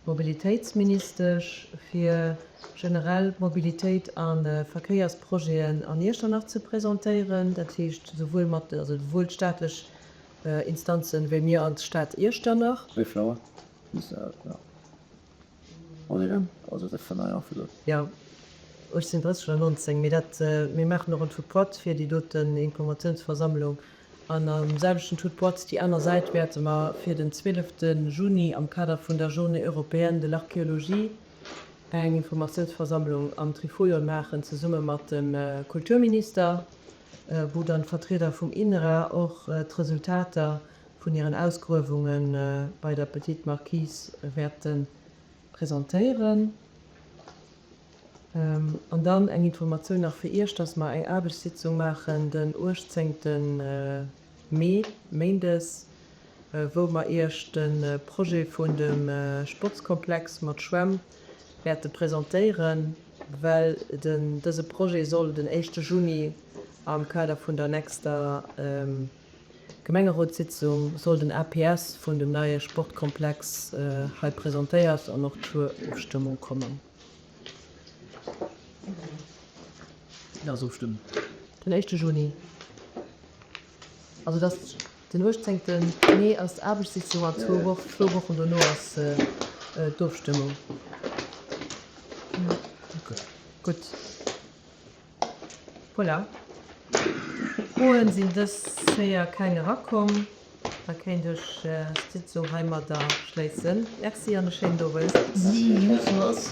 Mobilitéitsministesch fir generell d'Mobilitéit a Verkéiersprojeten an Iechternach ze presentéieren, dat heescht souwuel mat, also souwuel d'staatlech Instanzen wéi mir als Stad Iechternach. Wéi vill Auer? Jo, 18:30 oder 19, mee dat, mir maachen och en Tout droit fir déi doten Informatiounsversammlung. An am selwechten Tout droit, déi aner Säit, wäerte mer fir den 12 Juni am Kader vun der Journée européenne de l'archéologie eng Informatiounsversammlung am Trifolion maachen, zesumme mat dem Kulturminister, wou dann d'Vertrieder vum INRA och d'Resultater vun hiren Ausgruewunge bei der Petite Marquise wäerte presentéieren. An dann eng Informatioun nach fir Iech, dass mer eng Aarbechtssitzung maachen den 18. Mee, méindes, wou mer Iech de Projet vun dem Sportskomplex mat Schwämm wäerte presentéieren, well den dëse Projet soll den éischte Juni am Kader vun der nächster Gemengerotssitzung soll den APS vun dem neie Sportkomplex hei presentéiert an och zur Ofstëmmung kommen. Wéini ass Ofstëmmung? Den éischte Juni. Also et ass den 18. Mee ass d'Aarbechtssitzung an zwou Woch, zwou Wochen dono ass d'Ofstëmmung. Gutt. Voilà. Froen sinn dës Kéier keng erakomm. Da kéint ech d'Sitzung heimadder schléissen. Merci an e schéinen Owend. Si, was?